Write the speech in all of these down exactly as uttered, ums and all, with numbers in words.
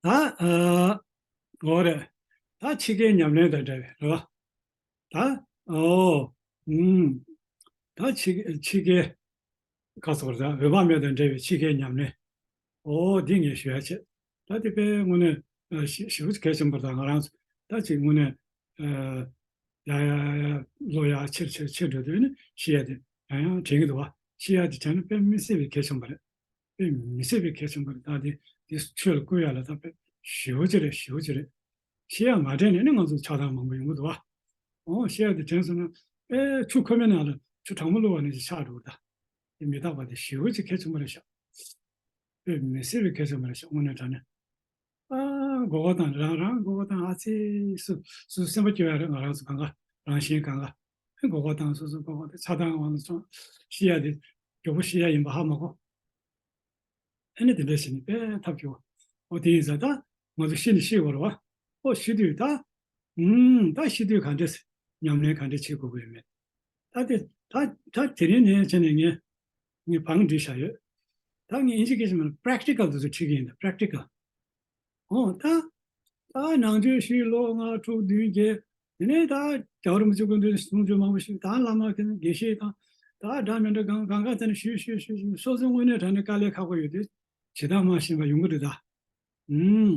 ད་ཨ་འོ་རེད། ད་ཕྱི་རྒྱལ་ཉམས་ལེན་དང་འདྲ་བའི་རེད་བ། ད་ཨོ་ཨུམ། ད་ཕྱི་ཕྱི་རྒྱལ་ཁ་སོར་ད་འོད་དཔག་མེད་དང་འདྲ་བའི་ཕྱི་རྒྱལ་ཉམས་ལེན། ཨོ་འདི་ངས་ཞུ་ཡ་བྱེད། ད་དེ་དཔེ་དངོས་གནས་ཨ་ཞི་ཞི་བོ་གལ་ཆེན་པོ་དང་ང་རང་ཚོ་ད་ཅིག་དངོས་གནས་ཨ་ཡ་ཡ་ཡ་ལོ་ཡ་ཆེར་ཆེར་ཆེར་འགྲོ་དུས་ནི་ཤི་ཡ་དེ་ཡང་ཡང་དྲན་གྱི་འདུག་བ། ཤི་ཡ་དེ་བྱས་ན་དཔེ་མི་སྲིད་པའི་གལ་ཆེན་པོ་རེད། དཔེ་མི་སྲིད་པའི་གལ་ཆེན་པོ་རེད། ད་དེ་དེ་ཆོས་ལ་བསྐུལ་ཡ་ལ་ད་དཔེ་ཞེ་པོ་ཅིག་རེད། ཞེ་པོ་ཅིག་རེད། ཤི་ཡ་མ་དྲན་ནས་ནི་ང་ཚོ་ཆགས་སྡང་མང་པོ་ཡོང་གི་འདུག་བ། འོ་ཤི་ཡ་དེ་དྲན་སོང་ན་དཔེ་ཆུ་ཁོལ་མའི་ནང་ལ་ཆུ་གྲང་མོ་བླུགས་པ་ནང་བཞིན་ཆགས་འགྲོ་གི་རེད་ད། དེ་མི་རྟག་པ་དེ་ཞེ་པོ་ཅིག་གལ་ཆེན་པོ་རེད་ཤག་དཔེ་མི་སྲིད་པའི་གལ་ཆེན་པོ་རེད་ཤག་དངོས་གནས་དྲང་གནས། ཨ་མགོ་སྐོར་བཏང་། རང་རང་མགོ་སྐོར་བཏང་། ཨ་ཙི། སུ་སུ་སེམས་པ་སྐྱོ་ཡ་རེད། ང་རང་ཚོ་གང་ག་རང་བཞིན་གང་ག་མགོ་སྐོར་བཏང་། སོ་སོ་མགོ་སྐོར་དེ་ཆགས་སྡང་དབང་དུ་སོང་། ཤི་ཡ་དེ་མགྱོགས་པོ་ཤི་ཡ་ཡིན་པ་ཧ་མ་གོ། ཨ་ནི་དེ་འདྲ་བྱས་ནས་དཔེ་ཐབས་སྐྱོ་བ། འོ་དེ་ཡིན་ཙང་ད་ང་ཚོ་ཤི་ནི་ཤི་དགོས་རེད་བ། ཨོ་ཤི་དུས་ད་ཨུམ་ད་ཤི་དུས་ག་འདྲས་ཉམས་ལེན་ག་འདྲས་བྱེད་དགོས་ཀྱི་ཡོད་མེད། ད་དེ་ད་ད་དེ་རིང་ནས་བྱས་ནས་ངས་ངས་བང་བསྒྲིགས་བཞག་ཡོད། ད་ངས་ཨིན་ཇི་སྐད་ཆ་མ་པེ་རེག་ཊི་ཀལ་དེ་ཚོ་ཁྲིད་ཀྱི་ཡིན། ད་པེ་རེག་ཊི་ཀལ། འོ་ད་ད་ནང་ཆོས་ཤིག་ལོ་ལྔ་དྲུག་བདུན་བརྒྱད། དེ་ནས་ད་རྒྱལ་བ་རིན་པོ་ཆེ་སྐུ་མདུན་གསུང་ཆོས་མང་པོ་ཞིག། ད་བླ་མ་དགེ་བཤེས་དང་ད་འདྲ་མི་འདྲ་གང་གང་ག་དེ་ནས་ཞུས་ཞུས་ཞུས་ཞུས། སོ་སོའི་དངོས་གནས་དྲང་གནས་དཀའ་ལས་ཁག་པོ་ཡོད་དུས་ཇི་ལྟར་མ་ཤེས་པ་ཡོང་གི་འདུག་ད། ཨུམ།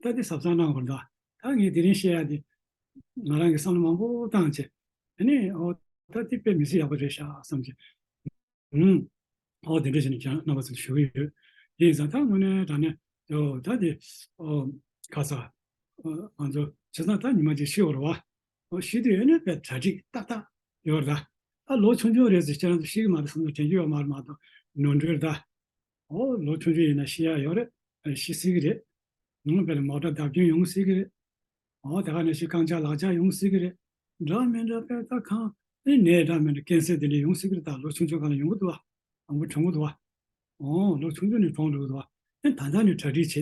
ད་དེ་གཟབ་གཟབ་གནང་དགོས་ད། ད་ངས་དེ་རིང་བཤད་ཡ་དེ་ང་རང་གིས་བསམ་བློ་མང་པོ་བཏང་བྱས། དེ་ནས་ཨོ་ད་དེ་དཔེ་མི་སྲིད་ཡག་པོ་རེད་ཤག་བསམ་བྱས། ཨུམ། ཨོ་དེ་འདྲ་བྱས་ནས་ཀྱང་རྣམ་པ་ཚོར་ཞུ་གི་ཡོད། དེ་ཡིན་ཙང་ད་དངོས་གནས་དྲང་གནས་ཨོ་ད་དེ་ཨོ་ག་ས་ཨོ་ང་ཚོ་བྱས་ཙང་ད་ཉི་མ་གཅིག་ཤི་བར་བ། ཨོ་ཤི་དུས་ཡོད་ན་དཔེ་གྲ་སྒྲིག་ཏག་ཏག་ཡོད་རེད་ད། ད་ལོ་ཆུང་ཆུང་རེད་ཟེར་ཁྱེད་རང་ཚོ་ཤི་གི་མ་རེད་བསམ་ཚུལ་དྲན་རྒྱུ་ཡོད་མ་རེད་མ་གཏོགས་ནོར་འཁྲུལ་རེད་ད། ཨོ་ལོ་ཆུང་ཆུང་ཡིན་ན་ཤི་ཡ་ཡོད་རེད། ཤི་སྲིད་ཀྱི་རེད། ཨོ་དཔེ་ལ་མོ་ཊ་བརྡབ་སྐྱོན་ཡོང་སྲིད་ཀྱི་རེད། ཨོ་དེ་ག་ནང་བཞིན་རྐང་ལྕགས་ལག་ལྕགས་ཡོང་སྲིད་ཀྱི་རེད། འདྲ་མི་འདྲ་དཔེ་ད་གང་ཨེ་ནད་འདྲ་མི་འདྲ་ཀན་སར་དེ་འདྲ་ཡོང་སྲིད་ཀྱི་རེད། ད་ལོ་ཆུང་ཆུང་སྒང་ལ་ཡོང་གི་འདུག་བ། མང་པོ་གྲོངས་གི་འདུག་བ། ཨོ་ལོ་ཆུང་ཆུང་ནས་གྲོངས་འགྲོ་གི་འདུག་བ། ཨེ་ད་ལྟ་ནས་གྲ་སྒྲིག་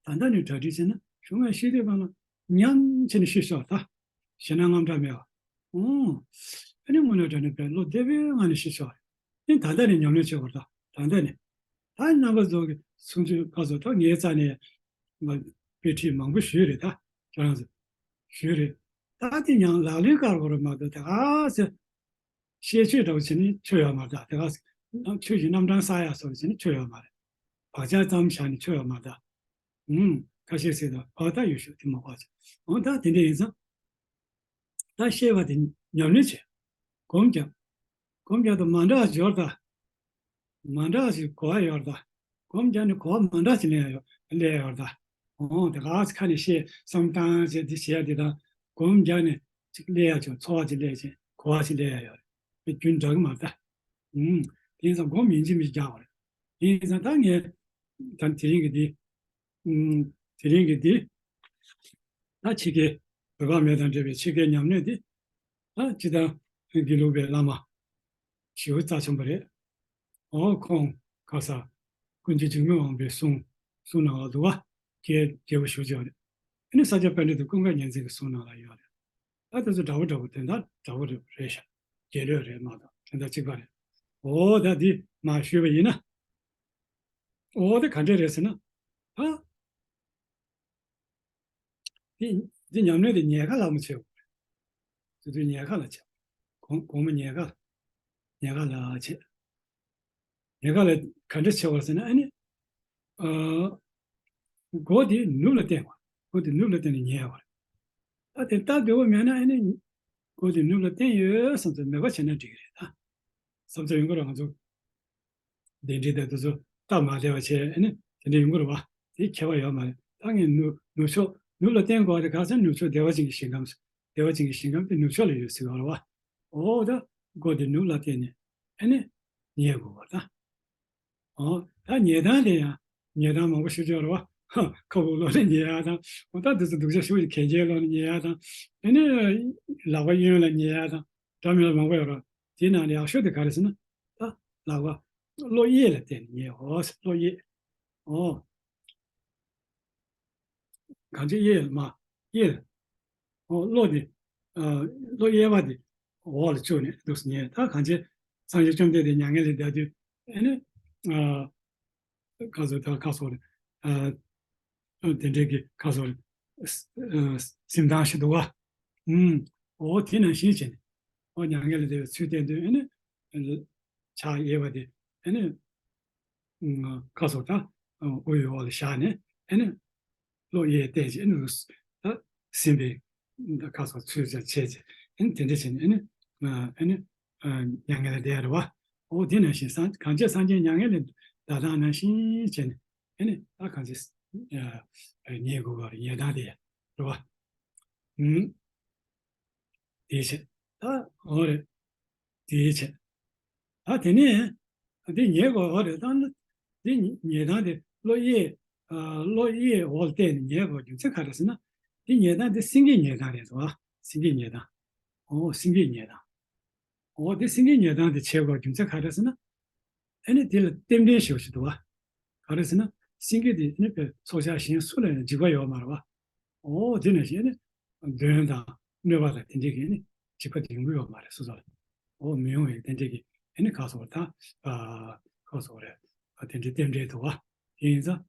བྱེད། ད་ལྟ་ནས་གྲ་སྒྲིག་བྱས་ན་གཞུག་ནས་ཤི་དུས་སྒང་ལ་ཉམས་བྱས་ནས་ཤི་ཤོག་ད། ཞེད་སྣང་དངངས་སྐྲག་མེད་པ། ཨོ། ཨ་ནི་དངོས་གནས་དྲང་གནས་དཔེ་བློ་བདེ་པོའི་ངང་ནས་ཤི་ཆོག་རེད། ཨ་ནི་ད་ལྟ་ནས་ཉམས་ལེན་བྱེད་དགོས་རེད་ད། ད་ལྟ་ནས། ད་རྣམ་པ་ཚོ་གི་གསུང་ཆོས་ཁ་སོ་ད་ངའི་རྩ་ནས་ང་དཔེ་ཁྲིད་མང་པོ་ཞུས་རེད་ད། ཁྱེད་རང་ཚོ་ཞུས་རེད། ད་དེ་ཡང་ལག་ལེན་བཀར་དགོས་རེད་མ་གཏོགས་དེ་ག་ཚོད་བཤད་ཆོས་འདྲ་བོ་བྱས་ནས་ཆོས་ཡོད་མ་རེད་ད། དེ་ག་ཚོད་ཆོས་ཀྱི་རྣམ་གྲངས་གསལ་ཡག་བཟོ་བྱས་ནས་ཆོས་ཡོད་མ་རེད། བག་ཆགས་ཙམ་བཞག་ནས་ཆོས་ཡོད་མ་རེད་ད། ཨུམ། ཁ་ཤས་ཟེར་ད་བག་ད་ཡོད་ཤོག་དེ་མ་བག་ཆགས། འོ་ད་དེ་འདྲ་ཡིན་ཙང་། ད་བཤད་པ་དེ་ཉམས་ལེན་བྱེད། སྒོམ་རྒྱབ། སྒོམ་རྒྱབ་དང་མ་འདྲ་བ་སྦྱོར་དང་། མ་འདྲ་བ་ཞིག་གོ་བ་ཡོད་རེད་ད། སྒོམ་རྒྱབ་ནས་གོ་བ་མ་འདྲ་ཞིག་ལེན་ཡ་ཡོད་ལེན་ཡ་ཡོད་རེད་ད། འོ་དེ་ག་ཚོད་ཁ་ནས་བཤད་བསམ་བཏང་བྱས་དེ་བྱས་ཡ་དེ་དང་སྒོམ་རྒྱབ་ནས་ཅིག་ལེན་ཡ་བྱུང་ཚོར་བ་ཅིག་ལེན་བྱས་གོ་བ་ཞིག་ལེན་ཡ་ཡོད་རེད། རྒྱུན་འདྲ་གི་མ་རེད་ད། ཨུམ། དེ་ཡིན་ཙང་སྒོམ་ཡིན་གཅིག་མིན་གཅིག་རྒྱག་དགོས་རེད། དེ་ཡིན་ཙང་ད་ངས་ད་དེ་རིང་གི་འདི། ཨུམ། དེ་རིང་གི་འདི། ད་ཕྱི་རྒྱལ་འོད་དཔག་མེད་དང་འབྲེལ་བའི་ཕྱི་རྒྱལ་ཉམས་ལེན་འདི། ད་སྤྱིར་བཏང་དགེ་ལུགས་པའི་བླ་མ་ཞེ་པོ་རྩ་ཆེན་པོ་རེད། འོ་ཁོང་ག་ས་ཀུན་མཁྱེན་འཇིགས་མེད་དབང་པོའི་གསུང་གསུང་གནང་བ་འདུག་བ། རྒྱལ་རྒྱལ་པོ་ཞེ་པོ་ཅིག་ཡོད་རེད། ཨ་ནི་ས་སྐྱ་པཎྜི་ཏ་ཀུན་དགའ་རྒྱལ་མཚན་གྱི་གསུང་གནང་ལ་ཡོད་རེད། ད་དེ་ཚོ་འདྲ་པོ་འདྲ་པོ་དོན་དག་འདྲ་པོ་རེད་རེད་ཤག་རྒྱལ་སློབ་རེད་མ་གཏོགས་དོན་དག་གཅིག་པ་རེད། འོ་ད་འདི་མ་ཞུས་པ་ཡིན་ན། འོ་དེ་ག་འདྲས་རེད་ཟེར་ན། ཨ། འདི་འདི་ཉམས་ལེན་དེ་ཉལ་ཁ་ལ་མོ་བྱེད་དགོས་རེད། དེ་དུས་ཉལ་ཁ་ལ་བྱེད། དགོང་དགོང་མོ་ཉལ་ཁ་ཉལ་ཁ་ལ་བྱེད། ཉལ་ཁ་ལ་ག་འདྲས་བྱེད་དགོས་ཟེར་ན་ཨ་ནི། ཨ། མགོ་དེ་ནུབ་ལ་བསྟན་དགོས། མགོ་དེ་ནུབ་ལ་བསྟན་ནས་ཉལ་དགོས་རེད། ད་དེ་སྟབས་བདེ་པོ་མེད་ན་ཨ་ནི། མགོ་དེ་ནུབ་ལ་བསྟན་ཡོད་བསམ་ཚུལ་མོས་པ་བྱས་ན་འགྲིག་གི་རེད་ད། བསམ་ཚུལ་ཡོང་གི་རེད་ང་ཚོ། གདན་འདྲེན་དང་དེ་ཚོ་སྟབས་མ་བདེ་བ་བྱས་ཨ་ནི་དེ་འདྲ་ཡོང་གི་རེད་བ། དེ་ཁྱད་པར་ཡོད་མ་རེད། ད་ངས་ནུབ་ནུབ་ཕྱོགས་ནུབ་ལ་བསྟན་དགོས་པ་དེ་ག་ཚོད་ནུབ་ཕྱོགས་བདེ་བ་ཅན་གྱི་ཞིང་ཁམས་བདེ་བ་ཅན་གྱི་ཞིང་ཁམས་དེ་ནུབ་ཕྱོགས་ལ་ཡོད་ཟེར་བ་རེད་བ། འོ་ད་མགོ་དེ་ནུབ་ལ་བསྟན་ནས་ཨ་ནི་ཉལ་དགོས་པ་ད། འོ་ད་ཉལ་སྟངས་དེ་ཡང་ཉལ་སྟངས་མང་པོ་ཞིག་ཡོད་རེད་བ། ཧ་ཁ་སྦུབ་ལོག་ནས་ཉལ་ཡག་དང་འོ་ད་དེ་ཚོ་སྡུག་ཅག་ཞེ་པོ་ཞིག་གན་རྐྱལ་ལོག་ནས་ཉལ་ཡག་དང་ཨ་ནི་ལག་པ་གཡོན་ལ་ཉལ་ཡག་དང་། འདྲ་མི་འདྲ་མང་པོ་ཡོད་རེད། དེའི་ནང་ནས་ཡག་ཤོས་དེ་ག་རེ་ཟེར་ན། ད་ལག་པ་གློ་གཡས་ལ་བསྟན་ནས་ཉལ། འོ་གློ་གཡས། འོ། གང་ཅི་གཡས་ལ་མ། གཡས་ལ། འོ་གློ་དེ། ཨ། གློ་གཡས་པ་དེ་འོག་ལ་བཅུག་ནས་འདུག་སེ་ཉལ། ད་གང་ཅི་སངས་རྒྱས་བཅོམ་ལྡན་འདས་མྱ་ངན་ལས་འདས་དུས་ཨ་ནི། ཨ། ག་ཚོད་ད་ག་སོགས་རེད། ཨ། དེ་འདྲའི་གི་ཁ་སོགས་སེམས་སྡང་ཞིག་འདུག་བ། ཨུམ། འོ་དེ་ནང་བཞིན་བྱས་ནས། འོ་མྱ་ངན་ལས་འདས་པའི་ཚུལ་བསྟན་དུས་ཨེ་ནི། ཕྱག་གཡས་པ་དེ་ཨེ་ནི། ཁ་སོགས་ད། དབུ་ཡི་འོག་ལ་བཞག་ནས་ཨེ་ནི། གློ་གཡས་བསྟན་བྱས་ཨེ་ནི། ད་ཟིན་པའི་ཁ་སོགས་ཚུལ་བྱས་བྱས་ཨེ་ནི་དེ་འདྲ་བྱས་ནས་ཨེ་ནི། ཨེ་ནི། མྱ་ངན་ལས་འདས་རེད་བ། འོ་དེ་ནང་བཞིན་སངས་གང་བྱས་སངས་རྒྱས་མྱ་ངན་ལས་འདའ་སྟངས་ནང་བཞིན་བྱས་ནས་ཨེ་ནི་ད་གང་བྱས། ཉལ་དགོས་པ་རེད། ཉལ་སྟངས་དེ་རེད་བ། ཨུམ། དེའི་ཕྱིར། ད་འོ་རེད། དེའི་ཕྱིར། ད་དེ་ནས་འདི་ཉལ་དགོས་འོ་རེད། ད་འདི་ཉལ་སྟངས་དེ་གློ་གཡས། གློ་གཡས་འོག་ལ་བལྟས་ནས་ཉལ་དགོས་རྒྱུ་མཚན་ག་རེ་ཟེར་ན། འདི་ཉལ་སྟངས་དེ་སེང་གེའི་ཉལ་སྟངས་རེད་འདུག་ཨ། སེང་གེའི་ཉལ་སྟངས། འོ་སེང་གེའི་ཉལ་སྟངས། འོ་དེ་སེང་གེའི་ཉལ་སྟངས་དེ་བྱེད་དགོས་རྒྱུ་མཚན་ག་རེ་ཟེར་ན། ཨ་ནི་དེ་ལ་རྟེན་འབྲེལ་ཞེས་པ་ཞིག་འདུག་བ། ག་རེ་ཟེར་ན། སེང་གེ་དེ་ཨ་ནི་དཔེ་ཚོགས་བཅག་གཞན་སུ་ལ་ཡང་འཇིགས་པ་ཡོད་མ་རེད་བ། འོ་དེ་ནང་བཞིན་ཨ་ནི་གདོན་དང་གནོད་པ་དང་དེ་འདྲའི་གི་ཨ་ནི་འཇིགས་པ་དེ་ཡོང་གི་ཡོད་མ་རེད་སོ་སོ་ལ། འོ་མི་ཡོང་བའི་དེ་འདྲའི་གི་ཨ་ནི་ཁ་སོགས་ད། ཁ་སོགས་རེད། དེ་འདྲའི་རྟེན་འབྲེལ་འདུག་བ། དེ་ཡིན་ཙང་།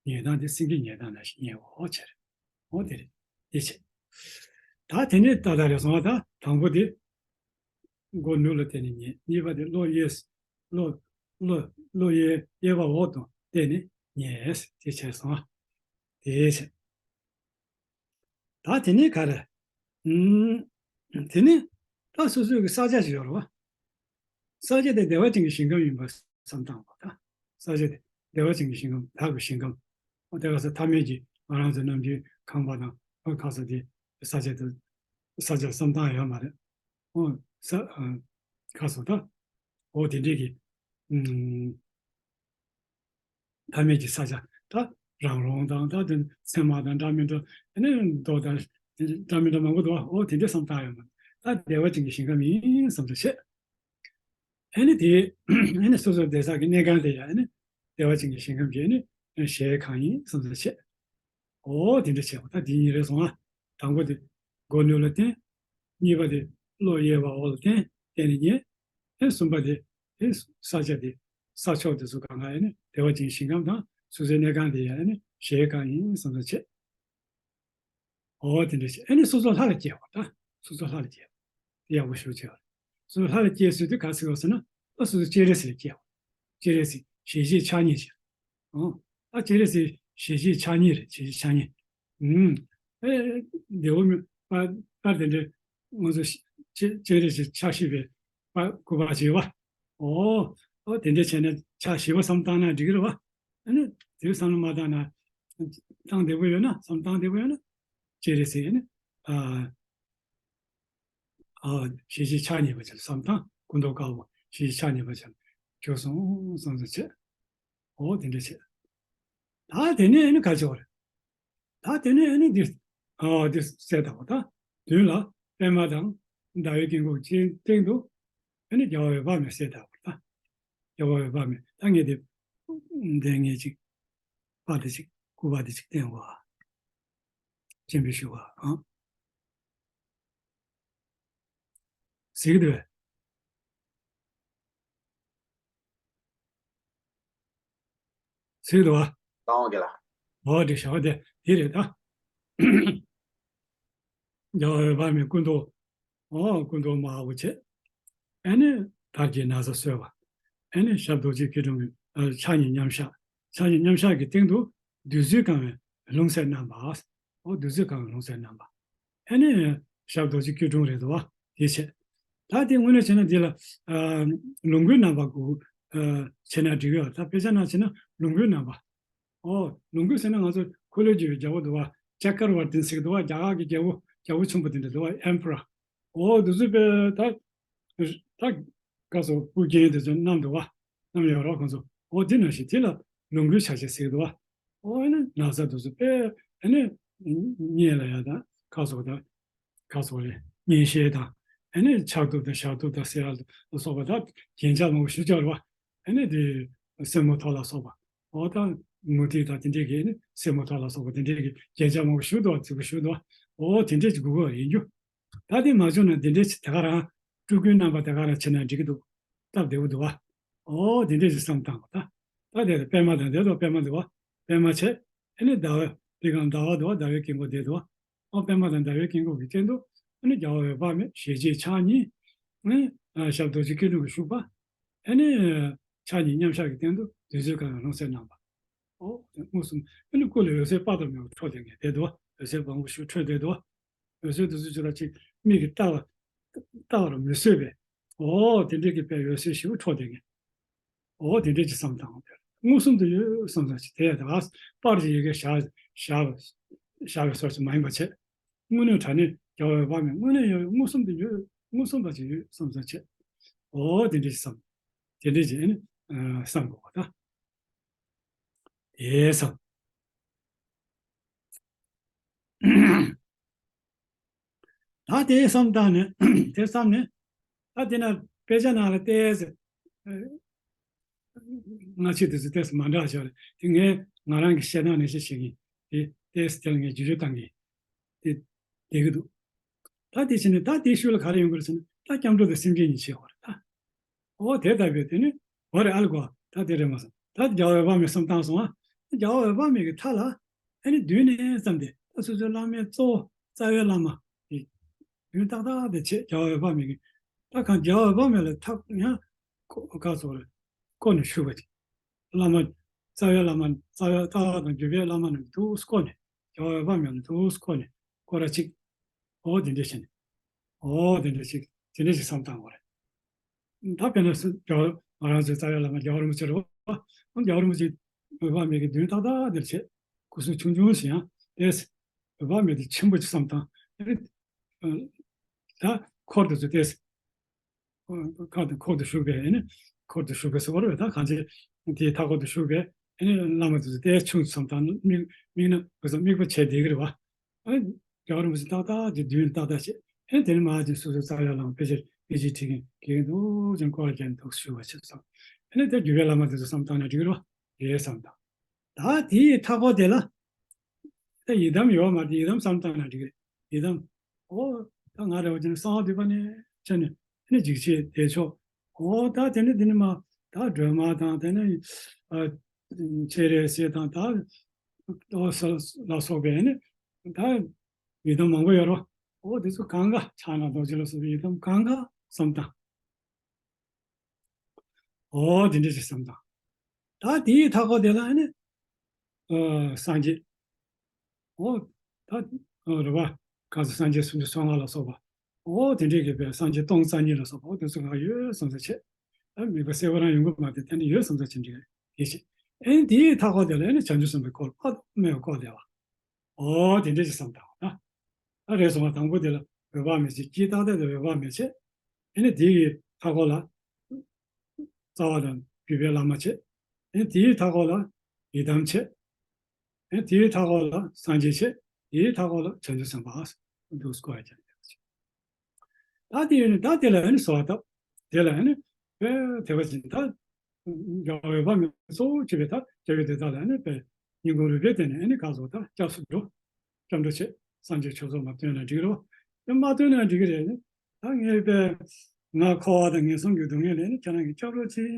ཉལ་སྟངས་དེ་སེང་གེ་ཉལ་སྟངས་ནང་བཞིན་ཉལ་དགོས་ཕྱིར། འོ་དེ་རེད། དེ་བྱས། ད་དེ་ནས་ད་ལྟ་རེད་སོང་བ། ད་དང་པོ་དེ། མགོ་ནུབ་ལ་བསྟན་ནས་ཉལ། གཉིས་པ་དེ་གློ་གཡས། གློ། གློ། གློ་གཡས་གཡས་པ་འོག་ཏུ་བསྟན་ནས་ཉལ། དེ་བྱས་སོང་བ། དེ་བྱས། ད་དེ་ནས་ག་རེ། ཨུམ། དེ་ནས་ད་སོ་སོའི་གི་ས་ཆ་ཞིག་ཡོད་རེད་བ། ས་ཆ་དེ་བདེ་བ་ཅན་གྱི་ཞིང་ཁམས་ཡིན་པ་བསམ་བཏང་བ་དང་། ས་ཆ་དེ་བདེ་བ་ཅན་གྱི་ཞིང་ཁམས། བདག་གི་ཞིང་ཁམས། འོ་དེ་ག་ས་ཐ་མལ་གྱི་ང་རང་ཚོ་ནམ་རྒྱུན་ཁང་པ་དང་འོ་ཁ་ས་དེ་ས་ཆ་དེ་ས་ཆ་བསམ་བཏང་ཡོད་མ་རེད། འོ་ས་ཁ་ས་ད་འོ་དེ་འདྲས་ཀྱི་ཨུམ། ཐ་མལ་གྱི་ས་ཆ་ད་རང་རླུང་དང་ད་དེ་མཚན་མ་དང་འདྲ་མི་འདྲ་ཨ་ནི་མདོག་དང་འདྲ་མི་འདྲ་མང་པོ་འདུག་འོ་དེ་འདྲས་བསམ་བཏང་ཡོད་མ་རེད། ད་བདེ་བ་ཅན་གྱི་ཞིང་ཁམས་ཡིན་བསམ་བློ་བྱེད། ཨ་ནི་དེ། ཨ་ནི་སོ་སོ་བསྡད་ས་གི་གནས་ཁང་དེ་ཡང་ཨ་ནི་བདེ་བ་ཅན་གྱི་ཞིང་ཁམས་ཀྱི་ཨ་ནི་གཞལ་ཡས་ཁང་ཡིན་བསམ་བློ་བྱེད། འོ་དེ་འདྲ་བྱེད་པ་ད་དེ་གཉིས་རེད་སོང་ང་། དང་པོ་དེ་མགོ་ནུབ་ལ་བསྟན། གཉིས་པ་དེ་གློ་གཡས་པ་འོག་ལ་བསྟན། བསྟན་ནས་ཉལ། ཨ་གསུམ་པ་དེ་ཨ་ས་ཆ་དེ་ས་ཕྱོགས་དེ་ཚོ་གང་ག་ཨ་ནི་བདེ་བ་ཅན་གྱི་ཞིང་ཁམས་དང་སོ་སོའི་གནས་ཁང་དེ་ཡང་ཨ་ནི་གཞལ་ཡས་ཁང་ཡིན་བསམ་བློ་བྱེད། འོ་དེ་འདྲ་བྱས། ཨ་ནི་སོ་སོ་ལྷ་ལ་སྐྱེ་བ་ད། སོ་སོ་ལྷ་ལ་སྐྱེ་བ། དེ་ཡག་པོ་ཞེ་པོ་བྱས་པ་རེད། སོ་སོ་ལྷ་ལ་སྐྱེས་ཟེར་དུས་ག་ཟེར་བ་ཟེར་ན། ཨ་སོ་སོ་སྤྱན་རས་གཟིགས་ལ་སྐྱེ་བ། སྤྱན་རས་གཟིགས་ཞལ་བཞི་ཕྱག་གཉིས་ཅན། ཨོ། ཨ་སྤྱན་རས་གཟིགས་ཞལ་བཞི་ཕྱག་གཉིས་རེད། ཞལ་བཞི་ཕྱག་གཉིས། ཨུམ། ཨེ། བདེ་བོ་མི་པ་པར་དེ་འདྲ་ང་ཚོ་སྤྱན་སྤྱན་རས་གཟིགས་ཕྱག་བཞི་པའི་པ་སྐུ་པར་བྱས་པ། ཨོ། ཨོ་དེ་འདྲ་བྱས་ན་ཕྱག་བཞི་པ་བསམ་བཏང་ན་འགྲིག་གི་རེད་བ། ཨ་ནི་དེ་བསམ་བློ་མ་བཏང་ན། བཏང་བདེ་པོ་ཡོད་ན། བསམ་བཏང་བདེ་པོ་ཡོད་ན། སྤྱན་རས་གཟིགས་ནི། ཨ། ཨ། ཞལ་བཞི་ཕྱག་གཉིས་པ་ཅན་བསམ་བཏང་། སྐུ་མདོག་དཀར་པོ་ཞལ་བཞི་ཕྱག་གཉིས་པ་ཅན་གྱུར་སོང་བསམ་ཚུལ་བྱེད། འོ་དེ་འདྲ་བྱེད། ད་དེ་ནས་ཨ་ནི་ག་བྱེད་པ་རེད། ད་དེ་ནས་ཨ་ནི་འདི། ཨ་འདི་གསལ་བཏབ་པ་དང་། མདུན་ལ་པདྨ་དང་ཟླ་བའི་དཀྱིལ་འཁོར་གྱི་སྟེང་དུ་ཨ་ནི་རྒྱལ་བ་འོད་དཔག་མེད་གསལ་བཏབ་པ་དང་། རྒྱལ་བ་འོད་དཔག་མེད་ད་ངས་དེ་འདི་ངས་ཅིག་པར་དེ་ཅིག་སྐུ་པར་དེ་ཅིག་བསྟན་པ། སྤྱན་འབུལ་ཞུ་བ་ཨང་། གཟིགས་འདུག་པས། གཟིགས་འདུག་པ། ལགས་འོང་རྒན་ལགས། འོ་དེ་ཞོག་དེ་དེ་རེད་ད། རྒྱལ་བ་འོད་དཔག་མེད་སྐུ་མདོག་འོ་སྐུ་མདོག་དམར་པོ་བྱས། ཨ་ནི་དར་གྱི་ན་བཟའ་གསོལ་བ། ཨ་ནི་ཞབས་རྡོ་རྗེ་སྐྱིལ་ཀྲུང་གི་ཕྱག་གཉིས་མཉམ་བཞག་ཕྱག་གཉིས་མཉམ་བཞག་གི་སྟེང་དུ་བདུད་རྩིས་གང་བའི་ལྷུང་བཟེད་བསྣམས་པ། འོ་བདུད་རྩིས་གང་བའི་ལྷུང་བཟེད་བསྣམས་པ། ཨ་ནི་ཞབས་རྡོ་རྗེ་སྐྱིལ་ཀྲུང་རེད་འདུག་པ། དེ་བྱས། ད་དེ་དངོས་གནས་བྱས་ན་འདི་ལ་ལོངས་སྐུའི་རྣམ་པ་དགོས་བྱས་ན་འགྲིག་གི་ཡོད། ད་དཔེ་ཆ་ནང་བྱས་ན་ལོངས་སྐུའི་རྣམ་པ། ཨོ། ལོངས་སྐུ་ཟེར་ན་ང་ཚོ་འཁོར་ལོས་སྒྱུར་བའི་རྒྱལ་པོ་འདུག་པ། ཅཀ་ཀ་ཝར་ཏི་ཟེར་གི་འདུག་པ། རྒྱ་གར་གྱི་རྒྱལ་པོ་རྒྱལ་པོ་ཆེན་པོ་དེ་འདྲ་འདུག་པ། ཨེམ་པ་ར། ཨོ་འདི་ཚོ་དཔེ་ད་ད་ག་སོ་སྐུ་རྒྱན་དེ་ཚོ་བསྣམས་འདུག་པ། བསྣམས་ཡོད་རོགས་ཁོང་ཚོ། ཨོ་དེ་ནང་བཞིན་དེ་ལ་ལོངས་སྐུའི་ཆ་བྱད་ཟེར་གི་འདུག་པ། ཨོ་ཨ་ནི་ན་བཟའ་འདི་ཚོ་དཔེ་ཨ་ནི་སྙན་ལ་ཡ་དང་ག་སོ་དང་། ག་སོགས་རེད། སྙན་ཤལ་དང་། ཨ་ནི་ཕྱག་གདུབ་དང་ཞབས་གདུབ་དང་ཟེར་ཡ་ལ་སོགས་པ་དང་རྒྱན་ཆ་མང་པོ་ཞེ་པོ་ཅིག་རེད་པ། ཨ་ནི་དེ་སེན་མོ་ཐོག་ལ་སོགས་པ། འོ་ད་མུ་ཏིག་དང་དེ་འདྲས་ཀྱི་ཨ་ནི་སེན་མོ་ཐོག་ལ་སོགས་པ་དེ་འདྲས་ཀྱི་རྒྱན་ཆ་མང་པོ་ཞེ་པོ་འདུག་པ། རྫིག་པོ་ཞེ་པོ་འདུག་པ། འོ་དེ་འདྲས་ཀྱི་དགོས་ཀྱི་ཡིན་རྒྱུ། ད་དེ་མ་བྱུང་ན་དེ་འདྲས་ཀྱི་དེ་ག་རང་སྤྲུལ་སྐུའི་རྣམ་པ་དེ་ག་རང་བྱས་ན་འགྲིག་གི་འདུག་སྟབས་བདེ་པོ་འདུག་པ། འོ་དེ་འདྲས་ཀྱི་བསམ་བཏང་བ་ད། ད་དེ་པད་མ་དང་དེ་ཚོ་པད་མ་འདུག་པ། པད་མ་བྱས། ཨ་ནི་ཟླ་བ་དེ་གང་ཟླ་བ་འདུག་ཟླ་བའི་དཀྱིལ་འཁོར་དེ་འདུག་ཨོ་པདྨ་དང་ཟླ་བའི་དཀྱིལ་འཁོར་གྱི་སྟེང་དུ་ཨ་ནི་རྒྱལ་བ་འོད་དཔག་མེད་ཞལ་གཅིག་ཕྱག་གཉིས། ཨ་ནི་ཞབས་རྡོ་རྗེ་སྐྱིལ་ཀྲུང་གིས་བཞུགས་པ། ཨ་ནི་ཕྱག་གཉིས་མཉམ་བཞག་གི་སྟེང་དུ་དུས་ཚོད་གང་ལ་ལྷུང་བཟེད་བསྣམས་པ། ཨོ་དེ་མངོན་སུམ་ཨ་ནི་སྐུ་ལ་འོད་ཟེར་དཔག་ཏུ་མེད་པ་འཕྲོ་བསྡད་མཁན་དེ་འདུག་འོད་ཟེར་མང་པོ་ཞིག་འཕྲོས་བསྡད་འདུག་འོད་ཟེར་དེ་ཚོ་ཅིག་ལ་ཅིག་མིག་གིས་ལྟ་བ་ལྟ་བར་མི་བཟོད་པའི། ཨོ་དེ་འདྲའི་གི་དཔེ་འོད་ཟེར་ཞིག་འཕྲོ་བསྡད་མཁན། ཨོ་དེ་འདྲའི་ཅིག་བསམ་སྟངས་དེ་མངོན་སུམ་དུ་ཡོད་བསམ་བསམ་ཅིག་དེ་ཡ་ད་པར་གྱི་ཡི་གེ་བཞག་བཞག་བཞག་པའི་སོར་ཅིག་མ་ཡིན་པ་བྱས། དངོས་གནས་དྲང་གནས་རྒྱལ་བ་འོད་དཔག་མེད་དངོས་གནས་ཡོད་མངོན་སུམ་དུ་ཡོད་མངོན་སུམ་པ་ཅིག་ཡོད་བསམ་བསམ་བྱས། ཨོ་དེ་འདྲའི་ཅིག་བསམ། དེ་འདྲའི་ཅིག་ཨ་ནི་བསམ་དགོས་པ་ད། དེ་བསམ། ད་དེ་བསམ་བཏང་ནས་དེ་བསམ་ནས་ད་དེ་ན་དཔེ་ཆ་ནང་ལ་ཏོག་ཙམ་སྔ་ཕྱི་དེ་ཚོ་ཏོག་ཙམ་མ་འདྲ་བ་ཞིག་རེད། དེ་ངས་ང་རང་གི་བཤད་སྟངས་ནས་བཤད་ཤེས་ཀྱི་དེ་ཏོག་ཙམ་དེ་ལ་ངས་བརྒྱུད་རྒྱུ་བཏང་གི་དེ་བསྡད་ཀྱི་འདུག་ད་དེ་བྱས་ནས་ད་དེའི་ཤུལ་ལ་ག་རེ་ཡོང་གི་རེད་ཟེར་ན་ད་སྐྱབས་འགྲོ་དང་སེམས་བསྐྱེད་གཉིས་བྱེད་དགོས་རེད་ད། ཨོ་དེ་ལྟ་བུའི་དེ་ནི་འོ་རེད་ཨ་ལ་གོ་ད་དེ་རེད་མ་སོང་ད་རྒྱལ་བ་འོད་དཔག་མེད་བསམ་བཏང་སོང་ཨ། རྒྱལ་བ་འོད་དཔག་མེད་ཀྱི་མཐའ་ལ་ཨ་ནི་མདུན་ནས་བརྩམས་ཏེ་ད་སོ་སོའི་བླ་མའི་གཙོ་བོ་རྩ་བའི་བླ་མ་དེ་མདུན་ཏག་ཏག་དེ་བྱས་རྒྱལ་བ་འོད་དཔག་མེད་ཀྱི་ད་གང་རྒྱལ་བ་འོད་དཔག་མེད་ལ་ཐག་ཡང་ཁོ་ག་ཚོ་རེད་བསྐོར་ནས་བཞུགས་པ་དེ་བླ་མ་རྩ་བའི་བླ་མ་རྩ་བའི་ལྟ་བ་དང་བརྒྱུད་པའི་བླ་མ་རྣམས་ཐུགས་བསྐོར་ནས་རྒྱལ་བ་འོད་དཔག་མེད་ལ་ཐུགས་བསྐོར་ནས་སྐོར་ར་གཅིག་ཨོ་དེ་འདྲ་བྱས་ནས། ཨོ་དེ་འདྲ་ཞིག་དེ་འདྲ་ཞིག་བསམ་བཏང་བ་རེད། ད་དཔེར་ན་སུ་རྒྱལ་བ་ང་རང་ཚོའི་རྩ་བའི་བླ་མ་རྒྱལ་བ་རིན་པོ་ཆེ་རེད་བ། རྒྱལ་བ་རིན་པོ་ཆེ་འོད་དཔག་མེད་ཀྱི་མདུན་ཏག་ཏག་འདིར་བྱས། སྐུ་གཟུགས་ཆུང་ཆུང་ཞིག་ཡང་ཏེས། འོད་དཔག་མེད་དེ་ཆེན་པོ་ཅིག་བསམ་བཏང་། ད་འཁོར་དུ་ཚུད་ཏེས། ཁ་དང་འཁོར་དུ་བཞུགས་པའི་ཨེ་ནི། འཁོར་དུ་བཞུགས་པའི་ཟེར་བ་རེད་ད་གང་ཅི། དེའི་མཐའ་འཁོར་དུ་བཞུགས་པའི་ཨེ་ནི་བླ་མ་དེ་ཚོ་ཏེས་ཆུང་བསམ་བཏང་མིག་མིག་ན་ག་ཚོད་དམིགས་པ་བྱས་བསྡད་ཀྱི་རེད་བ། ཨ་ནི་རྒྱལ་བ་རིན་པོ་ཆེ་ཏག་ཏག་ཅིག་མདུན་ཏག་ཏག་བྱས། ཨེ་ནི་དེ་ནི་མ་ཅིག་སོ་སོའི་རྩ་བའི་བླ་མ་ཕལ་ཆེར་ཕལ་ཆེར་ཁྲིད་མཁན་གྱི་འདུག་ཅིང་སྐོར་ར་རྒྱག་འདུག་ཞུ་བ་ཞིག་བསམ། ཨེ་ནི་དེ་བརྒྱུད་པའི་བླ་མ་དེ་ཚོ་བསམ་བཏང་ན་འགྲིག་གི་རེད་བ། རེད་བསམ་བཏང་། ད་དེའི་མཐའ་འཁོར་དེ་ལ་ད་ཡི་དམ་ཡོད་མ་རེད། ཡི་དམ་བསམ་བཏང་ན་འགྲིག་གི་རེད། ཡི་དམ། ཨོ། ད་ང་རེ་བ་ཅན་གསང་བ་འདུས་པ་ནས་ཆ་ནས་ནི་འཇིགས་བྱེད་བདེ་མཆོག་ཨོ་ད་དེ་ནི་དེ་ནི་མ་ད་སྒྲོལ་མ་དང་དེ་ནི་ཨ་སྤྱན་རས་གཟིགས་དང་ད་ཨོ་ས་ལ་སོགས་པའི་ནི་ད་ཡི་དམ་མང་པོ་ཡོད་རེད། ཨོ་དེ་ཚོ་གང་ག་ཕྱག་ན་རྡོ་རྗེ་ལ་སོགས་པའི་ཡི་དམ་གང་ག་བསམ་བཏང་། ཨོ་དེ་འདྲ་ཞིག་བསམ་དང་། ད་དེའི་མཐའ་འཁོར་དེ་ལ་ནི། ཨ་སངས་རྒྱས། ཨོ་ད་ཨ་རེད་བ། གང་ཟེར་སངས་རྒྱས་སུམ་ཅུ་སོ་ལྔ་ལ་སོགས་པ། ཨོ་དེ་འདྲའི་གི་པའི་སངས་རྒྱས་སྟོང་རྩ་གཉིས་ལ་སོགས་པ་ཨོ་དེ་ཚོ་གང་ཡོད་བསམ་ས་བྱས། ཨ་མིག་དཔེ་གསལ་པོ་རང་ཡོང་གི་མ་རེད་དེ་ནི་ཡོད་བསམ་ས་བྱས་འདྲ་དེ་བྱས། ཨེ་དེའི་མཐའ་འཁོར་དེ་ལ་ནི་བྱང་ཆུབ་སེམས་དཔའི་འཁོར་དཔག་ཏུ་མེད་པ་བསྐོར་བསྡད་པ། ཨོ་དེ་འདྲ་ཞིག་བསམ་དང་ད། ད་རེད་སོང་བ་དང་པོ་དེ་ལ་འོད་དཔག་མེད་ཅིག་དཀྱིལ་ཏག་ཏག་དེ་འོད་དཔག་མེད་ཅིག་ཨེ་ནི་དེ་ཡི་མཐའ་འཁོར་ལ་རྩ་བ་དང་བརྒྱུད་པའི་བླ་མ་ཅིག་ཨེ་ནི་དེ་ཡི་མཐའ་འཁོར་ལ་ཡི་དམ་ཅིག་ཨེ་ནི་དེ་ཡི་མཐའ་འཁོར་ལ་སངས་རྒྱས་ཅིག་དེ་ཡི་མཐའ་འཁོར་ལ་བྱང་ཆུབ་སེམས་དཔའ་འདུག་སྐོར་ཡ་ཅིག་ད་དེ་ཡོད་ནི་ད་དེ་ལ་ཨ་ནི་གསོལ་བ་བཏབ། དེ་ལ་ཨ་ནི་བས་དེ་བ་ཅིན་ད་རྒྱལ་བའི་བ་མི་གཙོ་བོ་བྱས་པའི་ད་རྒྱལ་བའི་དེ་དག་ལ་ཨ་ནི་བས་སྙིང་ཁོང་རུས་པའི་སྟེང་ནས་ཨ་ནི་ག་ཚོད་ད་སྐྱབས་སུ་འགྲོ། སྐྱབས་འགྲོ་བྱེད། སངས་རྒྱས་ཆོས་ཚོགས་མ་བཏོན་ན་འགྲིག་རོ། དེ་མ་བཏོན་ན་འགྲིག་གི་རེད། ད་ངས་བས་ང་འཁོར་བ་དང་ངན་སོང་གི་སྡུག་བསྔལ་ལས་ནི་ཁྱེད་རང་གིས་སྐྱབས་རོགས་གྱིས།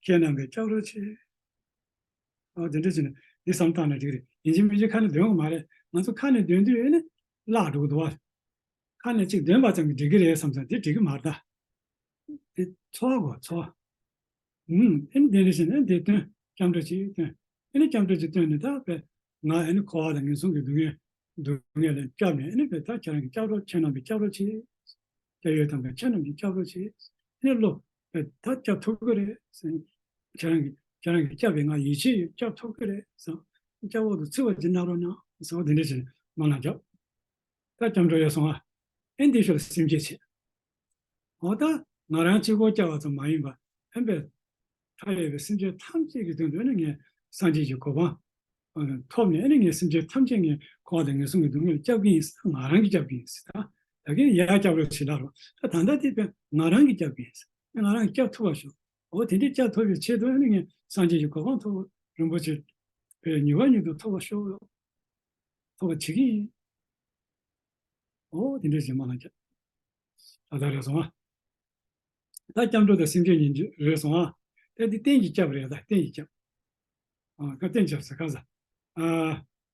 ཁྱེད་རྣམས་ཀྱིས་སྐྱབས་རོགས་གྱིས། ཨ་དེ་འདྲ་བྱས་ནས་འདི་བསམ་བཏང་ན་འགྲིག་རེད། ཡིན་གཅིག་མིན་གཅིག་ཁ་ནས་འདོན་དགོས་མ་རེད། ང་ཚོ་ཁ་ནས་འདོན་དུས་ཨེ་ནི་བརླག་འགྲོ་གི་འདུག་བ། ཁ་ནས་གཅིག་འདོན་པ་ཙམ་གྱིས་འགྲིག་གི་རེད་བསམ་ཙང་དེ་འགྲིག་གི་མ་རེད་ད། དེ་ཚོར་བ་དགོས་ཚོར་བ། ཨུམ་ཨེ་ནི་དེ་འདྲ་བྱས་ནས་དེ་སྟོན། སྐྱབས་འགྲོ་གཅིག་སྟོན། ཨེ་ནི་སྐྱབས་འགྲོ་གཅིག་སྟོན་ནས་ད་བས་ང་ཨེ་ནི་འཁོར་བ་དང་ངན་སོང་གི་སྡུག་བསྔལ་སྡུག་བསྔལ་ལས་སྐྱབས་ནས་ཨེ་ནི་བས་ད་ཁྱེད་རང་གི་སྐྱབས་རོགས་ཁྱེད་རྣམས་ཀྱི་སྐྱབས་རོགས་གྱིས། སྐྱབས་ཡུལ་དམ་པའི་ཁྱེད་རྣམས་ཀྱི་སྐྱབས་རོགས་གྱིས། ཨེ་ནི་བློ་བས་ད་སྐྱབས་ཐུབ་ཀྱི་རེད་ཟེར། ཁྱེད་རང་གི་ཁྱེད་རང་གི་སྐྱབས་པའི་ང་ཡིད་ཆེས་ཡོད། སྐྱབས་ཐུབ་ཀྱི་རེད་ཟེར། སྐྱབས་འོག་ཏུ་ཚུད་པ་ཅིག་གནང་རོགས་གནང་ཟེར་བ་དེ་འདྲ་བྱས་ནས་མ་ལ་རྒྱབ། ད་སྐྱབས་འགྲོ་ཡོད་སོང་ཨ། ཨེ་འདི་ཤོར་སེམས་བསྐྱེད་བྱེད། འོ་ད་ང་རང་གཅིག་པོ་སྐྱབས་པ་ཙམ་མ་ཡིན་པར་ཕན་པའི་མཐའ་ཡས་པའི་སེམས་ཅན་ཐམས་ཅད་ཀྱི་དོན་དུ་ནི་ངས་སངས་རྒྱས་ཀྱི་གོ་འཕང་ཐོབ་ནས་ནི་ངས་སེམས་ཅན་ཐམས་ཅད་ངས་འཁོར་བ་དང་ངན་སོང་གི་སྡུག་བསྔལ་སྐྱབས་ཀྱི་ཡིན་ཟེར། ང་རང་གིས་སྐྱབས་ཀྱི་ཡིན་ཟེར། ད་ད་གིན་ཡར་སྐྱབས་རོགས་བྱེད་ལ་རོགས་ད་ད་ལྟ་དེ་ཕན་ང་རང་གིས་སྐྱབས་ཀྱི་ཡིན་ཟེར། ང་རང་གིས་སྐྱབས་ཐུབ་པ་ཤོག་འོ་དེ་འདྲའི་སྐྱབས་ཐོབ་པའི་ཆེད་དུ་ནི་ངས་སངས་རྒྱས་ཀྱི་གོ་འཕང་ཐོབ་པ་རིན་པོ་ཆེ་བས་ཉེ་བར་ཉེ་དུ་ཐོབ་པ་ཤོག་ཐོབ་པ་བྱེད་ཀྱི་ཡིན། འོ་དེ་འདྲའི་བྱེད་མ་ལ་ཁྱབ། ད་ལྟ་རེད་སོང་ཨ། ད་སྐྱབས་འགྲོ་དང་སེམས་བསྐྱེད་གཉིས་འདྲེས་རེད་སོང་ཨ། ད་འདི་རྟེན་གྱི་སྐྱབས་རེད། ད་རྟེན་གྱི་སྐྱབས། ཨ་ཁ་རྟེན་སྐྱབས་ཟེར་ཁ་ཟ། ཨ།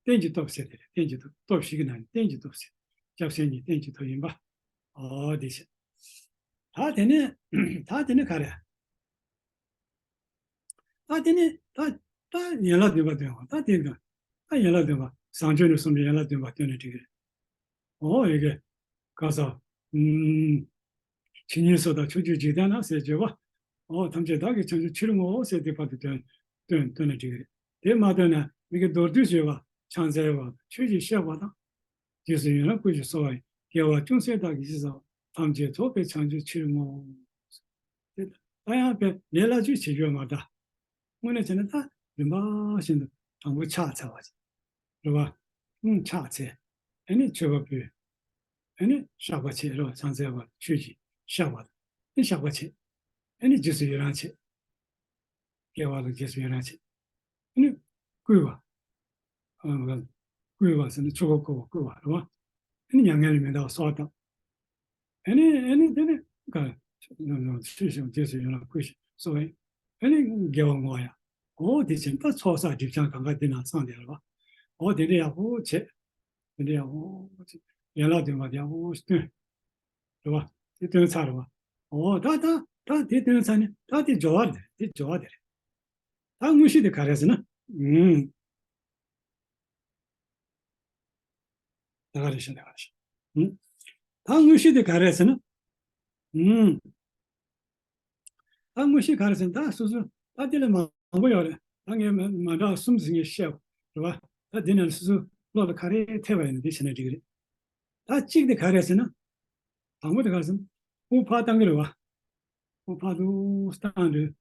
རྟེན་གྱི་སྟོབས་ཟེར་དེ་རེད། རྟེན་གྱི་སྟོབས། སྟོབས་བཞི་གི་ནང་ནས་རྟེན་གྱི་སྟོབས་ཟེར། སྐྱབས་སེམས་ཀྱི་རྟེན་གྱི་སྟོབས་ཡིན་པ། ཨོ་དེ་བྱས། ད་དེ་ནས་ད་དེ་ནས་ག་རེ། ད་དེ་ནས་ད་ད་ཡན་ལག་བདུན་པ་སྟོན་པ། ད་དེ་ད་ད་ཡན་ལག་བདུན་པ། བཟང་སྤྱོད་ནས་གསུངས་པའི་ཡན་ལག་བདུན་པ་སྟོན་ནས་འགྲིག་གི་རེད། ཨོ་ཡི་གེ་ག་ས། ཨུམ། ཇི་སྙེད་སུ་དག་ཕྱོགས་བཅུའི་འཇིག་རྟེན་ན་ཟེར་བརྗོད་པ། ཨོ་ཐམས་ཅད་བདག་གིས་བྱང་ཆུབ་ཕྱིར་བསྔོའོ་ཟེར་དེ་བར་དུ་སྟོན་སྟོན་སྟོན་ན་འགྲིག་གི་རེད། དེ་མ་སྟོན་ན་མི་དགེ་མདོར་བསྡུས་བརྗོད་པ། ཕྱག་འཚལ་བ། ཆོས་ཀྱི་བཤད་པ་དང་། རྗེས་སུ་ཡི་རང་བསྐུལ་ཞིང་གསོལ་བ་ཡི། དགེ་བ་ཅུང་ཟད་བདག་གིས་ཅི་བསགས་པ། ཐམས་ཅད་རྫོགས་པའི་བྱང་ཆུབ་ཕྱིར་བསྔོའོ། དེ་ད་ཡང་དཔེ་ལས་སླ་བཅོས་བྱེད་རྒྱུ་མ་འདྲ། དངོས་གནས་བྱས་ན་ད་རིམ་པ་བཞིན་དུ་དང་པོ་ཕྱག་འཚལ་བ་རེད་བ། ཨུམ་ཕྱག་འཚལ། ཨ་ནི་མཆོད་པ་ཕུལ། ཨ་ནི་བཤགས་པ་བྱེད་རེད་བ། ཕྱག་འཚལ་བ་ཆོས་ཀྱི་བཤགས་པ་དང་། ཨ་ནི་བཤགས་པ་བྱེད། ཨ་ནི་རྗེས་སུ་ཡི་རང་བྱེད། དགེ་བ་ལ་རྗེས་སུ་ཡི་རང་བྱེད། ཨ་ནི་བསྐུལ་བ། ཨ་བསྐུལ་བ་ཟེར་ན་ཆོ་ག་བསྐུལ་བ། བསྐུལ་བ་རེད་བ། ཨ་ནི་མྱ་ངན་ལས་མི་འདའ་བ་གསོལ་བ་བཏབ། ཨ་ནི་ཨ་ནི་དེ་ནི་ག་ཆོས་བཤད་རྗེས་སུ་ཡི་རང་བསྐུལ་ཞིང་གསོལ་བ་ཡི། ཨ་ནི་དགེ་བ་བསྔོ་བ་ཡ། འོ་དེ་བཞིན་ད་ཚོགས་བསགས་སྒྲིབ་སྦྱང་གང་ག་དེ་ནང་ཚང་བསྡད་རེད་བ། འོ་དེ་འདྲ་ཡག་པོ་བྱེད། དེ་འདྲ་ཡག་པོ་བྱེད། ཡན་ལག་བདུན་པ་དེ་ཡག་པོ་ཞིག་སྟོན། རེད་བ། དེ་སྟོན་ཚར་རེད་བ། འོ་ད་ད་ད་དེ་སྟོན་ཚར་ནས་ད་དེ་སྦྱོར་བ་རེད། དེ་སྦྱོར་བ་དེ་རེད། ད་དངོས་གཞི་དེ་ག་རེ་ཟེར་ན། ཨུམ། ད་ག་རེ་བྱེད། ད་ག་རེ་བྱེད། ཨུམ། ད་དངོས་གཞི་དེ་ག་རེ་ཟེར་ན། ཨུམ། ད་དངོས་གཞི་ག་རེ་ཟེར་ན། ད་སོ་སོ་ད་དེ་ལས་མང་པོ་ཡོད་རེད། ད་ངས་མ་མ་འདྲ་བ་གསུམ་ཟིན་ངས་བཤད་རེད་བ། ད་དེ་ནས་སོ་སོ་བློ་ལ་ག་རེ་ཐེབས་པ་ཡིན་ན་དེ་བྱས་ན་འགྲིག་གི་རེད། ད་གཅིག་དེ་ག་རེ་ཟེར་ན། དང་པོ་དེ་ག་རེ་ཟེར་ན། དབུགས་ཕར་བཏང་གི་རེད་བ། དབུགས་ཕར་དུ་བཏང་དུས།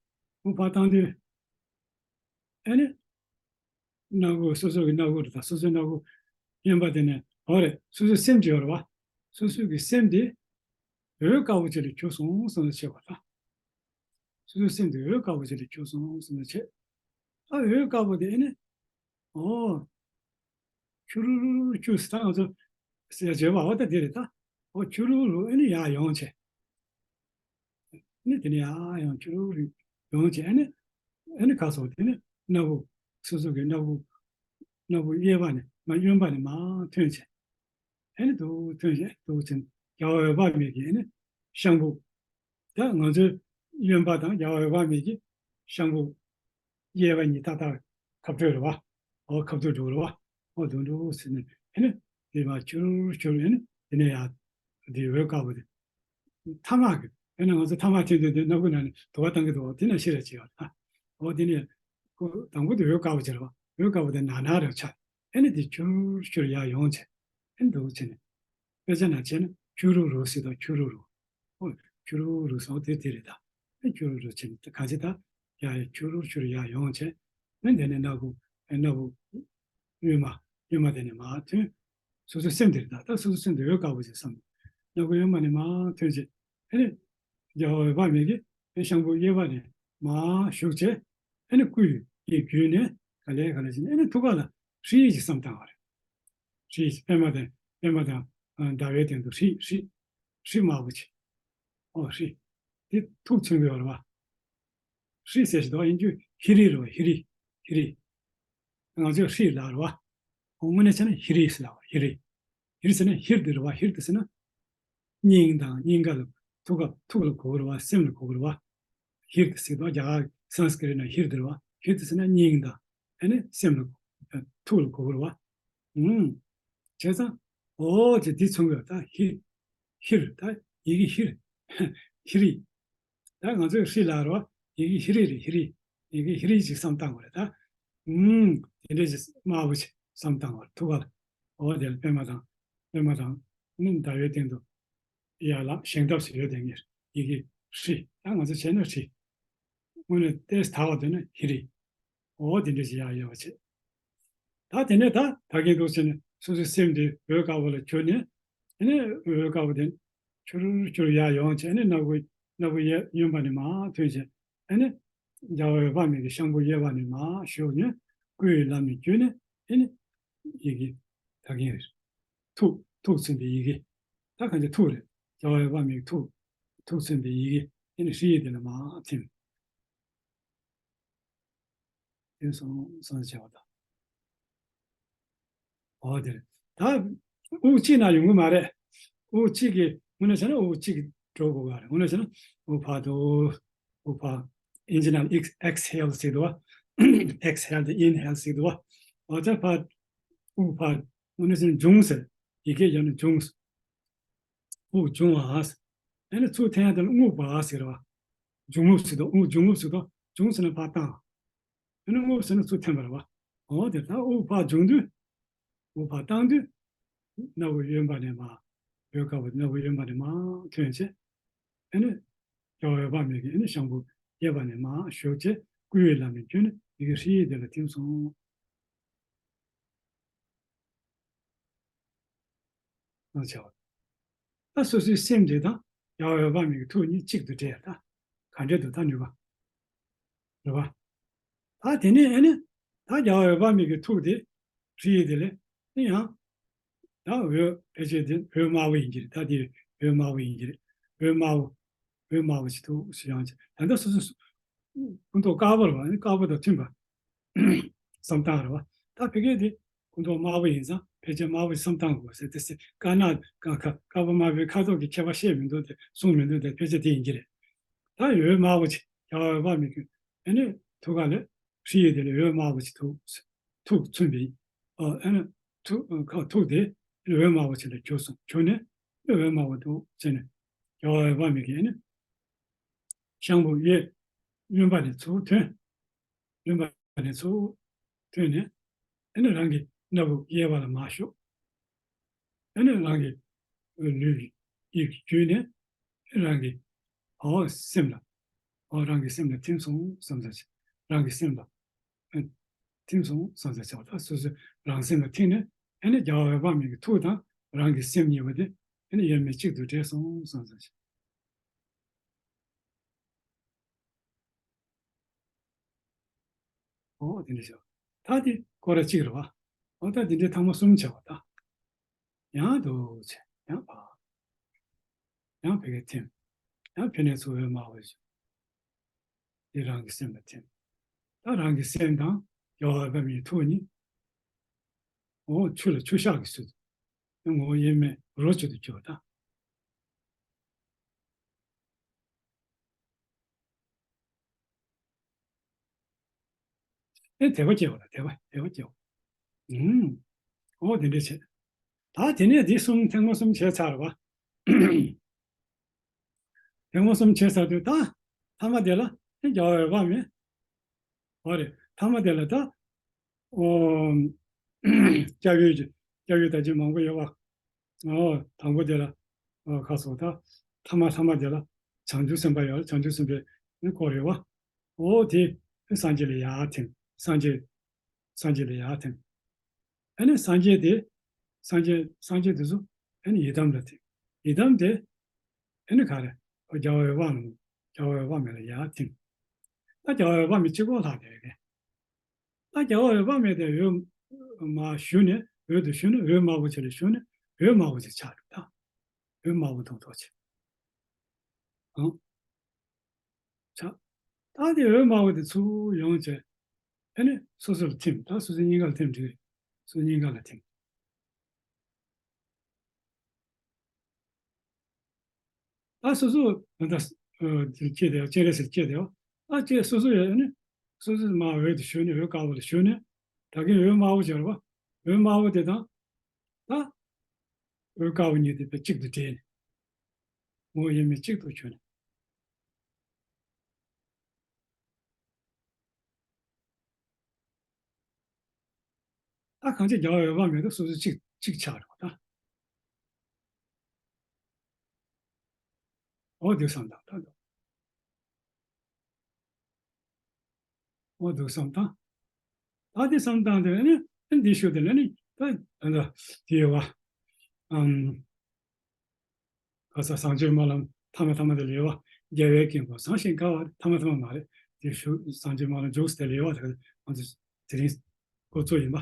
དབུགས་ཕར་བཏང་དུས། ཨ་ནི། སྣ་ཁུག་སོ་སོ་གི་སྣ་ཁུག་རེད། ད་སོ་སོའི་སྣ་ཁུག་གཡོན་པ་དེ་ནས། འོ་རེད། སོ་སོའི་སེམས་ཀྱི་ཡོད་རེད་བ། སོ་སོ་གི་སེམས་དེ་འོད་དཀར་པོ་ཅིག་ལ་གྱུར་སོང་བསམ་བློ་བྱེད་པ་དང་། སོ་སོའི་སེམས་དེ་འོད་དཀར་པོ་ཅིག་ལ་གྱུར་སོང་བསམ་བློ་བྱེད། ཨ་འོད་དཀར་པོ་དེ་ཨ་ནི། འོ། ཁྱུ་རུ་རུ་རུ་ཁྱུ་ཟེར། ད་ང་ཚོ་ཟེར་བརྗོད་པ་འོ་ད་དེ་རེད་ད། འོ་ཁྱུ་རུ་རུ་ཨ་ནི་ཡར་ཡོང་བྱས། ཨ་ནི་དེ་ནས་ཡར་ཡོང་ཁྱུ་རུ་རུ་ཡོང་བྱས། ཨ་ནི་ཨ་ནི་ག་སོང་། དེ་ནི་སྣ་ཁུག་སོ་སོ་གི་སྣ་ཁུག་སྣ་ཁུག་གཡས་པ་ནས་མར་གཡོན་པ་ནས་མར་ཐོན་བྱས། ཨ་ནི་འདུག་ཐོན་བྱས་འདུག་བྱས། རྒྱལ་བ་འོད་དཔག་མེད་ཀྱི་ཨ་ནི་ཤམ་བུ། ད་ང་ཚོའི་གཡོན་པ་དང་རྒྱལ་བ་འོད་དཔག་མེད་ཀྱི་ཤམ་བུ། གཡས་པ་གཉིས་ཏག་ཏག་ཁ་སྤྲོད་རེད་བ། འོ་ཁ་སྤྲོད་འགྲོ་རེད་བ། འོ་འདུག་འདུག་ཟེར་ནས་ཨ་ནི་དེ་མར་ཁྱུར་ཁྱུར་ཨ་ནི་དེ་ནས་ཡར་དེ་འོད་དཀར་པོ་དེ། ཐ་མག་གི་ཨ་ནི་ང་ཚོ་ཐ་མག་འཐེན་དུས་དེ་སྣ་ཁུག་ནང་ནས་དུ་བ་བཏང་གི་འདུག་དེ་ནང་ཤི་ར་བྱེད་ཡོད་ད། འོ་དེ་ནས་ཁོ་དང་པོ་དེ་འོད་དཀར་པོ་ཅིག་རེད་བ། འོད་དཀར་པོ་དེ་ནར་ནར་རེ་ཆགས། ཨ་ནི་དེ་ཁྱུར་ཁྱུར་ཡར་ཡོང་བྱས། ཨ་ནི་འདུག་བྱས་ནས། དཔེ་ཆ་ནང་བྱས་ན་ཁྱུ་རུ་རུ་ཟེར་དང་ཁྱུ་རུ་རུ། ཨོ། ཁྱུ་རུ་རུ་ཟེར་བ་དེ་དེ་རེད་ད། ཨ་ཁྱུ་རུ་རུ་བྱས་ནས་གང་ཅི་ད། ཡར་ཡར་ཁྱུ་རུ་ཁྱུ་རུ་ཡར་ཡོང་བྱས། ཨ་ནི་དེ་ནས་སྣ་ཁུག་ཨ་སྣ་ཁུག་གཡོན་མ། གཡོན་མ་དེ་ནས་མར་ཐོན། སོ་སོའི་སེམས་དེ་རེད་ད། ད་སོ་སོའི་སེམས་དེ་འོད་དཀར་པོ་ཞིག་བསམ། སྣ་ཁུག་གཡོན་མ་ནས་མར་ཐོན་བྱས། ཨ་ནི། རྒྱལ་བ་འོད་དཔག་མེད་ཀྱི་ཨ་ཤམ་བུ་གཡས་པ་ནས་མར་ཞུགས་བྱས། ཨ་ནི་སྐུ་ཡི་བརྒྱུད་ནས་ག་ལེ་ག་ལེ་བྱས་ནས་ཨ་ནི་ཐུགས་ཀ་ལ་ཧྲཱིཿ་ཅིག་བསམ་བཏང་བ་རེད། ཧྲཱིཿ་པདྨ་དང་པདྨ་དང་ཟླ་བའི་སྟེང་དུ་ཧྲཱིཿ་ཧྲཱིཿ་ཧྲཱིཿ་དམར་པོ་ཅིག་ཨོ་ཧྲཱིཿ་དེ་ཐུགས་མཚོན་གྱི་ཡོད་རེད་བ། ཧྲཱིཿ་ཟེར་ཞིག་འདུག་ཡིན་རྒྱུ་ཧི་རི་རེད་བ། ཧི་རི། ཧི་རི། ང་ཚོས་ཧྲཱིཿ་ལབ་རེད་བ། དངོས་གནས་བྱས་ན་ཧི་རི་ཟེར་ལབ་བ། ཧི་རི། ཧི་རི་ཟེར་ན་ཧིར་དེ་རེད་བ། ཧིར་དེ་ཟེར་ན། སྙིང་དང་སྙིང་ག་ལ་ཐུགས་ཀ་ཐུགས་ལ་གོ་གི་རེད་བ། སེམས་ལ་གོ་གི་རེད་བ། ཧིར་དེ་ཟེར་དུས་རྒྱ་གར་སཾ་སྐྲྀ་ཏ་ནང་ཧིར་དེ་རེད་བ། ཧིར་དེ་ཟེར་ན་སྙིང་དང་ཨ་ནི་སེམས་ལ་ཐུགས་ལ་གོ་གི་རེད་བ། ཨུམ། བྱས་ཙང་། འོ་ཅེ་འདི་མཚུངས་ཡོད་ད། ཧིར། ཧིར་ད་ཡི་གེ་ཧིར། ཧི་རི། ད་ང་ཚོས་ཧྲཱིཿ་ལབ་རེད་བ། ཡི་གེ་ཧི་རི་རེད། ཧི་རི། ཡི་གེ་ཧི་རི་ཅིག་བསམ་བཏང་བ་རེད་ད། ཨུམ། དེ་འདྲ་ཅིག་དམར་པོ་ཅིག་བསམ་བཏང་བ་རེད། ཐུགས་ཀ་ལ། འོ་དེ་ལ་པདྨ་དང་། པདྨ་དང་། ནི་ཟླ་བའི་སྟེང་དུ། ཡར་ལ་བཞེངས་སྟབས་སུ་ཡོད་དེ་ངེར། ཡི་གེ་ཧྲཱིཿ་ད་ང་ཚོ་བྱས་ན་ཧྲཱིཿ་དངོས་གནས་ཏོག་ཙམ་དག་པ་འདོད་ན་ཧི་རི། འོ་དེ་འདྲ་ཅིག་ཡར་ཡོད་པ་བྱས། ད་དེ་ནས་ད་ད་གིན་འདུག་བྱས་ནས་སོ་སོའི་སེམས་དེ་འོད་དཀར་པོ་ལ་གྱུར་ནས། ཨ་ནི་འོད་དཀར་པོ་དེ་ཁྱུར་ཁྱུར་ཡར་ཡོང་བྱས་ནས་སྣ་ཁུག་སྣ་ཁུག་གཡས་གཡོན་པ་ནས་མར་ཐོན་བྱས། ཨ་ནི་རྒྱལ་བ་འོད་དཔག་མེད་ཀྱི་ཤམ་བུ་གཡས་པ་ནས་མར་ཞུགས་ནས་སྐུ་ཡི་ལམ་ནས་བརྒྱུད་ནས། ཨ་ནི་ཡི་གེ་ད་གིན་ཐུགས་ཐུགས་མཚོན་པའི་ཡི་གེ། ད་གང་ཅི་ཐུགས་རེད། རྒྱལ་བ་འོད་དཔག་མེད་ཀྱི་ཐུགས་ཐུགས་མཚོན་པའི་ཡི་གེ། ཨ་ནི་ཧྲཱིཿ་དེ་ལ་མར་ཐིམ། དེ་སོང་སོང་བྱས་པ་དང་། འོ་དེ་རེད། ད་དབུགས་གཅིག་ན་ཡོང་གི་མ་རེད། དབུགས་གཅིག་གིས་དངོས་གནས་བྱས་ན་དབུགས་གཅིག་གིས་འགྲོ་དགོས་པ་རེད། དངོས་གནས་བྱས་ན་དབུགས་ཕར་འདུག་དབུགས་ཕར། ཨིན་ཇི་ནང་ཨེག་ཨེག་སི་ཧེལ་ཟེར་འདུག་བ། ཨེག་སི་ཧེལ་དེ་ཨིན་ཧེལ་ཟེར་འདུག་བ། འོ་ད་ཕར་དབུགས་ཕར་དངོས་གནས་བྱས་ན་འབྱུང་ཟེར། ཡི་གེ་ཡང་ན་འབྱུང་། དབུགས་འབྱུང་བ། ཨ་ནི་ཚུར་འཐེན་ཡ་དེ་ལ་རྔུབ་པ་ཟེར་བ། འབྱུང་རྔུབ་ཟེར་དང་། དབུགས་འབྱུང་རྔུབ་ཟེར་དང་། འབྱུང་ཟེར་ན་ཕར་བཏང་། ཨ་ནི་རྔུབ་ཟེར་ན་ཚུར་འཐེན་པ་རེད་བ། འོ་དེ་ལྟར་དབུགས་ཕར་འབྱུང་དུས། དབུགས་ཕར་བཏང་དུས། སྣ་བུག་གཡོན་པ་ནས་མར། འོད་དཀར་པོ་སྣ་བུག་གཡོན་པ་ནས་མར་ཐོན་བྱས། ཨ་ནི་རྒྱལ་བ་འོད་དཔག་མེད་ཀྱི་ཨ་ནི་ཤངས་བུག་གཡས་པ་ནས་མར་ཞུགས་བྱས། སྐུ་ཡི་ལམ་ནས་བརྒྱུད་ནས་ཡི་གེ་ཧྲཱིཿདེ་ལ་ཐིམ་སོང་། ཨ་ཆ་བ། ད་སོ་སོའི་སེམས་དེ་དང་རྒྱལ་བ་འོད་དཔག་མེད་ཀྱི་ཐུགས་གཉིས་གཅིག་ཏུ་འདྲེས་ཡ། ད་ག་འདྲས་འདུག་ད་ནུས་པ་རེད་བ། ད་དེ་ནས་ཨ་ནི་ད་རྒྱལ་བ་འོད་དཔག་མེད་ཀྱི་ཐུགས་དེ་ཧྲཱིཿདེ་ལས་ཨ་ནི་ཡང་ད་འོད་ཕལ་ཆེར་དེ་འོད་དམར་པོ་ཡིན་གྱི་རེད། ད་དེ་འོད་དམར་པོ་ཡིན་གྱི་རེད། འོད་དམར་པོ། འོད་དམར་པོ་ཅིག་ཐུགས་སུ་ཡང་ཅིག་ད་ལྟ་སོ་སོ་སྐུ་མདོག་དཀར་པོ་རེད་བ། ཨ་ནི་དཀར་པོ་དང་མཐུན་པ། བསམ་སྟངས་རེད་བ། ད་ཕ་གི་དེ་སྐུ་མདོག་དམར་པོ་ཡིན་ཙང་ཕལ་ཆེར་དམར་པོ་ཞིག་བསམ་སྟངས་དགོས་ཟེར་ཏེ། དཀར་ནག་དཀར་དཀར་དཀར་པོ་དམར་པོའི་ཁ་དོག་གི་ཁྱད་པར་བཤད་མི་འདུག་སྟེ། གསུང་མི་འདུག་སྟེ། ཕལ་ཆེར་དེ་ཡིན་གྱི་རེད། ད་འོད་དམར་པོ་ཅིག་རྒྱལ་བ་འོད་དཔག་མེད་ཀྱི་ཨ་ནི་ཐུགས་ཀ་ལ་ཧྲཱིཿདེ་ལས་འོད་དམར་པོ་ཅིག་ཐུགས་ཐུགས་མཚོན་པའི། ཨ་ཨ་ནི་ཐུགས་ཁ་ཐུགས་དེ་འོད་དམར་པོ་ཅིག་ལ་གྱུར་སོང་། གྱུར་ནས་འོད་དམར་པོ་འདུག་བྱས་ནས་རྒྱལ་བ་འོད་དཔག་མེད་ཀྱི་ཨ་ནི་ཤངས་བུག་གཡས་གཡོན་པ་ནས་ཚུར་ཐོན། གཡོན་པ་ནས་ཚུར་ཐོན་ནས་ཨ་ནི་རང་གི་སྣ་བུག་གཡས་པ་ལ་མར་ཞུགས། ཨ་ནི་རང་གི་ལུས་ཀྱི་དབྱིབས་ཀྱི་བརྒྱུད་ནས་རང་གི་འོ་སེམས་ལ། འོ་རང་གི་སེམས་ལ་ཐིམ་སོང་བསམ་ས་ཅིག་རང་གི་སེམས་ལ་ཨ་ཐིམ་སོང་བསམ་ས་ཅིག་ད་སོ་སོའི་རང་སེམས་ལ་ཐིམ་ནས་ཨ་ནི་རྒྱལ་བ་འོད་དཔག་མེད་ཀྱི་ཐུགས་དང་རང་གི་སེམས་གཉིས་པོ་དེ་ཨ་ནི་དབྱེར་མེད་གཅིག་ཏུ་འདྲེས་སོང་བསམ་ས་ཅིག་འོ་དེ་འདྲ་བྱས། ད་དེ་སྐོར་ར་གཅིག་རེད་བ། འོ་ད་དེ་འདྲའི་ཐེངས་མ་གསུམ་བྱས་པ་ད། ཡང་འདུག་བྱས། ཡང་ཕར། ཡང་ཕ་གིར་ཐིམ། ཡང་ཕ་ནས་ཚུར་འོད་དམར་པོ་ཞིག་དེ་རང་གི་སེམས་ལ་ཐིམ། ད་རང་གི་སེམས་དང་རྒྱལ་བ་འོད་དཔག་མེད་ཀྱི་ཐུགས་གཉིས། འོ་ཆུ་ལ་ཆུ་ཤག་གི་ཚུལ་དུ། ངོ་བོ་དབྱེར་མེད་རོ་གཅིག་ཏུ་གྱུར་པ་དང་། ཨེ་དད་པ་སྐྱེ་བ་ལ་དད་པ་དད་པ་སྐྱེ་བ། ཨུམ། འོ་དེ་འདྲ་བྱས། ད་དེ་ནས་འདི་གསུམ་ཐེངས་མ་གསུམ་བྱས་ཚར་བ། ཐེངས་མ་གསུམ་བྱས་ཚར་དུས་ད་ཐ་མ་དེ་ལ་ཨེ་རྒྱལ་བ་འོད་དཔག་མེད། འོ་རེད། ཐ་མ་དེ་ལ་ད། ཨོ། སྐྱབས་ཡུལ་གྱི་སྐྱབས་ཡུལ་ད་ཅི་མང་པོ་ཡོད་བ། ཨོ། དང་པོ་དེ་ལ། ཨོ་ཁ་སོ་ད། ཐ་མ་ཐ་མ་དེ་ལ་བྱང་ཆུབ་སེམས་དཔའ་ཡོད། བྱང་ཆུབ་སེམས་དཔའི་ནི་སྐོར་ཡོད་བ། ཨོ་དེ་སངས་རྒྱས་ལ་ཡར་ཐིམ། སངས་རྒྱས་སངས་རྒྱས་ལ་ཡར་ཐིམ། ཨ་ནི་སངས་རྒྱས་དེ་སངས་རྒྱས་སངས་རྒྱས་དེ་ཚོ་ཨ་ནི་ཡི་དམ་ལ་ཐིམ། ཡི་དམ་དེ་ཨ་ནི་ག་རེ། རྒྱལ་བ་འོད་དཔག་མེད། རྒྱལ་བ་འོད་དཔག་མེད་ལ་ཡར་ཐིམ། ད་རྒྱལ་བ་འོད་དཔག་མེད་གཅིག་པོ་ལྷག་བསྡད་ཡོད་གི། ད་རྒྱལ་བ་འོད་དཔག་མེད་དེ་འོད་མར་ཞུ་ནས་འོད་དུ་ཞུ་ནས་འོད་དམར་པོ་ཅིག་ལ་ཞུ་ནས་འོད་དམར་པོ་ཅིག་ཆགས་འདུག་ད་འོད་དམར་པོ་མདོག་མདོག་ཅིག་ཨང་། ཆགས། ད་དེ་འོད་དམར་པོ་དེ་ཚུར་ཡོང་བྱས་ཨ་ནི་སོ་སོ་ལ་ཐིམ། ད་སོ་སོའི་སྙིང་ག་ལ་ཐིམ་འགྲིག་རེད། སོ་སོའི་སྙིང་ག་ལ་ཐིམ། ད་སོ་སོ་ད་ལྟ་ཨ་དེ་སྐྱེས་དེ་སྤྱན་རས་གཟིགས་སྐྱེས་དེ་བ། ད་སྐྱེས་སོ་སོ་ཡོད་ནི་སོ་སོ་མར་འོད་དུ་ཞུ་ནས་འོད་དཀར་པོ་ལ་ཞུ་ནས་ད་གིན་འོད་དམར་པོ་སྦྱར་བ། འོད་དམར་པོ་དེ་དང་ད་འོད་དཀར་པོ་གཉིས་དེ་དཔེ་གཅིག་ཏུ་འདྲེས་ནས་ངོ་བོ་དབྱེར་མེད་གཅིག་ཏུ་གྱུར་ནས། ད་གང་ཅི་རྒྱལ་བ་འོད་དཔག་མེད་དུ་སོ་སོ་གཅིག་གཅིག་ཆགས་འགྲོ་ད། འོ་འདུག་བསམ་དང་ད་འདུག་འོ་འདུག་བསམ་དང་། ད་དེ་བསམ་དང་དེ་ནི་འདི་ཤོད་དེ་ལ་ནི་ད་ད་དེ་ཡོད་བ། ཨམ། ག་ས་བྱང་ཆུབ་སྨོན་ལམ་ཐ་མ་ཐ་མ་དེ་ལས་བ། རྒྱལ་བའི་དཀྱིལ་འཁོར་བཟང་ཞིང་དཀར་བ་ཐ་མ་ཐ་མ་མ་རེད། དེ་ཞུ་བྱང་ཆུབ་སྨོན་ལམ་མཇུག་སྟེ་ལས་བ་དེ་ང་ཚོ་དེ་རིང་འགོ་གཙོ་ཡིན་པ།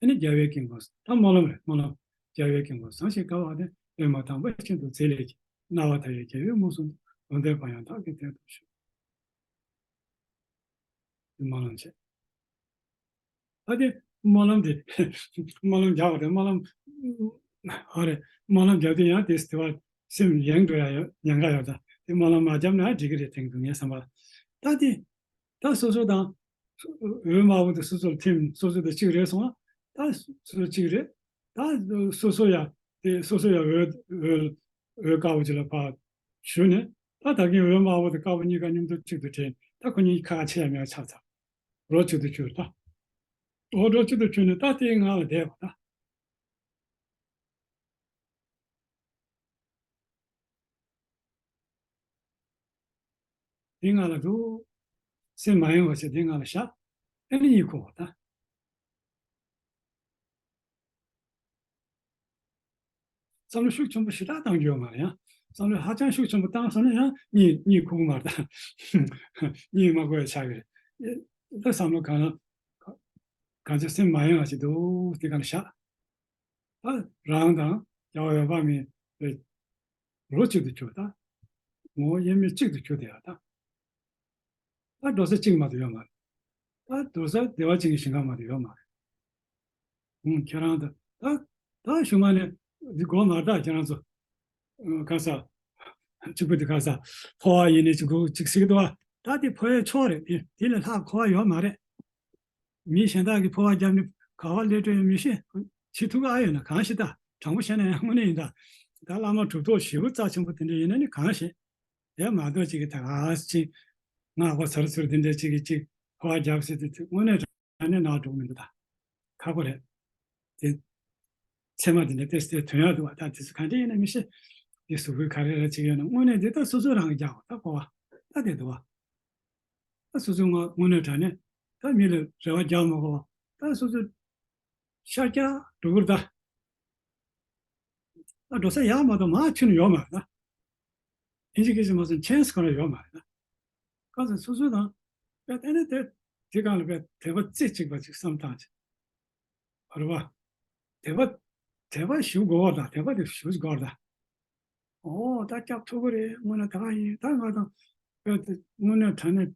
ཨ་ནི་རྒྱལ་བའི་དཀྱིལ་འཁོར་ད་སྨོན་ལམ་རེད། སྨོན་ལམ། རྒྱལ་བའི་དཀྱིལ་འཁོར་བཟང་ཞིང་དཀར་བ་དེ་པདྨ་དམ་པ་ཤིན་ཏུ་མཛེས་ལེགས་ཀྱི། སྣང་བ་མཐའ་ཡས་རྒྱལ་བའི་དངོས་སུ་ལུང་བསྟན་པ་ཡང་དག་གི་དོན་དུ་ཞུ། སྨོན་ལམ་བྱེད། ད་དེ་ སྨོན་ལམ་དེ་སྨོན་ལམ་རྒྱག་པ་དང་སྨོན་ལམ། ཨ་རེ། སྨོན་ལམ་རྒྱབ་དུས་ཡང་དེ་དེ་བ་སེམས་ཡེངས་འགྲོ་ཡ་ཡོད། ཉེན་ཁ་ཡོད་ད། དེ་སྨོན་ལམ་མ་བརྒྱབ་ན་འགྲིག་གི་རེད་དྲན་གི་འདུག་ངའི་བསམ་པ། ད་དེ་ད་སོ་སོ་དང་འོད་དམར་པོ་དེ་སོ་སོར་ཐིམ། སོ་སོ་དང་གཅིག་རེད་སོང་ང་། ད་སོ་སོ་གཅིག་རེད། ད་སོ་སོ་ཡ་དེ་སོ་སོ་ཡ་འོད་འོད་འོད་དཀར་པོ་ཅིག་ལ་ཕར་ཞུ་ནས། ད་ད་གིན་འོད་དམར་པོ་དང་དཀར་པོ་གཉིས་ཀ་མཉམ་དུ་གཅིག་ཏུ་དྲིལ། ད་ཁོ་གཉིས་ཁ་ཁ་ཕྱེ་ཡ་མེད་པ་ཆགས་ཚར། རོ་གཅིག་ཏུ་གྱུར་ད། འོ་རོ་གཅིག་ཏུ་གྱུར་ནས་ད་དེའི་ངང་ལ་བསྡད་པ་ད། དེའི་ངང་ལ་འདུག་སེམས་མ་ཡེངས་པ་བྱས་དེའི་ངང་ལ་བཞག་ཨ་ནི་གཉིད་ཁུག་པ་ད། བསམ་བློ་ཤུགས་ཆེན་པོ་ཞེ་དྲག་བཏང་རྒྱུ་ཡོད་མ་རེད་ཡ། བསམ་བློ་ཧ་ཅང་ཤུགས་ཆེན་པོ་བཏང་སོང་ན་ཡང་གཉིད་གཉིད་ཁུག་གི་མ་རེད་ད། གཉིད་མ་ཁུག་ཡ་ཆགས་ཀྱི་རེད། ད་བསམ་བློ་གང་ལ་གང་ཅི་སེམས་མ་ཡེངས་པ་ཞིག་འདུག་དེ་གང་བཞག་ད་རང་དང་རྒྱལ་བ་འོད་དཔག་མེད་རོ་གཅིག་ཏུ་གྱུར་ད། ངོ་བོ་དབྱེར་མེད་གཅིག་ཏུ་གྱུར་དེ་ཡ་ད། ད་འགྲོ་ས་གཅིག་མ་གཏོགས་ཡོད་མ་རེད། ད་འགྲོ་ས་བདེ་བ་ཅན་གྱི་ཞིང་ཁམས་མ་གཏོགས་ཡོད་མ་རེད། ཧུམ། ཁྱེད་རང་ད་ད་ད་གཞུག་མ་ནས་འདི་དགོས་མ་རེད་ད། ཁྱེད་རང་ཚོ་ཨ་ག་ས་གཅིག་པུ་འདི་ག་ས་འཕོ་བ་ཡིན་ནས་གཅིག་གུ་གཅིག་ཟེར་གི་འདུག་བ། ད་དེ་འཕོ་བའི་ཕྱོགས་རེད། དེ་དེ་ལས་ལྷག་འཕོ་བ་ཡོད་མ་རེད། མི་གཞན་དག་གིས་འཕོ་བ་བརྒྱབ་ནས་ག་བ་སླེབས་འགྲོ་ཡོད་མི་ཤེས། བྱེད་ཐུབ་ཀ་ཨ་ཡོད་ན་གང་ཤེས་ད། དྲང་པོ་བཤད་ན་ཡང་དངོས་གནས་ཡིན་ད། ད་བླ་མ་གྲུབ་ཐོབ་ཞེ་པོ་རྩ་ཆེན་པོ་དེ་འདྲ་ཡིན་ན་ནི་གང་ཤེས། དེ་མ་གཏོགས་ཅིག་གིས་ད་ག་ཅིག་སྔགས་པ་ཟུར་ཟུར་དེ་འདྲ་ཅིག་གིས་ཅིག་འཕོ་བ་བརྒྱབ་ཟེར་དུས་དངོས་གནས་དྲང་གནས་ནང་འགྲོ་གི་མི་འདུག་ད། ཁག་པོ་རེད། དེ་ཚད་མ་དེ་འདྲ་ཏོག་ཙམ་དོན་ཡག་འདུག་བ། ད་དེ་ཚོ་ག་འདྲ་ཡིན་ན་མི་ཤེས། དེ་གཟུགས་པོའི་ག་རེ་རེ་ཅིག་ཡོད་ན་དངོས་གནས་དེ་ད་སོ་སོ་རང་གིས་རྒྱག་པ་ད་འཕོ་བ་ད་དེ་འདུག་བ། ད་སོ་སོའི་ངོ་དངོས་གནས་དྲང་གནས་ད་མི་ལ་རེ་བ་རྒྱག་མ་དགོས་པ། ད་སོ་སོ་ཤར་རྒྱག་འགྲོ་དགོས་ད། ད་འགྲོ་ས་ཡག་མ་གཏོགས་མར་ཁྱོན་ནས་ཡོད་མ་རེད་ད། ཨིན་ཇི་སྐད་ཆ་མ་སོང་ཆན་སི་གང་ཡང་ཡོད་མ་རེད་ད། གང་ཟེར་སོ་སོ་དང་དཔེ་ཨ་ནི་དེ་དེ་སྒང་ལ་དཔེ་དད་པ་རྩེ་གཅིག་པ་ཅིག་བསམ་བཏང་ཅིག་རེད་བ། དད་པ་དད་པ་ཞུ་དགོས་པ་དང་དད་པ་དེ་ཞུ་དགོས་རེད་ད། ཨོ་ད་སྐྱབས་ཐུབ་ཀྱི་རེད། དངོས་གནས་ད་ག་ཡིན་ད་ང་དང་། དཔེ་དེ་དངོས་གནས་དྲང་གནས་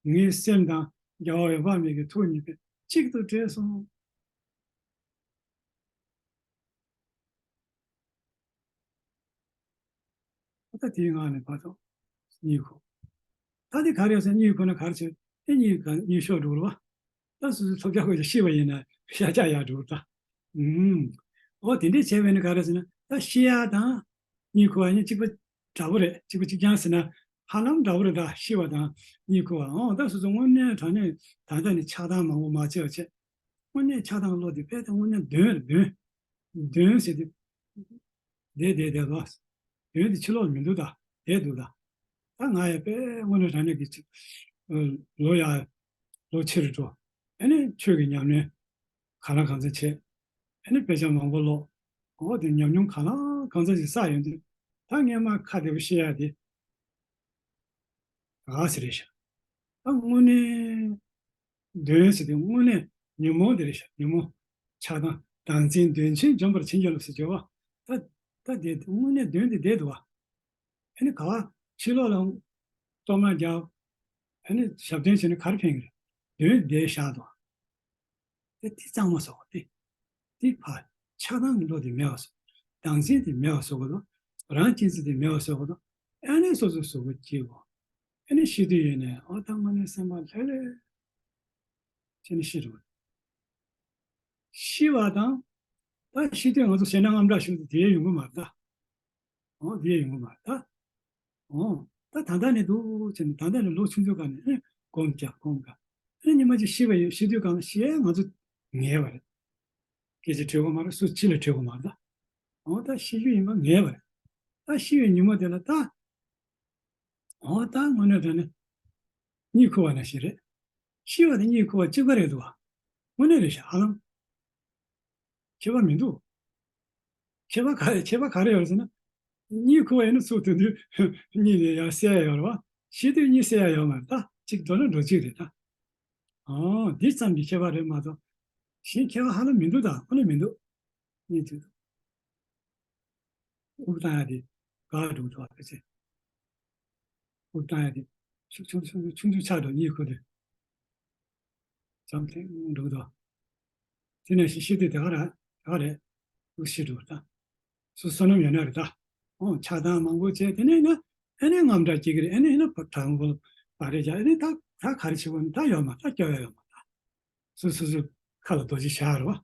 ངའི་སེམས་དང་རྒྱལ་བ་འོད་དཔག་མེད་ཀྱི་ཐུགས་གཉིས་ཀ་གཅིག་ཏུ་འདྲེས་སོང་། ད་དེའི་ངང་ནས་ཕར་ཚུར་གཉིད་ཁུག་ད་དེ་ག་རེ་ཟེར་གཉིད་ཁུག་ན་ག་རེ་བྱེད། དེ་གཉིད་ག་གཉིད་ཤོར་འགྲོ་རེད་བ། ད་སོ་སོའི་ཐོབ་རྒྱག་དགོས་ཀྱི་ཤི་བ་ཡིན་ན་ཤ་ཆག་ཡག་འགྲོ་རེད་ད། ཨུམ། ཨོ་དེ་འདྲས་བྱས་པས་ན་ག་རེ་ཟེར་ན་ད་ཤི་ཡག་དང་གཉིད་ཁུག་པ་གཉིས་གཅིག་པ་འདྲ་པོ་རེད། གཅིག་པ་གཅིག་རྐྱང་ཟེར་ན་ཧ་ལམ་འདྲ་པོ་རེད་ད། ཤི་བ་དང་གཉིད་ཁུག་པ། ཨོ་ད་སོ་སོ་དངོས་གནས་དྲང་གནས་ད་ལྟ་ནས་ཆགས་སྡང་མང་པོ་མ་བྱེད་པ་བྱེད། དངོས་གནས་ཆགས་སྡང་བློ་དེ་དཔེ་དང་དངོས་གནས་གདོན་རེད་གདོན། གདོན་ཟེར་དུས། བསྡད་བསྡད་བསྡད་ལོ། དོན་དེ་ཕྱི་ལོགས་ལ་མི་འདུག་ད། བསྡད་འདུག་ད། ད་ང་ཡང་དཔེ་དངོས་གནས་དྲང་གནས་ཀྱི་ཅིག་ལོ་ཡང་ལོ་ཆེ་རུ་འགྲོ། ཨ་ནི་ཆོས་ཀྱི་ཉམས་ལེན་གང་ལ་གང་འཚམ་བྱས། ཨ་ནི་དཔེ་ཆ་མང་པོ་ཀློག་འོ་དེ་ཉམས་མྱོང་གང་ལ་གང་འཚམ་ཞིག་བསགས་ཡོང་དུས། ད་སྔས་མ་ཁ་བདེ་པོ་བཤད་ཡ་དེ། ག་ཟེ་རེད་ཤག་ད་དངོས་གནས་གདོན་ཟེར་དེ་དངོས་གནས་ཉོན་མོངས་དེ་རེད་ཤག་ཉོན་མོངས་ཆགས་སྡང་བདག་འཛིན་གདོན་ཆེན་འཇོམས་པར་བྱིན་གྱིས་རློབས་ཟེར་བརྗོད་པ། ད་ད་དེ་དངོས་གནས་གདོན་དེ་བསྡད་འདུག་བ། ཨ་ནི་ག་བ་ཕྱི་ལོགས་ལ་གཏོར་མ་རྒྱག་ཨ་ནི་ཞབས་བརྟན་བྱས་ན་ག་རེ་ཕན་གི་རེད། གདོན་བསྡད་བཞག་འདུག་དེ་དེ་གཙང་མ་བཟོ་དགོས་ཏེ། དེ་ཕར་ཆགས་སྡང་གི་བློ་དེ་མེད་པ་བཟོ། བདག་འཛིན་དེ་མེད་པ་བཟོ་དགོས་དོ། རང་གཅེས་འཛིན་དེ་མེད་པ་བཟོ་དགོས་དོ། ཨ་ནི་སོ་སོ་གཟུགས་པོ་སྐྱེ་དགོས། ཨ་ནི་ཤི་དུས་ཡིན་ནའི་ཨོ་ད་དངོས་གནས་སེམས་པ་ལྷོད་ལྷོད་བྱས་ནས་ཤི་འགྲོ། ཤི་བ་དང་། ད་ཤི་དུས་ང་ཚོ་ཞེད་སྣང་དངངས་སྐྲག་ཤོར་དུས་དེ་ཡོང་གི་མ་རེད་ད། ཨོ་དེ་ཡོང་གི་མ་རེད་ད། ཨོ། ད་ད་ལྟ་ནས་འདུག་བྱས་ནས་ད་ལྟ་ནས་ལོ་ཆུང་ཆུང་སྒང་ནས་ཨེ་གོམས་རྒྱག་གོམས་དགའ། ཨེ་ཉི་མ་གཅིག་ཤི་བ་ཡོད། ཤི་དུས་སྒང་ལ་ཤི་ཡས་ང་ཚོ་ངེས་པ་རེད། སྐད་ཆ་དྲི་དགོས་མ་རེད། སུ་ཕྱི་ལ་དྲི་དགོས་མ་རེད་ད། ཨོ་ད་ཤི་རྒྱུ་ཡིན་པ་ངེས་པ་རེད། ད་ཤི་བའི་ཉིན་མོ་དེ་ལ་ད། ཨོ་ད་དངོས་གནས་དྲང་གནས་གཉིད་ཁུག་པ་ནང་བཞིན་རེད། ཤི་བ་དང་གཉིད་ཁུག་པ་གཅིག་པ་རེད་འདུག་བ། དངོས་གནས་རེད་ཤག་ཧ་ལམ། ཁྱད་པར་མི་འདུག་ཁྱད་པར་ག་རེ་ཁྱད་པར་ག་རེ་ཡོད་རེད་ཟེར་ན། གཉིད་ཁུག་པ་ཡིན་ན་ཚུར་དེ་དུས་གཉིད་ནས་ཡར་སད་ཡ་ཡོད་རེད་བ། ཤི་དུས་གཉིད་སད་ཡ་ཡོད་མ་རེད་ད། གཅིག་འགྲོ་ན་འགྲོ་གཅིག་རེད་ད། ཨོ་འདི་ཙམ་གྱི་ཁྱད་པར་རེད་མ་གཏོགས། གཞན་ཁྱད་པར་ཧ་ལམ་མི་འདུག་ད་དངོས་གནས་མི་འདུག་གཉིད་དུས། དབུགས་བཏང་ཡ་དེ་འགག་འགྲོ་འགྲོ་བ་ཕལ་ཆེར། དབུགས་བཏང་ཡ་དེ་ཆུང་ཆུང་ཆུང་ཆུང་ཆུང་ཆུང་ཆགས་འགྲོ། གཉིད་ཁུག་དུས་འཇམ་ཐིང་འགྲོ་འདུག་དེ་ནས་ཤི་ཤི་དུས་དེ་ག་ར་དེ་ག་རེད། འུ་ཤི་འགྲོ་ད། སུ་བསོད་ནམས་ཡོད་ན་རེད་ད། ཨོ་ཆགས་སྡང་མང་པོ་བྱས་དེ་ནས་ན་ཨེ་ནས་དངངས་སྐྲག་སྐྱེ་གི་རེད། ཨེ་ནས་ཡིན་ན་བྲང་ཁོ་བ་རེད་བྱ། ཨེ་ནས་ད་ད་ག་རེ་བྱེད་དགོས་ན་ད་ཡོད་མ་ད་སྐྱོ་ཡ་ཡོད་མ་ད། སུ་སུ་སུ་ཁ་ལ་རྡོ་རྗེ་བཞག་རེད་བ།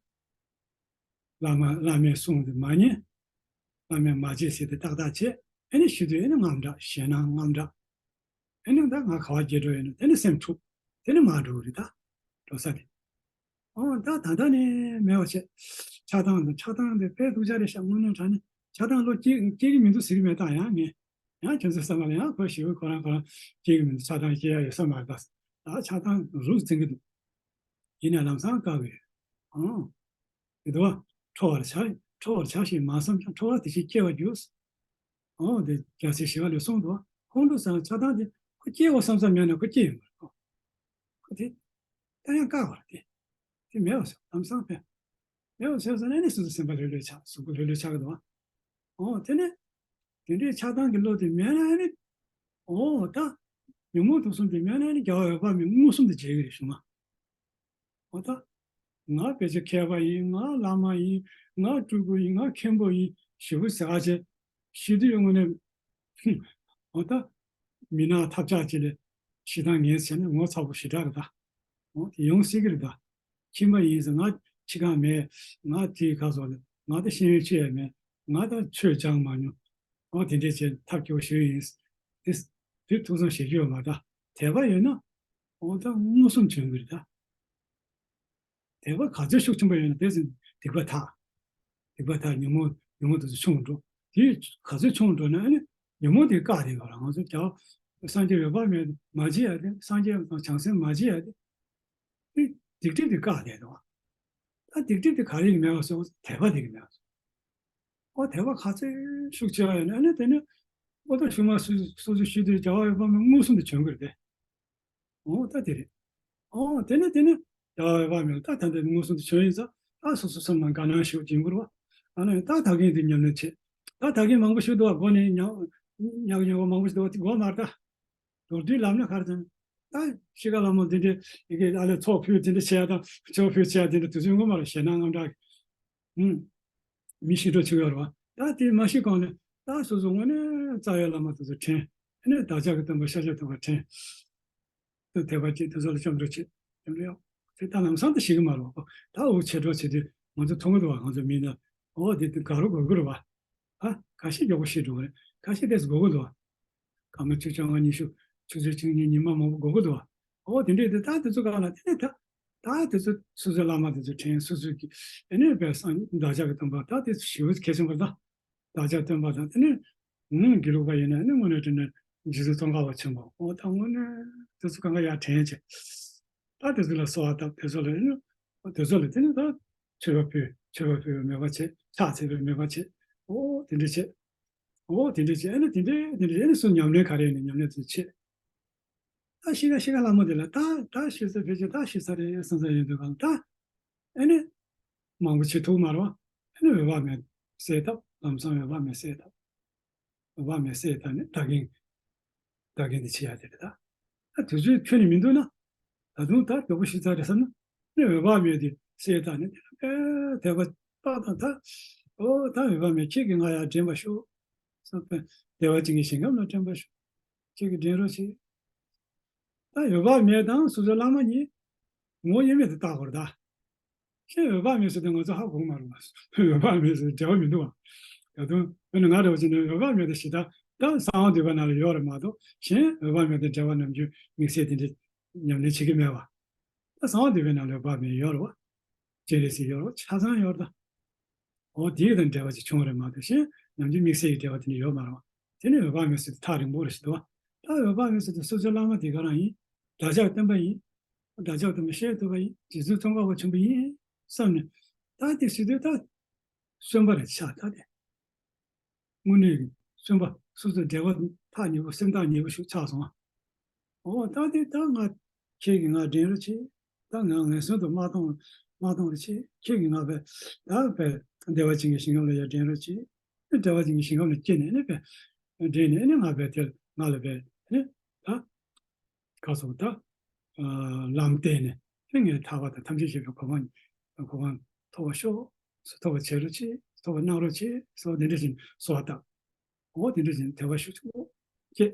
བླ་མ་བླ་མའི་གསུང་དེ་མ་ཉན། བླ་མས་མ་བྱེད་ཟེར་ཏེ་ཏག་ཏག་བྱེད། ཨེ་ནས་ཤི་དུས་ཨེ་ནས་དངངས་སྐྲག་ཞེད་སྣང་དངངས་སྐྲག་ཨེ་ནས་ད་ང་ག་བ་འགྱེལ་འགྲོ་ཡིན་ནམ། དེ་ནས་སེམས་འཁྲུག་དེ་ནས་མར་འགྲོ་གི་རེད་ད། འགྲོ་ས་དེ། ཨོ་ད་ད་ལྟ་ནས་མེད་པ་བྱས། ཆགས་སྡང་དང་ཆགས་སྡང་དེ་དཔེ་སྡུག་ཅག་རེད་ཤག་དངོས་གནས་དྲང་གནས་ཆགས་སྡང་བློ་སྐྱེ་སྐྱེ་གི་མི་འདུག་ཟེར་གི་མེད་ད། ཡང་ངས་ཡང་ཁྱོད་ཚོའི་བསམ་པ་ལ་ཡང་ཁོ་ཞེ་པོ་ཁོ་རང་ཁོ་རང་སྐྱེ་གི་མི་འདུག་ཆགས་སྡང་སྐྱེ་ཡ་ཡོད་ས་མ་རེད་ད། ད་ཆགས་སྡང་རུབ་འཛིན་གི་འདུག་ཡིན་ནའི་ལམ་སང་བཀག་གི་ཡོད། ཨང་། དེ་དུ་བ། ཁྲོ་བར་བྱ། ཁྲོ་བར་བྱ་ཞེས་མ་བསམས་ཀྱང་ཁྲོ་བ་དེ་བཞིན་སྐྱེ་བར་འགྱུར། ཨོ་དེ་རྒྱལ་སྲས་ཞི་བ་ལྷས་གསུངས་འདུག་ཁོང་ཁྲོ་ཟ་ཆགས་སྡང་དེ་ཁོ་སྐྱེ་དགོས་བསམ་བསམ་མེད་ན་ཁོ་སྐྱེ་ཡོང་བར་ཁོ། ཁོ་དེ། ད་ཡང་བཀག་པར་དེ། དེ་མེད་པ་བཟོ་ལམ་སང་ཕན། མེད་པ་བཟོས་ཟེར་ན་ནི་སོ་སོ་སེམས་པ་ལྷོད་ལྷོད་ཆགས་གཟུགས་པོ་ལྷོད་ལྷོད་ཆགས་ཀྱི་འདུག་ཨོ་དེ་ནི། དེ་འདྲའི་ཆགས་སྡང་གི་བློ་དེ་མེད་ན་ནི། ཨོ་ད། ཉོན་མོངས་དུག་གསུམ་དེ་མེད་ན་ནི་རྒྱལ་བ་འོད་དཔག་མེད་མངོན་སུམ་དུ་མཇལ་གྱི་རེད་ཞུ་མ། ཨོ་ད། ང་དཔེ་ཆ་མཁས་པ་ཡིན། ང་བླ་མ་ཡིན། ང་སྤྲུལ་སྐུ་ཡིན། ང་མཁན་པོ་ཡིན་ཞེ་པོ་ཟེར་ག་བྱས། ཤི་དུས་དངོས་གནས། ཨོ་ད། མི་ནག་ཐབས་ཆག་ཅིག་ལས་ཤི་སྟངས་ངན་བྱས་ན་ངོ་ཚ་པོ་ཞེ་དྲག་རེད་ད། ཨོ་དེ་ཡོང་སྲིད་ཀྱི་རེད་ད། ཁྱིམ་པ་ཡིན་ཟེར་ང་འཆི་ཁ་མེད། ང་དེའི་ཁ་སོགས་ལ་ང་ད་ཤེས་ཡོན་ཆེ་ཡ་མེད། ང་ད་ཆོས་སྦྱང་མ་མྱོང་། ཨོ་དེ་འདྲས་བྱས་ཐབས་སྐྱོ་པོ་ཞིག་ཡིན། དེ་དེ་ཐུགས་བསམ་བཞེས་རྒྱུ་ཡོད་མ་རེད་ད། དད་པ་ཡོད་ན། ཨོ་ད་མངོན་སུམ་བྱོན་གྱི་རེད་ད། དད་པ་ག་ཚོད་ཤུགས་ཆེན་པོ་ཡོད་ན་དེ་ཚོ་སྡིག་པ་དག་སྡིག་པ་དག་ཉོན་མོངས་ཉོན་མོངས་དེ་ཚོ་ཆུང་རུ་འགྲོ། དེ་ག་ཚོད་ཆུང་རུ་འགྲོ་ན་ཨ་ནི་ཉོན་མོངས་དེ་བཀག་བསྡད་པ་རེད། ང་ཚོ་རྒྱལ་བ་སངས་རྒྱས་འོད་དཔག་མེད་མ་བརྗེད་ཡ་དེ། སངས་རྒྱས་དང་བྱང་སེམས་མ་བརྗེད་ཡ་དེ། དེ་སྡིག་སྒྲིབ་དེ་བཀག་བསྡད་འདུག་ད་སྡིག་སྒྲིབ་དེ་ག་རེ་གིས་མེད་པ་སོང་དད་པ་དེ་གིས་མེད་པ་སོང་། ཨོ་དད་པ་ག་ཚོད་ཤུགས་ཆེ་བ་ཡོད་ན་ཨ་ནི་དེ་ནི་ཨོ་ད་ཤུགས་མ་སོ་སོ་ཤུགས་དེ་རྒྱལ་བ་འོད་དཔག་མེད་མངོན་སུམ་དུ་བྱོན་གྱི་རེད་དེ། ཨོ་ད་དེ་རེད། ཨོ་དེ་ནི་དེ་ནི་རྒྱལ་བ་འོད་དཔག་མེད་ད་ད་ལྟ་མངོན་སུམ་དུ་བྱོན་ཡིན་ཙང་ད་སོ་སོ་སེམས་ནང་དགའ་སྣང་ཞིག་སྦྱིན་དགོས་རེད་བ། ཨ་ནི་ད་ད་གིན་དེ་ཉམས་ལེན་བྱེད། ད་ད་གིན་མང་པོ་ཞིག་འདུག་བ། སྒོ་ནས་ཉག་ཉག་ཉག་མང་པོ་ཞིག་འདུག་བ། དེ་དགོས་མ་རེད་ད། མདོར་བསྡུས་ལབ་ན་ག་རེ་ཟེར་ན། ད་ཤི་ཁ་ལ་མོ་འདི་འདྲའི་ཡི་གེ་ཨ་ལས་ཚོགས་ཕུལ་དེ་འདྲ་བྱས་དང་ཚོགས་ཕུལ་བྱས་དེ་འདྲ་དུས་ཚོད་ངོ་མ་ལ་ཞེད་སྣང་དངངས་སྐྲག་ཨུམ། མི་ཤི་འགྲོ་ཆུག་ཡོད་རེད་བ། ད་དེ་མ་ཤི་གོང་ནས་ད་སོ་སོ་དངོས་གནས་རྩ་བའི་བླ་མ་དེ་ཚོ་དྲན། ཨ་ནི་བདག་ཅག་གི་སྟོན་པ་ཤཱཀྱ་ཐུབ་པ་དྲན། དེ་དད་པ་བསྐྱེད། དེ་ཚོ་ལ་སྐྱབས་འགྲོ་བྱེད། སྐྱབས་འགྲོ་ཡོད། དེ་ད་ལམ་སང་དུ་ཤི་གི་མ་རེད་བ། ད་འུ་ཆེ་འགྲོ་བྱེད་དུས་ང་ཚོ་མཐོང་གི་འདུག་བ། ང་ཚོ་མི་ན་འོ་དེ་དེ་དགའ་རོགས་དགོས་ཀྱི་རེད་བ། ཨ་ཁ་ཤས་མགྱོགས་པོ་ཤི་འགྲོ་གི་རེད། ཁ་ཤས་དེ་ཚོ་དགོས་ཀྱི་འདུག་བ། སྐར་མ་བཅུ་བཅོ་ལྔ་ཉི་ཤུ་ཆུ་ཚོད་གཅིག་གཉིས་ཉི་མ་མང་པོ་འགོར་གི་འདུག་བ། ཨོ་དེ་འདྲས་དེ་ད་དེ་ཚོ་གང་ལ་དེ་ནས་ད་ད་དེ་ཚོ་སོ་སོའི་བླ་མ་དེ་ཚོ་དྲན། སོ་སོའི་གི་ཨེ་ནས་བས་སང་བདག་ཅག་གི་སྟོན་པ་ད་དེ་ཚོ་ཞེ་པོ་གལ་ཆེན་པོ་རེད་ད། བདག་ཅག་སྟོན་པ་དང་དེ་ནས་ངོས་དགེ་ལུགས་པ་ཡིན་ན་ཨེ་ནས་དངོས་གནས་དྲན་ན་རྗེ་བཙུན་ཙོང་ཁ་པ་ཆེན་པོ། ཨོ་ད་དངོས་གནས་དེ་ཚོ་གང་ག་ཡར་དྲན་བྱས། ད་དེ་ཚོ་ལ་གསོལ་བ་བཏབ། དེ་ཚོ་ལ་ཨེ་ནས་དེ་ཚོ་ལ་དེ་ནས་ད་མཆོད་པ་ཕུལ། མཆོད་པ་ཕུལ་བའི་མོས་པ་བྱེད། ཕྱག་འཚལ་བའི་མོས་པ་བྱེད། ཨོ་དེ་འདྲས་བྱེད། ཨོ་དེ་འདྲས་བྱས། ཨ་ནི་དེ་འདྲས་དེ་འདྲས། ཨ་ནི་སུ་ཉམས་ལེན་ག་རེ་ཡིན་ན་ཉམས་ལེན་དེ་བྱེད། ད་ཤི་ཁ་ཤི་ཁ་ལྷ་མོ་དེ་ལ་ད་ད་ཤི་ས་ཕལ་ཆེར་ད་ཤི་ས་རེད་བསམ་ས་ཡོད་འདུག་གམ། ད་ཨ་ནི་མང་པོ་བྱེད་ཐུབ་མ་རེད་བ། ཨ་ནི་འོད་དཔག་མེད་གསལ་བཏབ། ལམ་སང་འོད་དཔག་མེད་གསལ་བཏབ། འོད་དཔག་མེད་གསལ་བཏབ་ནས་ད་གིན་ད་གིན་དེ་བྱེད་ཡ་དེ་རེད་ད། ད་དུས་ཚོད་ཁྱོན་ནས་མི་འདུག་ན། ད་དུང་ད་མགྱོགས་པོ་ཤི་ཚར་རེད་བསམ་ན། ནི་འོད་དཔག་མེད་དེ་གསལ་བཏབ་ནས་དེ་ལ་དཔེ་དད་པ་དཔག་དང་ད། ཨོ་ད་འོད་དཔག་མེད་ཁྱེད་ཀྱིས་ང་ཡར་འདྲེན་པར་ཤོག་བསམ་པའི་བདེ་བ་ཅན་གྱི་ཞིང་ཁམས་ལ་འདྲེན་པར་ཤོག་ཁྱེད་ཀྱིས་འདྲེན་རོགས་བྱེད། ད་འོད་དཔག་མེད་དང་སོ་སོའི་བླ་མ་གཉིས་ངོ་བོ་དབྱེར་མེད་དུ་བལྟ་དགོས་རེད་ད། གཞན་འོད་དཔག་མེད་ཟེར་དུས་ང་ཚོ་ཧ་གོ་གི་མ་རེད་བ། འོད་དཔག་མེད་ཟེར་འབྲེལ་བ་མི་འདུག་བ། ད་དུང་དཔེར་ན་ང་འདྲ་བོ་ཅིག་ནི་འོད་དཔག་མེད་དེ་ཞེ་དྲག་ད་གསང་བ་འདུས་པའི་ནང་ལ་ཡོད་རེད་མ་གཏོགས། གཞན་འོད་དཔག་མེད་དེ་འབྲེལ་བ་ནམ་རྒྱུན་དམིགས་བསལ་དེ་འདྲ་ཉམས་ལེན་བྱེད་ཀྱི་མེད་བ། ད་གསང་བ་འདུས་པའི་ནང་ལ་འོད་དཔག་མེད་ཡོད་རེད་བ། སྤྱན་རས་གཟིགས་ཡོད་རེད་བ། ཆ་ཚང་ཡོད་རེད་ད། འོ་དེ་དང་འབྲེལ་བ་ཅིག་བྱུང་བ་རེད་མ་གཏོགས། གཞན་ནམ་རྒྱུན་དམིགས་བསལ་གྱི་འབྲེལ་བ་དེ་འདྲ་ཡོད་མ་རེད་བ། དེ་ནི་འོད་དཔག་མེད་ཟེར་དུས་ཐག་རིང་པོ་རེད་ཟེར་འདུག་བ། ད་འོད་དཔག་མེད་ཟེར་དུས་སོ་སོའི་བླ་མ་དེ་ག་རང་ཡིན། བདག་ཅག་སྟོན་པ་ཡིན། བདག་ཅག་སྟོན་པ་ཤཱཀྱ་ཐུབ་པ་ཡིན། རྗེ་བཙུན་ཙོང་ཁ་པ་ཆེན་པོ་ཡིན་བསམ་ནས། ད་དེ་ཟེར་དུས་ད་གསོན་པ་རེད་ཆགས་ད་དེ། དངོས་གནས་ཀྱི་གསོན་པ་སོ་སོའི་འབྲེལ་བ་ཐག་ཉེ་པོ་སེམས་ཐག་ཉེ་པོ་ཞིག་ཆགས་སོང་ཨ། འོ་ད་དེ་ད་ང་ཁྱེད་ཀྱིས་ང་འདྲེན་རོགས་བྱེད། ད་ང་ངན་སོང་དུ་མ་ལྟུང་མ་ལྟུང་རོགས་བྱེད། ཁྱེད་ཀྱིས་ང་བས་ད་བས་བདེ་བ་ཅན་གྱི་ཞིང་ཁམས་ལ་ཡར་འདྲེན་རོགས་བྱེད། བདེ་བ་ཅན་གྱི་ཞིང་ཁམས་ལ་སྐྱེས་ནས་ནི་བས་འདྲེན་ནས་ནི་ང་བས་དེར་ང་ལ་བས་ནི་ད། ག་སོགས་ད། ལམ་བསྟན་ནས་ནི་ངས་ཐར་པ་དང་ཐམས་ཅད་མཁྱེན་པའི་གོ་འཕང་གོ་འཕང་ ཐོབ་པར་ཤོག། ཐོབ་པར་བྱེད་རོགས་བྱེད། ཐོབ་པར་གནང་རོགས་བྱེད་ཟེར་བ་འདི་འདྲ་བཞིན་གསོལ་བ་བཏབ། འོ་དེ་འདྲ་བཞིན་དད་པ་ཞུ་ཆོག་ཅེས།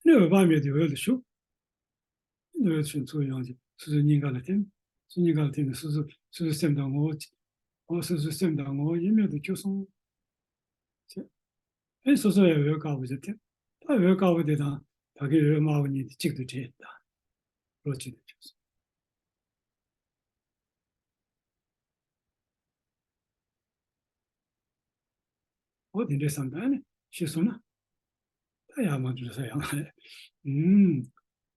ནི་འོད་དཔག་མེད་དེ་འོད་ལ་ཞུགས། འོད་ཆེན་ཚུར་ཡོང་ཅིང་སོ་སོའི་སྙིང་ག་ལ་ཐིམ། སོ་སྙིང་ག་ལ་ཐིམ་ནས་སོ་སོ་སོ་སོའི་སེམས་དང་ངོ་བོ། འོ་སོ་སོའི་སེམས་དང་ངོ་བོ་དབྱེར་མེད་དུ་གྱུར་སོང་། ཅེས། ཨེ་སོ་སོ་ཡང་འོད་དཀར་པོ་ཞིག་ཐིམ། ད་འོད་དཀར་པོ་དེ་དང་ད་གིན་འོད་དམར་པོ་གཉིས་དེ་གཅིག་ཏུ་འདྲེས། ད་རོ་གཅིག་ཏུ་གྱུར་སོང་། འོ་དེ་འདྲའི་བསམ་དང་ནི་ཤི་སོང་ན། ད་ཡར་མར་འགྲོ་ས་ཡོད་མ་རེད། ཨུམ།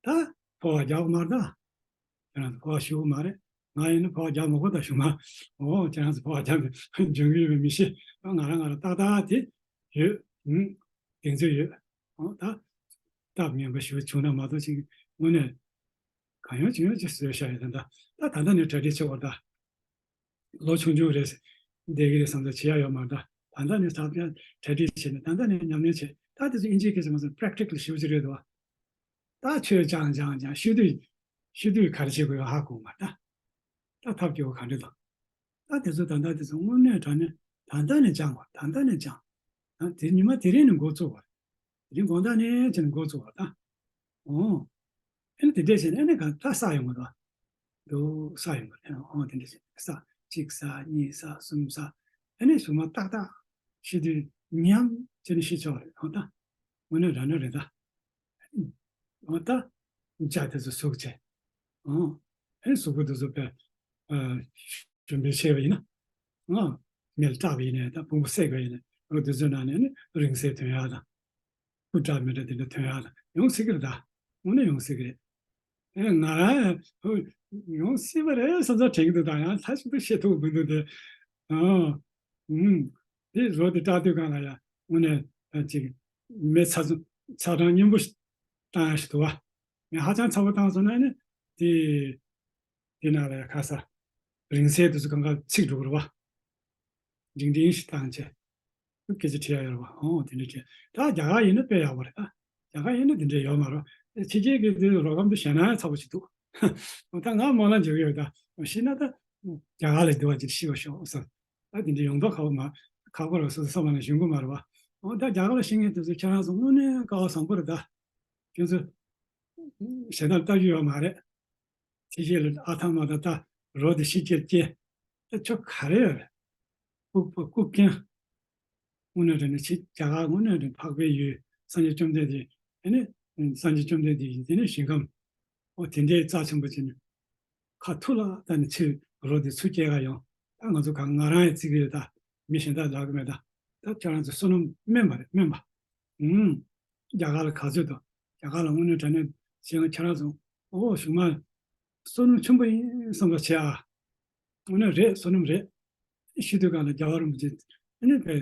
ད་ཕོ་བ་རྒྱག་མ་རེད་ད། ཁྱེད་རང་ཚོ་ཕོ་བ་ཞུ་གི་མ་རེད། ང་ཡིན་ན་ཕོ་བ་རྒྱག་མ་དགོས་ད་ཞུ་མ། འོ་ཁྱེད་རང་ཚོ་ཕོ་བ་རྒྱག་འཇོན་གི་ཡོད་པའི་མི་ཤེས། ང་རང་ང་རང་ཏག་ཏག་དེ་ཡོད། ཨུམ། གདེང་ཚོད་ཡོད། འོ་ད་སྟབས་ངན་པ་ཞུ་བྱུང་ན་མ་གཏོགས་ཅིག་དངོས་གནས་གང་ཡོང་ཅི་ཡོང་ཅིག་བཟོས་བཞག་ཡོད། ད་ད་ད་ལྟ་ནས་གྲ་སྒྲིག་བྱེད་དགོས་ད། ལོ་ཆུང་ཆུང་རེད། བསྡད་ཀྱི་རེད་བསམ་ཚོད་བྱེད་ཡ་ཡོད་མ་རེད། ད་ད་ནས་ད་ལྟ་གྲ་སྒྲིག་བྱས་ནས་ད་ལྟ་ནས་ཉམས་ལེན་བྱས། ད་དེ་ཚོ་ཨིན་ཇིའི་སྐད་ཆ་མ་སོང་པྲེག་ཊི་ཀལ་ཞེ་པོ་ཅིག་རེད་འདུག་བ། ད་ཆོས་སྦྱང་སྦྱང་སྦྱང་ཤི་དུས་ཤི་དུས་ག་རེ་བྱེད་དགོས་ཡོད་ཧ་གོ་མ་རེད་ད། ད་ཐབས་སྐྱོ་བོ་ག་འདྲ་འདུག་ད་དེ་ཚོ་ད་ལྟ་དེ་ཚོ་དངོས་གནས་དྲང་གནས་ད་ལྟ་ནས་སྦྱང་དགོས། ད་ལྟ་ནས་སྦྱང་། ད་དེ་ཉི་མ་དེ་རིང་ནས་འགོ་བཙུགས་པ་རེད། དེ་རིང་དགོང་དག་ནས་བྱས་ནས་འགོ་བཙུགས་པ་དང་། འོ། ཨ་ནི་དེ་འདྲས་བྱས་ནས་ཨ་ནི་གང་ད་ས་ཡོང་གི་འདུག་འདུག་ས་ཡོང་གི་རེད། འོ་དེ་འདྲས་བྱས་ནས་ས་གཅིག་ས་གཉིས་ས་གསུམ་ས། ཨ་ནི་གཞུག་མ་ཏག་ཏག་ཤི་དུས་ཉམས་བྱས་ནས་ཤི་ཆོག་རེད། འོ་ད་དངོས་གནས་རང་ནོར་རེད་ད། འོ་ད་ཇ་དེ་ཚོ་ཟུག་བྱས། འོ་ཨ་ནི་གཟུགས་པོ་དེ་ཚོ་དཔེ་ཞིམ་པོ་བྱས་པ་ཡིན་ན། ང་མེ་ལ་བཏགས་པ་ཡིན་ནའི་ད་ཕུང་པོ་བསྲེགས་པ་ཡིན་ནའི་འོ་དེ་ཚོའི་ནང་ནས་ནི་རིང་བསྲེལ་ཐོན་ཡག་དང་། སྐུ་འདྲ་མི་འདྲ་དེ་འདྲ་ཐོན་ཡག་དང་ཡོང་སྲིད་ཀྱི་རེད་ད། དངོས་གནས་ཡོང་སྲིད་ཀྱི་རེད། ཨེ་ང་རང་ཡང་ཡོང་སྲིད་པ་རེད་བསམ་བསམ་དྲན་གྱི་འདུག་ད་ཡང་མཐའ་གཅིག་ཏུ་བཤད་ཐུབ་མི་འདུག་དེ། ཨ། ཨུམ། དེ་རོ་དེ་བཀྲག་དུས་སྒང་ལ་ཡང་དངོས་གནས་ཅིག་མེ་ཚ་ཚ་གྲང་སྙོམས་པོ་བཏང་ཡག་ཞིག་འདུག་བ། མེ་ཧ་ཅང་ཚ་པོ་བཏང་སོང་ན་ནི་དེ། དེ་ནང་ལ་ཡང་ཁ་ས་རིང་བསྲེལ་དེ་ཚོ་གང་ག་ཚིག་འགྲོ་གི་རེད་བ། འབྲིང་འབྲིང་ཞིག་བཏང་བྱས། སྐད་ཆ་དྲི་ཡ་ཡོད་རེད་བ། ཨོ་དེ་འདྲ་དྲི་ཡ། ད་རྒྱ་གར་ཡིན་ན་དཔེ་ཡག་པོ་རེད་ད། རྒྱ་གར་ཡིན་ན་དེ་འདྲ་ཡོད་མ་རེད། ཕྱི་རྒྱལ་གྱི་དེ་རོ་སྒམ་དེ་ཞེད་སྣང་ཚ་པོ་ཞིག་འདུག་ད་ང་སྨོན་ལམ་རྒྱག་གི་ཡོད་ད། ཤི་ན་ད་རྒྱ་གར་ལ་བསྡད་པ་ཅིག་ཤི་བ་ཤོག་བསམ། ད་དེ་འདྲ་ཡོང་མདོག་ཁ་པོ་མ། ཁག་པོ་རེད་སོ་སོ་བསམ་པ་ལ་ཞུ་གི་མ་རེད་བ། ཨོ་ད་རྒྱ་གར་ལ་ཤི་མཁན་དེ་ཚོ་ཁྱེད་རང་ཚོ་དངོས་གནས་སྐལ་བ་བཟང་པོ་རེད་ད། ཁྱོད་ཚོ་ཞེད་སྣང་ལྟ་རྒྱུ་ཡོད་མ་རེད། ཕྱི་རྒྱལ་ལ་ཨ་ཐ་མ་ད་ལྟ་རོ་དེ་ཕྱི་རྒྱལ་སྐྱེལ། ད་ཁྱོད་ག་རེ་ཡོད་རེད། ལྐུགས་པ་ལྐུགས་རྐྱང་། དངོས་གནས་དྲང་གནས་ཕྱི་རྒྱ་གར་དངོས་གནས་དྲང་འཕགས་པའི་ཡུལ་སངས་རྒྱས་བཅོམ་ལྡན་འདས་དེ་ནི་སངས་རྒྱས་བཅོམ་ལྡན་འདས་ཡིན་དེ་ནི་ཞིང་ཁམས། ཨོ་དེ་འདྲའི་རྩ་ཆེན་པོ་ཅིག་ནི་ཁ་ཐུག་ལ་ད་ནི་ཚུར་རོ་དེ་ཚུར་སྐྱེལ་ག་ཡོང་། ད་ང་ཚོ་གང་ང་རང་ཡང་བརྩི་གི་ཡོད་ད། མི་གཞན་དག་ལབ་གི་མེད་ད། ད་ཁྱེད་རང་ཚོ་བསོད་ནམས་དམན་པ་རེད་དམན་པ། ཨུམ། རྒྱ་གར་ལ་ག་ཚོད་དང་རྒྱ་གར་ལ་དངོས་གནས་དྲང་གནས་བྱས་ན་ཁྱེད་རང་ཚོ་ཨོ་གཞུག་མ་བསོད་ནམས་ཆེན་པོ་ཡིན་བསམ་པ་བྱེད་ཨ། དངོས་གནས་རེད་བསོད་ནམས་རེད། ཤི་དུས་སྒང་ལ་རྒྱལ་བ་རིན་པོ་ཆེ་ཨ་ནི་དཔེ་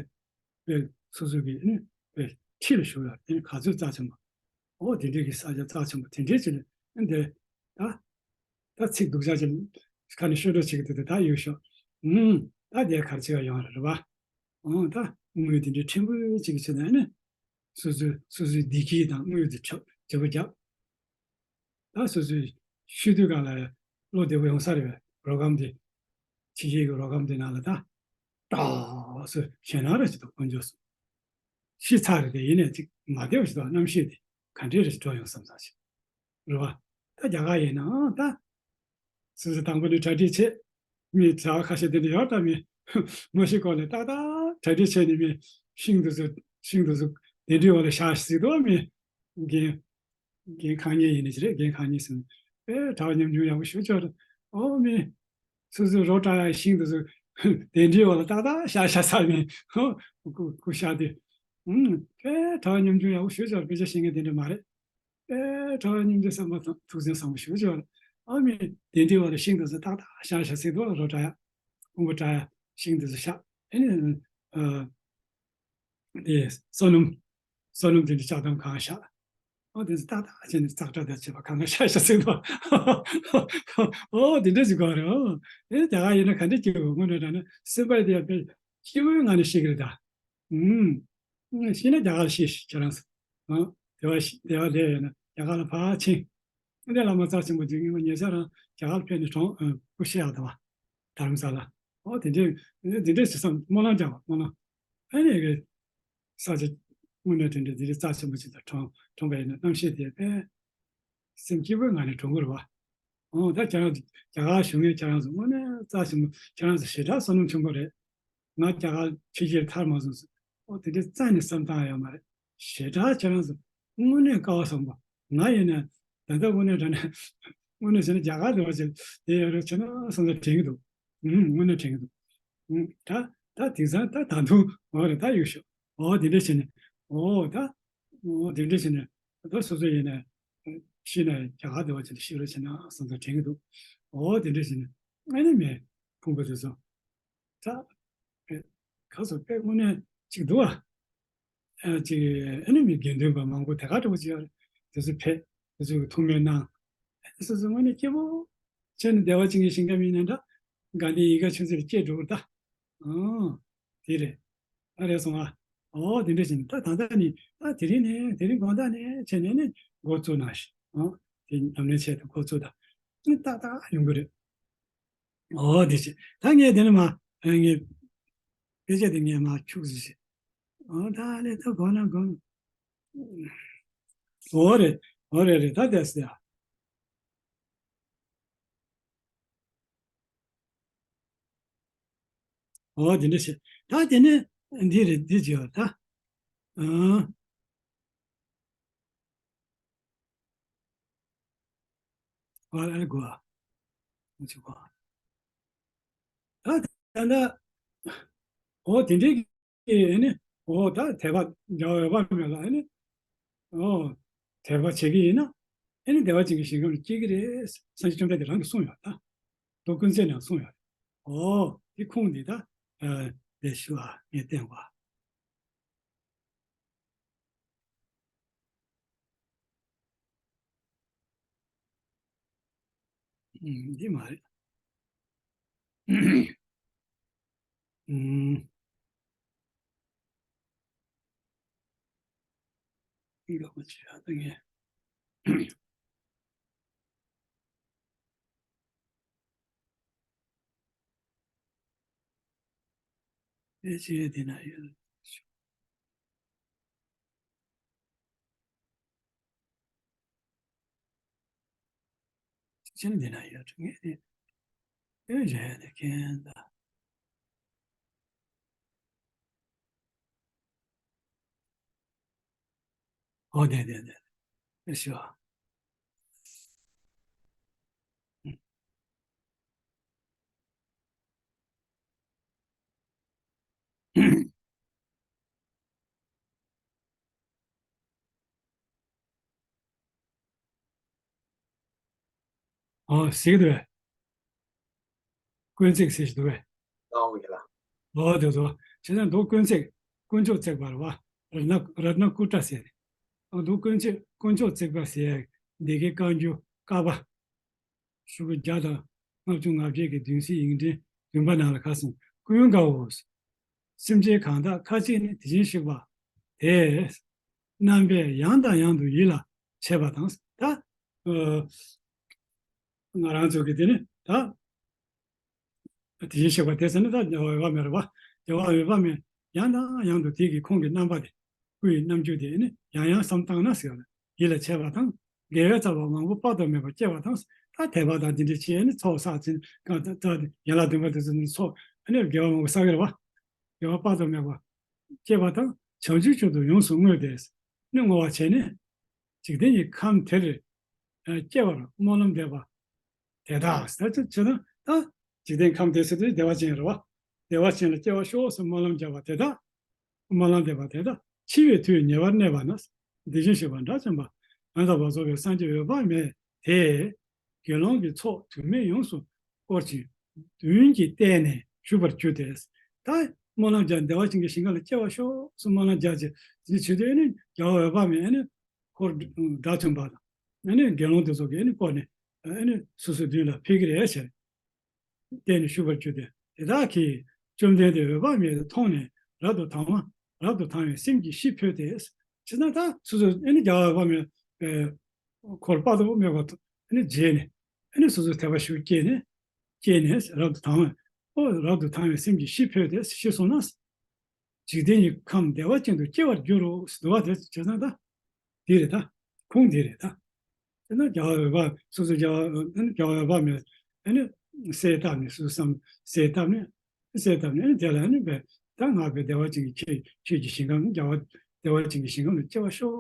དཔེ་སོ་སོ་གི་ཨ་ནི་དཔེ་ཁྲི་ལ་བཞུགས་ཡ་ཨ་ནི་ག་ཚོད་རྩ་ཆེན་པོ། ཨོ་དེ་འདྲའི་གི་ས་ཆ་རྩ་ཆེན་པོ་དེ་འདྲའི་ཅིག་ལ་ཨ་ནི་དེ་ད། ད་ཚིག་སྡུག་ཅག་ཅིག་ཁ་ནས་ཤོད་འགྲོ་བྱེད་ཀྱི་འདུག་ད་ཡོད་ཤོག་ཨུམ། ད་དེ་གར་བྱེད་ཡ་ཡོང་རེད་བ། ཨོ་ད་དངུལ་དེ་འདྲའི་ཕྲན་བུ་ཅིག་གི་ཆེད་ནས་ནི། སོ་སོའི་སོ་སོའི་བདེ་སྐྱིད་དང་དངུལ་དེ་ཁྱབ་བརྗེ་པོ་བརྒྱབ། ད་སོ་སོའི་ཤི་དུས་སྒང་ལ་བློ་བདེ་པོ་ཡོང་ས་རེད་བས་རོ་སྒམ་དེ། ཕྱི་རྒྱལ་གྱི་རོ་སྒམ་དེ་ནང་ལ་ད། ཏོག་ཙམ་ཞེད་སྣང་རེ་ཞིག་འདུག་དཀོན་མཆོག་གསུམ། ཤི་ཚར་རེད་དེ་ཡིན་ནའི་ཅིག་མ་བདེ་བ་ཞིག་འདུག་རྣམ་ཤེས་དེ་ག་འདྲས་རེ་ཞིག་འགྲོ་ཡོང་བསམ་བསམ་ཞིག་རེད་བ། ད་རྒྱ་གར་ཡིན་ནའང་ད། སོ་སོ་དང་པོ་ནས་གྲ་སྒྲིག་བྱེད། མི་གྲྭ་བ་ཁ་ཤས་དེ་འདྲ་ཡོད་ད། མི་མ་ཤི་གོང་ནས་ཏག་ཏག་གྲ་སྒྲིག་བྱས་ནས་མི་ཤིང་དེ་ཚོ་ཤིང་དེ་ཚོ་དེ་འདྲའི་འོག་ལ་བཞག་ཟེར་འདུག་མི་རྒན་རྒན་ཁང་གཉིས་ཡིན་ནི་ཅི་རེད། རྒན་ཁང་གཉིས་ཟེར་ནས་ཨེ་གྲྭ་བ་ཉམ་ཆུང་ཡག་པོ་ཞེ་པོ་ཅིག་རེད། ཨོ་མི་སོ་སོའི་རོ་བཀྲ་ཡག་ཤིང་དེ་ཚོ་དེ་འདྲའི་འོག་ལ་ཏག་ཏག་བཞག་བཞག་ཚར་མི་ཧོ་སྐུ་སྐུ་བཞག་དེ་ཨུམ་ཨེ་གྲྭ་བ་ཉམ་ཆུང་ཡག་པོ་ཞེ་པོ་ཅིག་རེད། དཔེ་ཆ་ཤེས་མཁན་དེ་འདྲ་མ་རེད། ཨེ་གྲྭ་བ་སྙིང་རྗེ་བསམ་པ་དང་ཐུགས་བརྩེ་བཟང་པོ་ཞེ་པོ་ཅིག་ཡོད་རེད། ཨ་མི་དེ་འདྲའི་བར་ལ་ཤིང་དེ་ཚོ་ཏག་ཏག་བཞག་བཞག་ཟེར་འདུག་རོ་བཀྲ་ཡག་ཕུང་པོ་བཀྲ་ཡག་ཤིང་དེ་ཚོ་བཞག་ཨེ་ནི་ཨ་དེ་བསོད་ནམས་བསོད་ནམས་དེ་འདྲ་ལྕགས་དམ་གང་བཞག་ཨ་དེ་ཚོ་ཏག་ཏག་བྱས་ནས་ཙག་སྒྲ་དང་བཅས་པ་གང་ག་བཞག་བཞག་ཟེར་འདུག་ཨོ་དེ་འདྲ་ཞིག་དགོས་རེད། ཨོ་ཨེ་རྒྱ་གར་ཡིན་ན་ག་འདྲ་སྐྱིད་པོ་དངོས་གནས་དྲང་གནས་སེམས་པ་དེ་ཡང་དཔེ་སྐྱིད་པོའི་ངང་ནས་ཤི་གི་རེད་ད། ཨུམ། ཤི་ན་རྒྱ་གར་ལ་ཤི་ཤི་ཁྱེད་རང་ཚོ། ཨ། དེ་བ་ཤི་དེ་བ་བསྡད་ཡོད་ན་རྒྱ་གར་ལ་ཕར་ཕྱིན། འདི་བླ་མ་རྩ་ཆེན་པོ་འདི་ངས་ཉེ་ཆར་རང་རྒྱ་གར་ཕེབས་ནས་གྲོངས་ཨ་སྐུ་གཤེགས་ཡག་དང་བ། དྷ་རམ་ས་ལ། ཨོ་དེ་འདྲས་དེ་འདྲས་ཟེར་བསམ། སྨོན་ལམ་རྒྱག་པ། སྨོན་ལམ། ཨ་ནི་གི་ས་ཆ་དངོས་གནས་དེ་འདྲས་དེ་འདྲས་རྩ་ཆེན་པོ་ཅིག་དང་གྲོངས་གྲོངས་པ་ཡིན་ན་རྣམ་ཤེས་དེ་དཔེ་སེམས་སྐྱིད་པོའི་ངང་ནས་གྲོངས་ཀྱི་རེད་བ། ཨོ་ད་ཁྱེད་རང་ཚོ་རྒྱ་གར་བཞུགས་མཁན་ཁྱེད་རང་ཚོ་དངོས་གནས་རྩ་ཆེན་པོ། ཁྱེད་རང་ཚོ་ཞེ་དྲག་བསོད་ནམས་ཆེན་པོ་རེད། ང་རྒྱ་གར་ཕྱི་རྒྱལ་ཐར་མ་སོང་ཟེར། ཨོ་དེ་འདྲའི་རྩ་ནས་བསམ་བཏང་ཡ་ཡོད་མ་རེད། ཞེ་དྲག་ཁྱེད་རང་ཚོ་དངོས་གནས་སྐལ་བ་བཟང་པོ། ང་ཡིན་ན་ད་ལྟ་དངོས་གནས་དྲང་གནས་དངོས་གནས་བྱས་ན་རྒྱ་གར་དེ་བ་ཅིག་དེ་ཡོད་རེད་བྱས་ན་བསམ་ཚུལ་དྲན་གྱི་འདུག་ཨུམ། དངོས་གནས་དྲན་གྱི་འདུག་ཨུམ། ད་ད་དེང་སང་ད་ད་དུང་འོ་རེད། ད་ཡོད་ཤོག་ཨོ་དེ་འདྲ་བྱས་ནས། ཨོ་ད་ཨོ་དེ་འདྲ་བྱས་ནས་ད་སོ་སོ་ཡིན་ན་ཤི་ན་རྒྱ་གར་དེ་བ་ཅིག་ལ་ཤི་རོགས་བྱས་ན་བསམ་ཚུལ་དྲན་གྱི་འདུག་ཨོ་དེ་འདྲ་བྱས་ནས་ཨ་ནི་མེད་ཕུང་པོ་དེ་ཚོ། ད་ཨེ་ག་ཚོད་དཔེ་དངོས་གནས་ཅིག་འདུག་ཨ། ཨ་ཅིག་ཨ་ནི་མི་དགེ་འདུན་པ་མང་པོ་དེ་ག་འདྲ་པོ་ཅིག་ཡོད་རེད། དེ་ཚོ་ཕེབས། དེ་ཚོ་གི་ཐུགས་སྨོན་གནང་། ཨ་ནི་སོ་སོ་དངོས་གནས་སྐྱིད་པོ་བྱས་ནས་བདེ་བ་ཅན་གྱི་ཞིང་ཁམས་ཡིན་ན་འདྲ། དགའ་ལྡན་ཡིད་དགའ་ཆོས་འཛིན་ལ་སྐྱེས་འགྲོ་གི་རེད་ད། ཨང་། དེ་རེད། ཨ་རེད་སོང་ཨ། ཨོ་དེ་འདྲ་བྱས་ནས་ད་ད་ལྟ་ནི་ད་དེ་རིང་ནས་དེ་རིང་དགོང་དག་ནས་བྱས་ནས་ནི་འགོ་བཙུགས་གནང་ཞིག་ཨང་། དེ་ཉམས་ལེན་བྱས་ཏེ་འགོ་བཙུགས་དང་། ཨ་ནི་ཏག་ཏག་ཡོང་གི་རེད། ཨོ་དེ་བྱས། ད་ངས་དེ་ནས་མ་ཨ་ངས་དཔེ་ཆ་དེ་ངས་མ་འཁྱུག་ཟིག་བྱས། ཨོ་ད་ལས་ད་གོ་ན་གོ་ན། ཨོ་རེད། ཨོ་རེད་རེད། ད་དེ་སེ་ཡ། ཨོ་དེ་འདྲ་བྱས། ད་དེ་ནས་འདི་རེད། འདི་བྱས་པ་ད། ཨང་། ཨོ་ཨ་ནི་གོ་ཨ། ཨ་ཅི་གོ་ཨ། ད་ད་ད། ཨོ་དེ་འདྲའི་ཨེ་ནི། ཨོ་ད་དད་པ་རྒྱལ་བ་འོད་དཔག་མེད་ལ་ཨེ་ནི། ཨོ་དད་པ་བྱེད་ཀྱི་ཡིན་ན་ཨེ་ནི་བདེ་བ་ཅན་གྱི་ཞིང་ཁམས་ལ་སྐྱེ་གི་རེད། སངས་རྒྱས་བཅོམ་ལྡན་འདས་རང་གིས་གསུངས་ཡོད་ད། མདོ་ཀུན་བརྩེགས་ནང་གསུངས་ཡོད། ཨོ་དེ་ཁུངས་འདི་ད་ཨ་དེ་ཞུ་ཨ་ངས་བསྟན་པ། ཨུམ། འདི་མ་རེད། ཨུམ། འདི་ལོག་པ་ཅིག་ཡག་ཏུ་ངས། ཨེ་ཅེ་འདི་ན་ཡོད། ཅན་འདི་ན་ཡོད་ངེས་ཏེ། ཨེ་རེད་དེ་མཁན་ད། ཨོ་དེ་དེ་དེ། ཨེ་ཤི་བ། ཨོ་ཟེར་གི་འདུག་བས། དཀོན་བརྩེགས་ཟེར་ཞིག་འདུག་བས། ཨོ་དེ་ཚོ་བྱས་ཙང་མདོ་དཀོན་བརྩེགས། དཀོན་མཆོག་བརྩེགས་པ་རེད་བ། རཏྣ་རཏྣ་ཀུ་ཊ་ཟེར། ཨ་མདོ་དཀོན་མཆོག་དཀོན་མཆོག་བརྩེགས་པ་ཟེར། སྡེ་དགེ་བཀའ་འགྱུར་ཀ་པ། ཤོག་གུ་བརྒྱ་དང་ལྔ་བཅུ་ང་བརྒྱད་ཀྱི་བདུན་ཚིགས་ཡིག་ཕྲེང་བདུན་པ་ནང་ལ་ཁ་གསུངས། ཀུན་དགའ་བོ། སེམས་ཅན་གང་དག་ཁ་ཅིག་ནི་དེ་བཞིན་གཤེགས་པ་དེ་རྣམ་པས་ཡང་དང་ཡང་དུ་ཡིད་ལ་བྱེད་པ་དང་། ད་ཨ་ང་རང་ཚོ་གི་དེ་ནི་ད་དེ་བཞིན་གཤེགས་པ་དེ་ཟེར་ན་ད་རྒྱལ་བ་འོད་དཔག་མེད་རེད་བ། རྒྱལ་བ་འོད་དཔག་མེད་ཡང་དང་ཡང་དུ་དེ་གི་ཁོང་གི་རྣམ་པ་དེ། སྐུ་ཡི་རྣམ་འགྱུར་དེ་ནི་ཡང་ཡང་བསམ་བཏང་ན་ཟེར་བ་ལ་ཡིད་ལ་བྱེད་པ་དང་། དགེ་བའི་རྩ་བ་མང་པོ་དཔག་ཏུ་མེད་པ་སྐྱེ་བ་དང་། ད་དད་པ་དང་དེ་འདྲ་བྱས་ནས་ཚོགས་བསགས་ཚེ་གང་ད་ད་ཡན་ལག་བདུན་པ་དེ་ཚོ་ནི་ཚོགས་ཨ་ནི་དགེ་བ་མང་པོ་བསགས་ཀྱི་རེད་བ། དགེ་བ་དཔག་ཏུ་མེད་པ་སྐྱེ་བ་དང་བྱང་ཆུབ་མཆོག་ཏུ་ཡོངས་སུ་བསྔོས་ཏེ་ནི་བསྔོ་བ་བྱས་ནས་འཇིག་རྟེན་གྱི་ཁམས་དེར་སྐྱེ་བར་སྨོན་ལམ་འདེབས་པ། དེ་དག་ཟེར་ཚུལ་ཆེ་ན་ད་འཇིག་རྟེན་ཁམས་དེ་ཟེར་དུས་བདེ་བ་ཅན་རེད་བ། བདེ་བ་ཅན་ལ་སྐྱེ་བར་ཤོག་ཟེར་སྨོན་ལམ་བརྒྱབ་པ་དེ་དག་སྨོན་ལམ་འདེབས་པ་དེ་དག་འཆི་བའི་དུས་ཉེ་བར་གནས་པ་ན། དེ་བཞིན་གཤེགས་པ་དགྲ་བཅོམ་པ་ཡང་དག་པར་རྫོགས་པའི་སངས་རྒྱས་འོད་དཔག་མེད་དེས་དགེ་སློང་གི་ཚོགས་དུ་མས་ཡོངས་སུ་བསྐོར་ཅིང་མདུན་གྱིས་བལྟས་ནས་བཞུགས་པར་གྱུར་ཏེ། ད་སྨོན་ལམ་བརྒྱབ་བདེ་བ་ཅན་གྱི་ཞིང་ཁམས་ལ་སྐྱེ་བར་ཤོག་ཟེར་སྨོན་ལམ་བརྒྱབ་ཅིང་དེ་བྱེད་དུས་ཨ་ནི་རྒྱལ་བ་འོད་དཔག་མེད་ཨ་ནི་འཁོར་དགྲ་བཅོམ་པ་དང་། ཨ་ནི་དགེ་སློང་དེ་ཚོ་གིས་ཨ་ནི་བསྐོར་ནས་ཨ་ནི་སོ་སོའི་མདུན་ལ་ཕེབས་ཀྱི་རེད་ཟེར། བལྟས་ནས་བཞུགས་པར་གྱུར་ཏེ། དེ་དག་གིས་བཅོམ་ལྡན་འདས་འོད་དཔག་མེད་དེ་མཐོང་ནས་རབ་ཏུ་དང་བ། རབ་ཏུ་དང་བའི་སེམས་ཀྱིས་ཤི་འཕོས་ཏེ། ཇི་ལྟར་ད་སོ་སོ་ཨ་ནི་རྒྱལ་བ་འོད་དཔག་མེད་འཁོར་དཔག་ཏུ་མེད་པ་ཨ་ནི་མཇལ་ནས་ཨ་ནི་སོ་སོའི་དད་པ་ཤུགས་སྐྱེས་ནས་སྐྱེས་ནས་རབ་ཏུ་དང་བ། ཨོ་རབ་ཏུ་དང་བའི་སེམས་ཀྱིས་ཤི་འཕོས་ཏེ་ཤི་སོང་ན། འཇིག་རྟེན་གྱི་ཁམས་བདེ་བ་ཅན་དུ་སྐྱེ་བར་འགྱུར་རོ་ཟེར་འདུག་བ། དེ་བྱས་ཙང་ད་དེ་རེད་ད། ཁུངས་དེ་རེད་ད། དེ་ན་རྒྱལ་བ་འོད་དཔག་སོ་སོ་རྒྱལ་བ་རྒྱལ་བ་འོད་དཔག་མེད་ཨ་ནི་གསལ་བཏབ་ནས་སོ་སོ་བསམ་གསལ་བཏབ་ནས་གསལ་བཏབ་ནས་ཨ་ནི་དེ་ལ་ཨ་ནི་བས་ད་ང་བས་བདེ་བ་ཅན་གྱི་ཁྱེད་ཁྱེད་ཀྱི་ཞིང་ཁམས་རྒྱལ་བ་བདེ་བ་ཅན་གྱི་ཞིང་ཁམས་ལ་སྐྱེ་བར་ཤོག་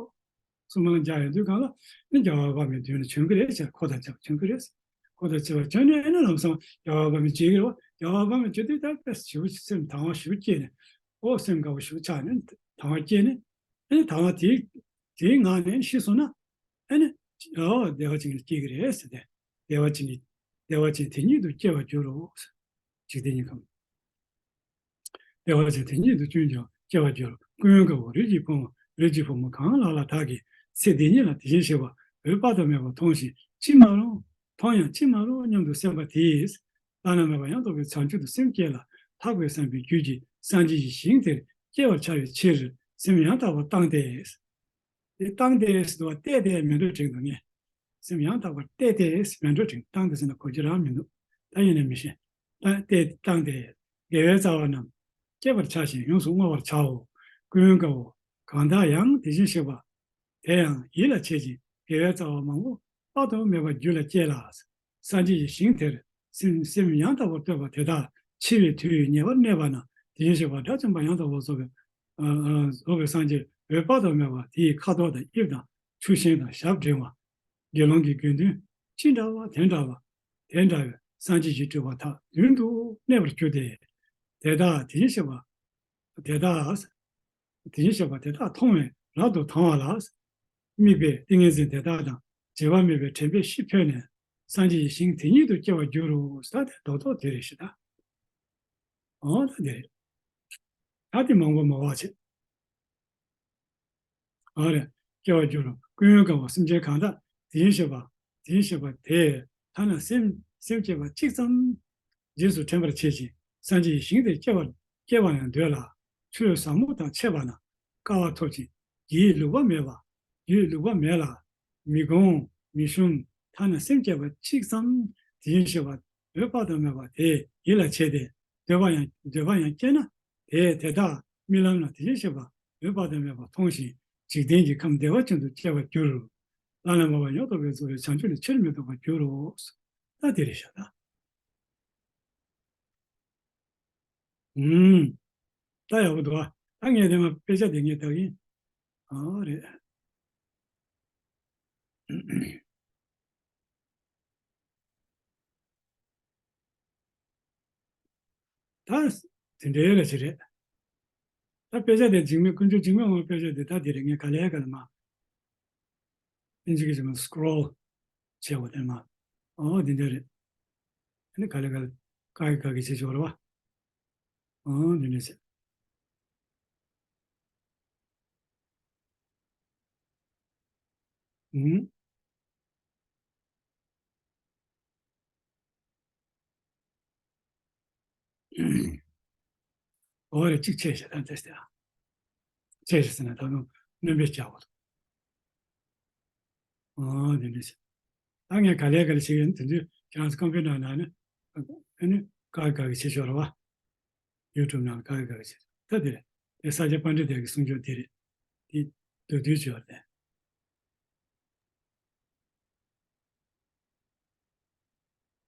གསུངས་མ་མཇལ་ཡོང་དུས་གང་ལ་ནི་རྒྱལ་བ་འོད་དཔག་མེད་མདུན་ལ་བྱོན་གྱི་རེད་ཟེར། ཁོ་དང་ཆབས་བྱོན་གྱི་རེད་ཟེར། ཁོ་དང་ཆབས་བྱོན་ནས་ཨ་ནི་ལམ་སང་རྒྱལ་བ་འོད་དཔག་མེད་མཇལ་གྱི་རེད་བ། རྒྱལ་བ་འོད་དཔག་མེད་མཇལ་དུས་ད་དཔེ་ཞེ་པོ་སེམས་དང་བ་ཞེ་པོ་སྐྱེས་ནས་ཨོ་སེམས་དགའ་བོ་ཞེ་པོ་ཆགས་ནས་དང་བ་སྐྱེས་ནས་ཨ་ནི་དང་བ་དེའི་དེའི་ངང་ནས་ཤི་སོང་ན་ཨ་ནི་ཨོ་བདེ་བ་ཅན་གྱི་སྐྱེ་གི་རེད་ཟེར་ཏེ། བདེ་བ་ཅན་གྱི་བདེ་བ་ཅན་དེ་ཉིད་དུ་སྐྱེ་བར་འགྱུར་རོ་ཟེར། འཇིག་རྟེན་གྱི་ཁམས། བདེ་བ་ཅན་དེ་ཉིད་དུ་ཀུན་ཀྱང་སྐྱེ་བར་འགྱུར། ཀུན་དགའ་བོ་རིགས་ཀྱི་ཕོ་མོ་རིགས་ཀྱི་བུ་མོ་གང་ལ་ལ་དག་གིས་ཚེ་འདི་ཉིད་ལ་དེ་བཞིན་གཤེགས་པ་འོད་དཔག་ཏུ་མེད་པ་མཐོང་ཞིང་ཅི་མ་རུང་མཐོང་ཡང་ཅི་མ་རུང་སྙམ་དུ་སེམས་པ་དེས་བླ་ན་མེད་པ་ཡང་དག་པའི་བྱང་ཆུབ་ཏུ་སེམས་བསྐྱེད་ལ་ལྷག་པའི་བསམ་པའི་རྒྱུད་ཀྱིས་སངས་རྒྱས་ཀྱི་ཞིང་དེར་སྐྱེ་བར་བྱ་བའི་ཕྱིར་སེམས་ཡང་དག་པར་བཏང་སྟེ། དེ་བཏང་སྟེ་ཟེར་དུས་བལྟས་ཏེ་མིན་འགྲོ་དྲན་འདུག་ངས། སེམས་ཡང་དག་པར་བལྟས་ཏེ་མིན་འགྲོ་དྲན། བཏང་སྟེ་ཟེར་ན་གོ་རྒྱུ་རང་མི་འདུག་ད་ཡིན་ནའི་མི་ཤེས། ད་བལྟས་བཏང་སྟེ། དགེ་བའི་རྩ་བ་རྣམས་བསྐྱེད་པར་བྱ་ཞིང་ཡོངས་སུ་བསྔོ་བར་བྱའོ། ཀུན་དགའ་བོ། གང་དག་ཡང་དེ་བཞིན་གཤེགས་པ་དེ་ཡང་ཡིད་ལ་བྱེད་ཅིང་དགེ་བའི་རྩ་བ་མང་པོ་དཔག་ཏུ་མེད་པ་རྒྱུད་ལ་སྐྱེས་ལ། སངས་རྒྱས་ཀྱི་ཞིང་དེར་སེམས་སེམས་ཡང་དག་པར་གཏོད་པ་དེ་དག་འཆི་བའི་དུས་ཉེ་བར་གནས་པ་ན་དེ་བཞིན་གཤེགས་པ་དགྲ་བཅོམ་པ་ཡང་དག་པར་རྫོགས་པའི་ཨ་ཨ་རྫོགས་པའི་སངས་རྒྱས་འོད་དཔག་ཏུ་མེད་པ་དེའི་ཁ་དོག་དང་དབྱིབས་དང་ཆུ་ཤིང་དང་ཞབས་འབྲིང་བ། དགེ་སློང་གི་དགེ་འདུན་ཅི་འདྲ་བ་དེ་འདྲ་བ་དེ་འདྲ་བའི་སངས་རྒྱས་ཀྱི་སྤྲུལ་པ་དག་མདུན་དུ་གནས་པར་གྱུར་ཏེ། དེ་དག་དེ་བཞིན་གཤེགས་པ་དེ་དག་དེ་བཞིན་གཤེགས་པ་དེ་དག་མཐོང་བས་རབ་ཏུ་དང་བ་ལ། དམིགས་པའི་ཏིང་ངེ་འཛིན་དེ་དག་དང་བརྗེད་པ་མེད་པའི་དྲན་པས་ཤི་འཕོས་ནས་སངས་རྒྱས་ཀྱི་ཞིང་དེ་ཉིད་དུ་སྐྱེ་བར་འགྱུར་རོ། ད་དེ་རྡོག་རྡོག་དེ་རེད་ཤི་ད། འོ་ད་དེ་རེད། ད་དེ་མང་པོ་མ་བ་བྱེད། ཨ་རེ། སྐྱེ་བར་འགྱུར་རོ། ཀུན་དགའ་བོ་སེམས་ཅན་གང་དག་དེ་བཞིན་གཤེགས་པ་དེ་བཞིན་གཤེགས་པ་དེ་ཐ་ན་སེམས་སེམས་བསྐྱེད་པ་གཅིག་ཙམ་རྗེས་སུ་དྲན་པར་བྱེད་ཅིང་སངས་རྒྱས་ཀྱི་ཞིང་དེར་སྐྱེ་བར་སྐྱེ་བར་ཡང་འདོད་ལ། ཆུ་ཟབ་མོ་དང་ཕྱད་པ་ན་དཀའ་བ་ཐོབ་ཅིང་སྒྱིད་ལུག་པ་མེད་པ་སྒྱིད་ལུག་པ་མེད་ལ། མི་དགོངས་མི་ཞུམ་ཐ་ན་སེམས་བསྐྱེད་པ་གཅིག་ཙམ་དེ་བཞིན་གཤེགས་པ་འོད་དཔག་ཏུ་མེད་པ་དེ་ཡིད་ལ་བྱས་ཏེ་འདོད་པ་ཡང་འདོད་པ་ཡང་སྐྱེས་ན། དེས་དེ་དག་རྨི་ལམ་ན་དེ་བཞིན་གཤེགས་པ་འོད་དཔག་ཏུ་མེད་པ་མཐོང་ཞིང་འཇིག་རྟེན་གྱི་ཁམས་བདེ་བ་ཅན་དུ་སྐྱེ་བར་འགྱུར། བླ་ན་མེད་པ་ཡང་དག་པའི་རྫོགས་པའི་བྱང་ཆུབ་ལས་ཕྱིར་མི་ལྡོག་པར་འགྱུར་རོ། ད་དེ་རེད་ཤག་ད། ཨུམ། ད་ཡག་པོ་འདུག་ཨ། ད་ངས་དེ་མ་དཔེ་ཆ་དེ་ངས་ལྟ་གི་ཡིན། ཨ་རེད། ད་དེ་འདྲའི་རེ་ཞིག་རེད། ད་དཔེ་ཆ་དེ་འཇིགས་མེད་དཀོན་མཆོག་འཇིགས་མེད་དབང་པོའི་དཔེ་ཆ་དེ་ད་དེ་རེད། ངས་ག་ལེ་ག་ལེ་མ། ཨིན་ཇི་གི་ཇི་མ་སི་ཀྲོལ་བྱས་པ་དེ་མ། ཨོ་དེ་འདྲ་རེད། ཨ་ནི་ག་ལེ་ག་ལེ་ཀ་གི་ཀ་གི་བྱེད་ཆོག་རེད་བ། ཨོ་དེ་འདྲ་བྱས། ཨུམ། འོ་རེ་གཅིག་ཆད་ཤག་ད་ལྟ་ཞིག་ཆད་ཤག་ཟེར་ན་ད་དུང་སྣོན་པ་རྒྱག་དགོས་འདུག་ཨོ་དེ་འདྲ་ཞིག་ད་ངས་ག་ལེ་ག་ལེ་བྱེད་ཀྱི་ཡིན། དེ་དུས་ཁྱེད་རང་ཚོ་ཀམ་པུ་ཊར་ནང་ནས་ཨ་ནི་དཀའ་དཀའ་གི་བྱེད་ཆོག་རེད་བ། ཡུ་ཊུབ་ནང་ལ་དཀའ་དཀའ་གི་བྱེད་ད་དེ་རེད། དེ་ས་སྐྱ་པཎྜི་ཏ་གི་གསུང་ཆོས་དེ་རེད། དེ་མདོར་བསྡུས་བྱས་པ་རེད།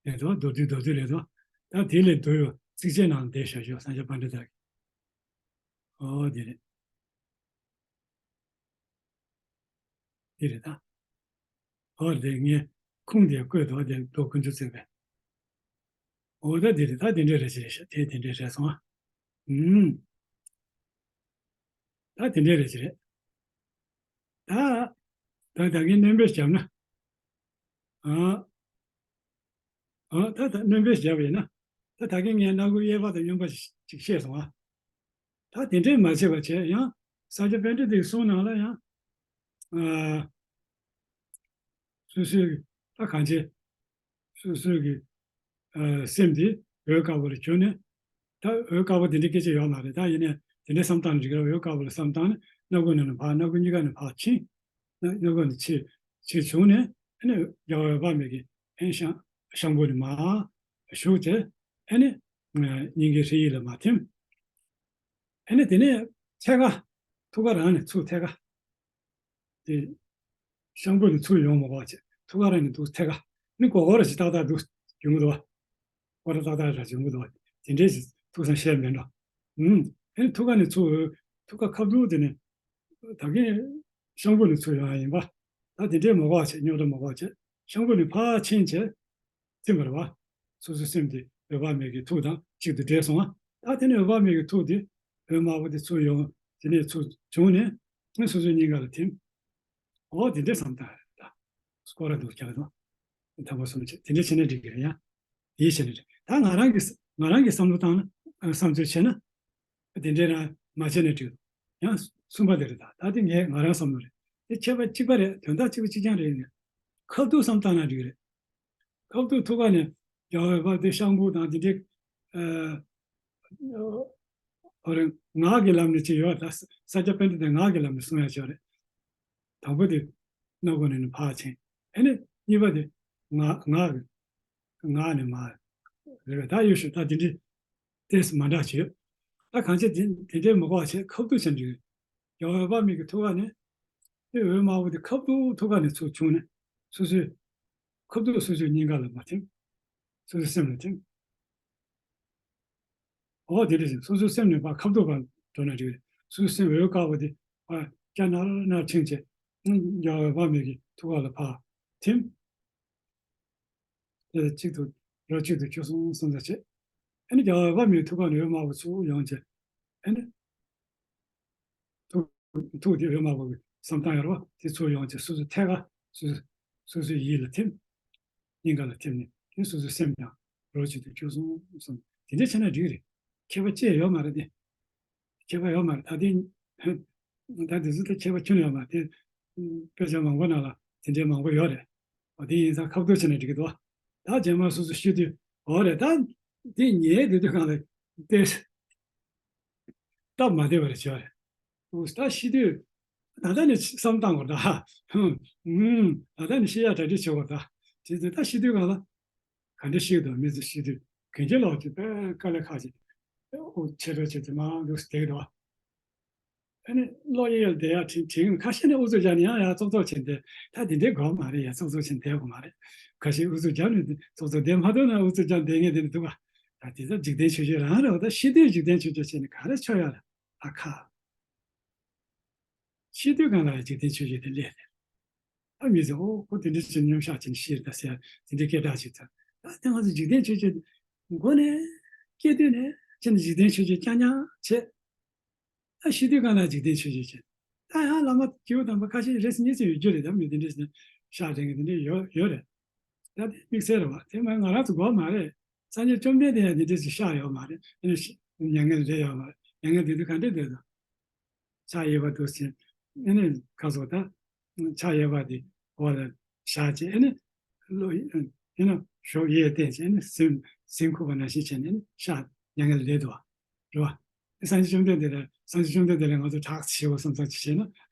རེད་དོ། མདོར་བསྡུས་མདོར་བསྡུས་རེད་དོ། ད་དེ་ལས་བསྡུས་ཡོད་ཚིགས་བཅད་ནང་བསྡད་བཞག་ཤོག་ས་སྐྱ་པཎྜི་ཏ་གི། ཨོ་དེ་རེད། དེ་རེད་ད། ཨོ་རེད། ངས་ཁུངས་དེ་བཀོད་དོ། དེ་རྡོ་དཀོན་མཆོག་བརྩེགས་པས། ཨོ་ད་དེ་རེད། ད་དེ་འདྲས་རེད་ཅེས་རེད་ཤག་དེ་དེ་འདྲས་རེད་སོང་ཨ། ཨུམ། ད་དེ་འདྲས་རེད་ཅེས་རེད། ད་ད་ད་གིན་སྣོན་པ་བརྒྱབ་ན། ཨ། ཨ་ད་ད་སྣོན་པ་བརྒྱབ་ཡིན་ན། ད་ད་གིན་ངས་སྣ་ཁུག་གཡས་པ་དང་གཡོན་པ་ཅིག་བཤད་སོང་ཨ། ད་དེ་འདྲས་མ་བྱས་པ་བྱས་ཡང་ས་སྐྱ་པཎྜི་ཏའི་གསུང་ནང་ལ་ཡང་། ཨ། སོ་སོའི་ད་གང་བྱེད། སོ་སོའི་གི་ཨ་སེམས་དེ་འོད་དཀར་པོ་ལ་གྱུར་ནས། ད་འོད་དཀར་པོ་དེ་འདྲའི་སྐད་ཆ་ཡོད་མ་རེད། ད་ཡིན་ནའི་དེ་འདྲའི་བསམ་སྟངས་འགྲིག་གི་རེད། འོད་དཀར་པོ་ལ་བསམ་སྟངས་ནི་སྣ་ཁུག་ནང་ནས་ཕར་སྣ་ཁུག་གཉིས་ཀ་ནས་ཕར་ཕྱིན། སྣ་སྣ་ཁུག་ནས་ཕྱིན་ཕྱིན་བྱུང་ནས་ཨ་ནི་རྒྱལ་བ་འོད་དཔག་མེད་ཀྱི་ཨ་ནི་ཤངས་ཤངས་པོ་ནས་མར་ཞུགས་ཏེ་ཨ་ནི་ སྙིང་གའི་ཧྲཱིཿཡིག་ལ་མ་ཐིམ། ཨ་ནི་དེ་ནས་ཐད་ཀ་ཐུགས་ཀ་རང་ནས་ཚུར་ཐད་ཀ་དེ་ཤངས་པོ་ནས་ཚུར་ཡོང་མ་དགོས་བྱས། ཐུགས་ཀ་རང་ནས་འདུག་ཐད་ཀ་ནི་སྒོར་སྒོར་ར་ཞིག་ཏག་ཏག་འདུག་ཡོང་གི་འདུག་བ། སྒོར་ར་ཏག་ཏག་ར་ཞིག་ཡོང་གི་འདུག་བ། དེ་འདྲས་ཞིག་ཐུགས་བསམ་བཞེས་མེད་འགྲོ། ཨུམ། ཨ་ནི་ཐུགས་ཀ་ནས་ཚུར་ཐུགས་ཀ་ཁ་བསྡུ་དེ་ནས་ད་གིན་ཤངས་པོ་ནས་ཚུར་ཡོང་ཡ་ཡིན་པ། ད་དེ་འདྲས་མ་དགོས་བྱས། རྙོག་དྲ་མ་དགོས་བྱས། ཤངས་པོ་ནས་ཕར་ཕྱིན་བྱས། ཐིམ་པ་རེད་བ། སོ་སོའི་སེམས་དེ་འོད་དཔག་མེད་ཀྱི་ཐུགས་དང་གཅིག་ཏུ་འདྲེས་སོང་བ། ད་དེ་ནས་འོད་དཔག་མེད་ཀྱི་ཐུགས་དེ་འོད་དམར་པོ་དེ་ཚུར་ཡོང་། དེ་ནས་ཚུར་བྱུང་ནས་སོ་སོའི་སྙིང་ག་ལ་ཐིམ། འོ་དེ་འདྲའི་བསམ་སྟངས་རེད་ད། སྐོར་ར་འདུག་ཀྱང་རེད་དོ། དང་པོ་གསུམ་བྱས་དེ་འདྲ་བྱས་ན་འགྲིག་གི་རེད་ཡ། དེ་བྱས་ན་འགྲིག་ད་ང་རང་གི་ང་རང་གི་བསམ་བློ་བཏང་ན། བསམ་ཚུལ་བྱས་ན། དེ་འདྲའི་རང་མ་བྱས་ན་འགྲིག་ཡང་གསུམ་པ་དེ་རེད་ད། ད་དེ་ངས་ང་རང་བསམ་བློ་རེད། དེ་ཁྱད་པར་གཅིག་པ་རེད། དོན་དག་གཅིག་པ་གཅིག་རྐྱང་རེད། ཁ་ཐུག་བསམ་བཏང་ན་འགྲིག་རེད། ཁ་ཐུག་ཐུག་ག་ནས་རྒྱལ་བའི་བབ་དེ་ཤངས་པོ་དང་དེ་འདྲའི། ཨ་རེ། ངག་གི་ལམ་ནས་ཅིག་ཡོད་ད། ས་སྐྱ་པཎྜི་ཏས་ངག་གི་ལམ་ནས་གསུང་ཡ་ཅིག་ཡོད་རེད། དང་པོ་དེ་སྣ་སྒོ་ནས་ནི་ཕར་ཕྱིན། ཨ་ནི་གཉིས་པ་དེ་ངག་ངག་གི་ངག་ནས་མར་རེད་པས། ད་ཡོད་ཤོད་ད་དེ་འདྲའི་ཏེས་མ་འདྲ་ཅིག་ཡོད། ད་གང་བྱས་དེ་དེ་འདྲའི་མ་གོ་བ་བྱས་ཁ་ཐུག་བྱས་འགྲིག་རྒྱལ་བའི་བབ་མེད་ཀྱི་ཐུག་ག་ནས། དེ་འོད་དམར་པོ་དེ་ཁ་ཐུག་ཐུག་ག་ནས་ཚུར་བྱུང་ནས་སོ་སོའི་ཁ་ཐུག་སོ་སོའི་སྙིང་ག་ལ་མ་ཐིམ། སོ་སོའི་སེམས་ལ་ཐིམ། འོ་དེ་འདྲ་ཞིག་སོ་སོའི་སེམས་ནས་ཕར་ཁ་ཐུག་པར་འགྲོ་ན་འགྲིག་རེད། སོ་སོའི་སེམས་འོད་དཀར་པོ་དེ་ཕར་སྐྱ་ནར་ནར་ཕྱིན་བྱས། རྒྱལ་བའི་བབ་མེད་ཀྱི་ཐུག་ག་ལ་ཕར་ཐིམ། དེ་གཅིག་ཏུ་རོ་གཅིག་ཏུ་ཁྱོད་སོང་སོང་ཙམ་བྱས། ཨ་ནི་རྒྱལ་བའི་བབ་མེད་ཐུག་ག་ནས་འོད་དམར་པོ་ཚུར་ཡོང་བྱས། ཨ་ནི་ཐུག་ཐུག་དེ་འོད་དམར་པོ་གི་བསམ་སྟངས་ཡོད་རེད་བ། དེ་ཚུར་ཡོང་བྱས་སོ་སོའི་ཐད་ཀ་སོ་སོ་སོ་སོའི་ཡིད་ལ་ཐིམ། སྙིང་ག་ལ་ཐིམ་ནས་དེ་སོ་སོའི་སེམས་ཀྱང་རོ་གཅིག་ཏུ་ཁྱོད་སོང་སོང་། དེ་འདྲ་བྱས་ན་འགྲིག་རེད། ཁྱད་པར་ཅི་ཡང་ཡོད་མ་རེད་དེ། ཁྱད་པར་ཡོད་མ་རེད། ད་དེ་ད་དེ་ཚོ་ད་ཁྱད་པར་ཁྱོན་ཡོད་མ་རེད་དེ། དཔེ་ཆ་མང་པོ་ནང་ལ་དེ་འདྲའི་མང་པོ་ཡོད་རེད། འོ་དེ་ཡིན་ཙང་ཁ་ཐུག་བྱས་ན་འགྲིག་གི་འདུག་ད་རྗེས་མ་སོ་སོ་ཤི་དུས་འོ་རེད། ད་དེ་ཉལ་བསྡད་དུས་སྒང་ལ་དེ་སྟབས་མ་བདེ་བ་རེ་བྱས་པ་རེད། འོ་ད་ཤི་དུས་ད་ལྟ་ནས་བསམ་བཏང་དགོས་རེད་ད། ཧུམ། ད་ལྟ་ནས་ཤི་ཡག་གྲ་སྒྲིག་བྱེད་དགོས་རེད་ད། དེ་ཚོ་ད་ཤི་དུས་སྒང་ལ་ག་འདྲ་ཤི་གི་འདུག་མི་ཚོ་ཤི་དུས་གན་རྐྱལ་ལོག་ཅིག་དཔེ་དཀའ་ལས་ཁག་ཅིག་དབུགས་ཆད་འགྲོ་བྱས་ཏེ་མར་འདུག་སེ་བསྡད་ཀྱི་འདུག་ཨ་ནི་གློག་གཡས་གཡོན་བསྡད་ཡག་དྲན་དྲན་ཁ་ཤས་ནི་ཨུ་ཚུགས་རྒྱག་ནས་ཡང་ཡང་ཙོག་ཙོག་བྱས་བསྡད། ད་དེ་འདྲའི་དགོས་མ་རེད་ཡ། ཙོག་ཙོག་བྱས་བསྡད་དགོས་མ་རེད། ཁ་ཤས་ཨུ་ཚུགས་རྒྱབ་ནས་ཙོག་ཙོག་བསྡད་མ་ཐུབ་ན་ཨུ་ཚུགས་རྒྱབ་བསྡད་མཁན་དེ་འདྲ་འདུག་ག་ད་དེ་ཚོ་འཇིག་རྟེན་ཆོས་བརྒྱད་རང་རེད་བ། ད་ཤི་དུས་འཇིག་རྟེན་ཆོས་བརྒྱད་བྱས་ནས་ག་རེ་ཆོག་ཡ་རེད། ཨ་ཁ། ཤི་དུས་སྒང་ལ་འཇིག་རྟེན་ཆོས་བརྒྱད་དེ་སླེབས་ཏེ། ཨ་མི་ཚོས་ཨོ་ཁོ་དེ་འདྲ་བྱས་ནས་མཉམ་བཞག་བྱས་ནས་ཤི་རེད་ད་ཟེར་ཡ་དེ་འདྲའི་སྐད་གྲགས་ཅིག་ཐོན། ད་དེ་ང་ཚོ་འཇིག་རྟེན་ཆོས་བརྒྱད་མགོ་ནས་སྐྱེས་དུས་ནས་བྱས་ནས་འཇིག་རྟེན་ཆོས་བརྒྱད་རྐྱང་རྐྱང་བྱས། ད་ཤི་དུས་སྒང་ལ་འཇིག་རྟེན་ཆོས་བརྒྱད་བྱས། ད་ཡང་བླ་མ་སྐྱེས་བུ་དམ་པ་ཁ་ཤས་རེ་ཟུང་གཉིས་ཙམ་ཡོད་རྒྱུ་རེད། ད་མི་དེ་འདྲས་ཤག་དྲན་གི་དེ་འདྲས་ཡོད་ཡོད་རེད། ད་དེ་དམིགས་བསལ་རེད་བ། དེ་མ་ང་རང་ཚོ་དགོས་མ་རེད། སངས་རྒྱས་བཅོམ་ལྡན་འདས་ཡང་དེ་འདྲས་ཤིག་ཤག་ཡོད་མ་རེད། དེ་ནས་མྱ་ངན་ལས་འདས་ཡོད་མ་རེད། མྱ་ངན་འདས་དུས་ག་འདྲས་འདས་དང་། ཕྱག་གཡས་པ་འདུག་ཟེར། ཨེ་ནས་ཁ་སོགས་ད། ཕྱག་གཡས་པ་དེ་འོག་ལ་བཞག་བྱས། ཨེ་ནས་བློ་ཡིན་ན་གཞོགས་གཡས་བསྟན་བྱས། ཨེ་ནས་སེམས་སེམས་ཁུག་པ་ནང་བཞིན་བྱས་ནས། ཨེ་ནས་ཕྱག་མྱ་ངན་ལས་འདས་འདུག་བ། རེད་བ། སངས་རྒྱས་བཅོམ་ལྡན་འདས་ལ་སངས་རྒྱས་བཅོམ་ལྡན་འདས་ལ་ང་ཚོ་གྲགས་ཆེ་བོ་བསམ་བསམ་ཅིག་བྱས་ན་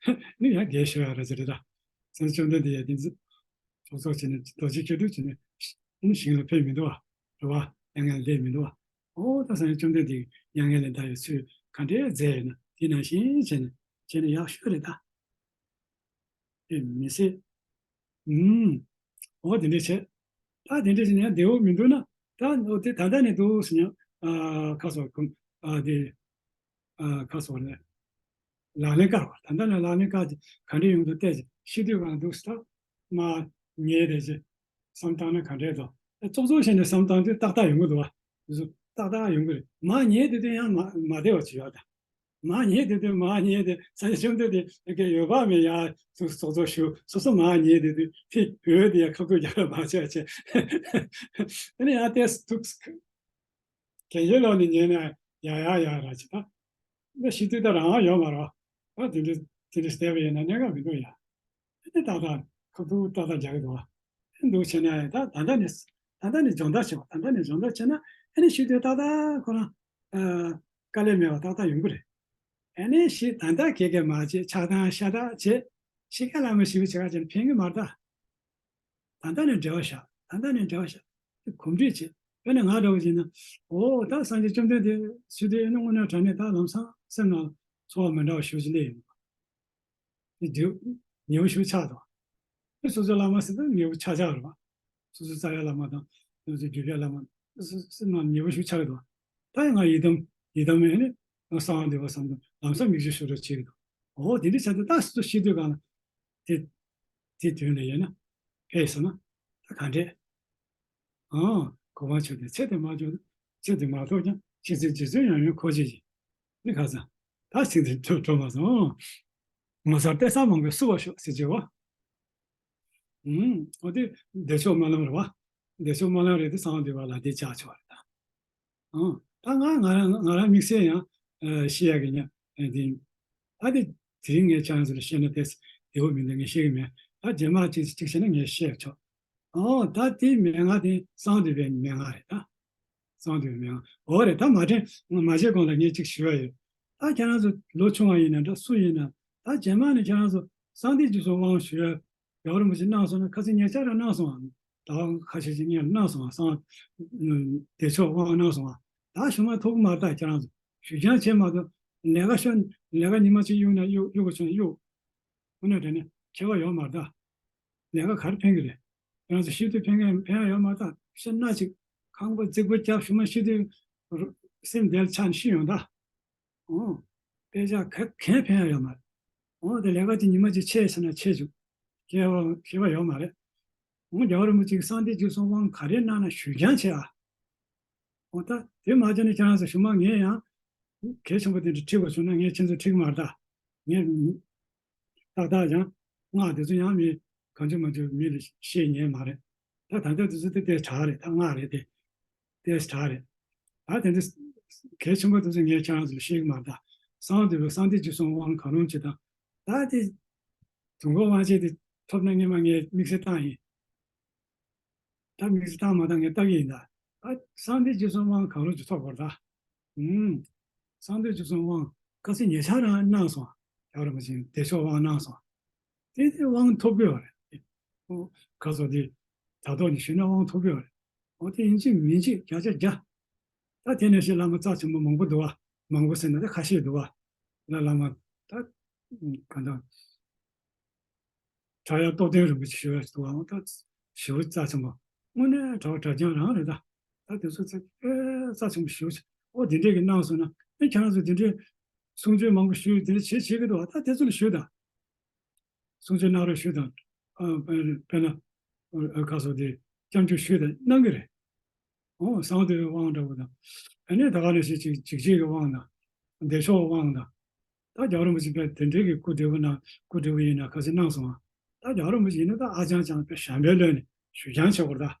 ནི་ཡང་རྒས་ཤོས་ཡ་ར་ཅིག་རེད་ད། སངས་རྒྱས་བཅོམ་ལྡན་འདས་ཡ་དེ་ཚོ་ཚོགས་གཙོ་བྱས་ནས་རྡོ་རྗེ་སྐྱིལ་ཀྲུང་བྱས་ནས་ཞིང་ལ་ཕེབས་མི་འདུག་བ། རེད་བ། མྱ་ངན་ལས་མི་འདུག་བ། ཨོ་ད་སངས་རྒྱས་བཅོམ་ལྡན་འདས་མྱ་ངན་ལས་འདའ་བའི་ཚུལ་ག་འདྲའི་མཛད་ཡོད་ན་དེ་ནང་བཞིན་བྱས་ནས་བྱས་ན་ཡག་ཤོས་རེད་ད། དེ་མི་སྲིད། ཨུམ། ཨོ་དེ་འདྲས་བྱས། ད་དེ་འདྲས་བྱས་ན་ཡང་བདེ་བོ་མི་འདུག་ན། ད་ཨོ་དེ་ད་ལྟ་ནས་འདུག་ཟེར་ན། ཨ་ཁ་སོགས་ཀུན། ཨ་དེ། ཨ་ཁ་སོགས་ནས། ལག་ལེན་བཀར་བ། ད་ལྟ་ནས་ལག་ལེན་བཀར་ཏེ་ག་འདྲས་ཡོང་འདུག་བལྟས་ཤིག་ཤི་དུས་གང་འདུག་ཟེར། ད་མར་ཉལ་བསྡད་ཅིག་བསམ་བཏང་ན་ག་འདྲས་འདུག་ཨ་ཙོག་ཙོག་བྱས་ནས་བསམ་བཏང་དུས་ཏག་ཏག་ཡོང་གི་འདུག་བ། དེ་ཚོ་ཏག་ཏག་ཡོང་གི་རེད། མར་ཉལ་བསྡད་དུས་ཡང་མ་མ་བདེ་བ་ཅིག་ཡོད་ད། མར་ཉལ་བསྡད་དུས་མར་ཉལ་ཏེ་སངས་རྒྱས་བཅོམ་ལྡན་འདས་ཀྱི་འོད་དཔག་མེད་ཡར་ཙོག་ཙོག་ཙོག་ཞུ། སོ་སོ་མར་ཉལ་བསྡད་དུས་དེ་འོད་དེ་ཡར་ཁ་ཐུག་རྒྱག་ར་མ་བྱས་བྱས། དེ་ནས་ཡར་ཏོག་ཙམ་ཐུག་གན་རྐྱལ་ལོག་ནས་ཉལ་ན་ཡར་ཡར་ཡར་ར་ཅིག་ད། ད་ཤི་དུས་ད་རང་དབང་ཡོད་མ་རེད་བ། ད་དེ་འདྲ་དེ་འདྲ་བསྡད་པ་ཡིན་ན་གནད་འགག་མི་འདུག་ཡ། ཨ་ནི་ཏག་ཏག་ཁ་ཐུག་ཏག་ཏག་རྒྱག་གི་འདུག་བ། ཨ་འདུག་བྱས་ན་ད་ད་ལྟ་ནས་ད་ལྟ་ནས་སྦྱོང་བརྡར་བྱེད་པ། ད་ལྟ་ནས་སྦྱོང་བརྡར་བྱས་ན་ཨ་ནི་ཤི་དུས་ཏག་ཏག་ཁོ་རང་ཨ་དཀའ་ལས་མེད་པ་ཏག་ཏག་ཡོང་གི་རེད། ཨ་ནི་ཤི་ད་ལྟ་གས་གས་མ་བྱེད། ཆགས་སྡང་ཤ་སྟག་བྱེད། ཤི་ཁ་ལ་མ་ཤི་བའི་བྱེད་ཁ་བྱས་ན་ཕན་གི་མ་རེད་ད། ད་ལྟ་ནས་འབྲེལ་བ་བཞག་ད་ལྟ་ནས་འབྲེལ་བ་བཞག་གོམས་འདྲིས་བྱེད། དཔེར་ན་ང་འདྲ་བོ་ཡིན་ན། འོ་ད་སངས་རྒྱས་བཅོམ་ལྡན་འདས་སུ་དེ་ཡིན་ན་དངོས་གནས་དྲང་གནས་ད་ལམ་སང་སེམས་ནང་ཚོར་བ་མི་འདྲ་བ་ཞེ་པོ་ཅིག་སླེབས་ཡོང་། དེ་དུས་ཉེ་བོ་ཞེ་པོ་ཆགས་འདུག་དེ་སོ་སོའི་བླ་མ་ཟེར་ན་ཉེ་བོ་ཆགས་ཆགས་རེད་བ། སོ་སོའི་རྩ་བའི་བླ་མ་དང་། སོ་སོའི་བརྒྱུད་པའི་བླ་མ། སོ་སོ་སེམས་ནང་ཉེ་བོ་ཞེ་པོ་ཆགས་འདུག་ད་ཡང་ང་ཡི་དམ་ཡི་དམ་ཡིན་ནི་ང་གསང་བ་འདུས་པ་བསམ་དུས་ལམ་སང་མིག་ཆུ་ཤོར་འགྲོ་བྱེད་ཀྱི་འདུག་འོ་དེ་འདྲ་བྱས་ཏེ་ད་སོ་སོ་ཤི་དུས་གང་ལ། དེ་དེ་དུས་ལ་ཡིན་ན་ཕེབས་སོང་ན་ད་ག་འདྲས། ཨང་། གོ་འཕང་མཆོག་དེ་ཚེ་འདིར་མ་ཐོབ་ཀྱང་ཚེ་འདིར་མ་ཐོབ་ཀྱང་ཕྱི་ཚེ་རྗེ་བཙུན་ཡང་ཡང་འཁོར་བྱེད་ཅིང་། ནི་ཁ་སང་། ད་ཚེ་འདིར་ཐོབ་ཐོབ་མ་སོང་། ངོ་མཚར་གཏེར་གསར་མང་པོས་བསུ་བར་ཤོག་ཟེར་གྱི་བ། ཨུམ། འོ་དེ་བདེ་མཆོག་སྨོན་ལམ་རེད་བ། བདེ་མཆོག་སྨོན་ལམ་རེད་དེ་གསང་བ་འདུས་པ་ལ་དེ་བྱ་ཆོག་རེད་ད། ཨང་། ད་ང་ང་རང་ང་རང་དམིགས་བསལ་ཡང་ཨ་བཤད་ཡག་གི་ཉག་ཨ་དེ། ད་དེ་དེ་རིང་ངས་ཁྱེད་རང་ཚོ་ལ་བཤད་ན་ཏོག་ཙམ་བདེ་པོ་མི་འདུག་ངས་བཤད་གི་མེད། ད་རྗེས་མ་གཅིག་གཅིག་བཤད་ན་ངས་བཤད་ཆོག་ཨོ་ད་དེ་མན་ངག་དེ་གསང་འདུས་པའི་མན་ངག་རེད་ད། གསང་འདུས་པའི་མན་ངག་འོ་རེད་ད། མ་དྲན་མ་བརྗེད་གོང་ལ་ངས་གཅིག་ཞུ་ཡ་ཡོད། ད་ཁྱེད་རང་ཚོ་ལོ་ཆུང་བ་ཡིན་ན་འདྲ་སུ་ཡིན་ན་ད་རྗེས་མ་ནས་ཁྱེད་རང་ཚོ་གསང་བདེ་འཇིགས་གསུམ་དབང་ཞུ་ཡ། རྒྱལ་བ་རིན་པོ་ཆེ་གནང་སོང་ན་ཁ་སང་ཉེ་ཆར་རང་གནང་སོང་ང་། ད་ཁ་ཤས་ཤིག་ངས་གནང་སོང་ང་། སང་བདེ་མཆོག་དབང་གནང་སོང་ང་། ད་ཞུ་མ་ཐུབ་ཀྱི་མ་རེད་ད། ཁྱེད་རང་ཚོ་ཞུ་རྐྱང་བྱེད་མ་གཏོགས་ལས་ཀ་ཤོར། ལས་ཀ་ཉི་མ་གཅིག་གཡུག་ན་གཡུག་གཡུག་དགོས་བྱུང་ན་གཡུག་དངོས་གནས་དྲང་གནས་ཁྱད་པར་ཡོད་མ་རེད་ད། ལས་ཀ་ག་རེ་ཕན་གི་རེད། ཁྱེད་རང་ཚོ་ཤི་དུས་ཕན་གི་ཕན་ཡ་ཡོད་མ་རེད་ད། ཤི་ན་ཅིག་ཁང་པ་རྫིག་པོ་རྒྱབ་ཞུ་མ་ཤི་དུས་སེམས་བདེ་ལ་ཆགས་ནས་ཤི་ཡོང་ད། ཨོ། དཔེ་ཆ་ག་གས་ཕན་ཡ་ཡོད་མ་རེད། ཨོ་དེ་ལས་ཀ་དེ་ཉི་མ་གཅིག་ཆད་ཟེར་ན་ཆད་བཅུག་ཁྱད་པར་ཁྱད་པར་ཡོད་མ་རེད། ཨོ་རྒྱལ་བ་རིན་པོ་ཆེ་གིས་གསང་བདེ་འཇིགས་གསུམ་དབང་ག་རེ་གནང་ན་ཞུ་རྐྱང་བྱེད་ཨ། ཨོ་ད་དེ་མ་བྱས་ན་ཁྱེད་རང་ཚོ་ཞུ་མ་ངས་ཡང་གལ་ཆེན་པོ་དེ་འདྲ་ཁྲིད་དགོས་བྱུང་ན་ངས་ཁྱེད་ཚོ་ཁྲིད་ཀྱི་མ་རེད་ད། ངས་ཏག་ཏག་ཡང་སྔགས་དེ་ཚོ་ཡང་མི་གང་བྱུང་མང་བྱུང་མི་ལ་བཤད་ཉན་མ་རེད། ད་ད་ལྟ་དེ་ཚོ་དེ་ཏོག་ཙམ་དྲག་རེད། ད་སྔགས་རེད་དེ། ཏོག་ཙམ་དྲག་རེད། ད་དེ་འདྲ་གལ་ཆེན་པོ་དེ་ཚོ་ངས་ཁྱེད་རང་ཚོ་ལ་བཤད་ཀྱི་མ་རེད་ད། གསང་བ་འདུས་པའི་གསང་བདེ་འཇིགས་གསུམ་དབང་གང་རུང་ཅིག་དང་། ད་དེ་དུས་འཁོར་དབང་ཆེན་དེ་ཐོབ་ན་སྔོན་མ་ངས་དམིགས་བསལ་བཏང་ཡིན། ད་དམིགས་བསལ་བཏང་མ་བཏང་ངས་བལྟ་གི་ཡིན་ད། ད་གསང་བདེ་འཇིགས་གསུམ་དབང་གང་རུང་ཅིག་ཐོབ་དགོས་རེད་ད། ཨུམ། གསང་བདེ་འཇིགས་གསུམ་དབང་ཁ་སང་ཉེ་ཆར་རང་གནང་སོང་། རྒྱལ་བ་རིན་པོ་ཆེ་བདེ་མཆོག་དབང་གནང་སོང་། དེ་དེ་དབང་ཐོབ་དགོས་པ་རེད། ཨོ་ཁ་སང་དེ་དྲ་ཐོག་ནས་ཞུས་ན་དབང་ཐོབ་དགོས་པ་རེད། ཨོ་དེ་ཡིན་གཅིག་མིན་གཅིག་བརྒྱ་ཆ་བརྒྱ། ད་དེ་ནས་ཤེས་བླ་མ་རྩ་ཆེན་པོ་མང་པོ་འདུག་བ། མང་པོ་ཟེར་ན་ད་ཁ་ཤས་འདུག་བ། ལ་བླ་མ་ད་གང་ལྟར། བྲག་གཡབ་རྟོགས་ལྡན་རིན་པོ་ཆེ་ཞུ་བ་ཞུ་བ་ཨང་ད་ཞེ་པོ་རྩ་ཆེན་པོ། དངོས་གནས་གྲྭ་པ་གྲྭ་རྐྱང་རང་རེད་ད། ད་དེ་ཚོ་ཚེ་ཨེ་རྩ་ཆེན་པོ་ཞེ་པོ་ཅིག་ཨོ་དེ་འདྲས་ཀྱི་གནང་སོང་ན་ཨེ་ཁྱེད་རང་ཚོ་དེ་འདྲས་གསུང་ཆོས་མང་པོ་ཞུས་དེ་འདྲས་བྱེད་བྱེད་ཀྱི་འདུག་ད་དེ་ཚོ་ལ་ཞུས་དང་། གསུང་ཆོས་གནང་རོགས་ཞུས་དང་། ཨ་དཔེར་ན་ཨ་ཁ་སོ་དེ་སྐྱབས་འཇུག་ཞུས་དང་གནང་གི་རེད། ཨོ་གསང་བདེ་བའི་དབང་འདྲ་བོ་དང་། ཨ་ནི་ད་ག་ནང་བཞིན་ཅིག་འཇིགས་བྱེད་ཀྱི་དབང་དང་། བདེ་མཆོག་དབང་དང་། ད་རྒྱལ་བ་རིན་པོ་ཆེ་དཔེ་དེ་འདྲའི་གི་སྐུ་བགྲེས་པོ་ན་སྐུ་བགྲེས་པོ་ཡིན་ན་ཁ་སང་གནང་སོང་ང་། ད་རྒྱལ་བ་རིན་པོ་ཆེ་ཡིན་ན་ད་ཨ་ཅང་ཅང་དཔེ་ཞབས་པད་ལོན་ནས་ཞུ་རྐྱང་བྱེད་དགོས་རེད་ད།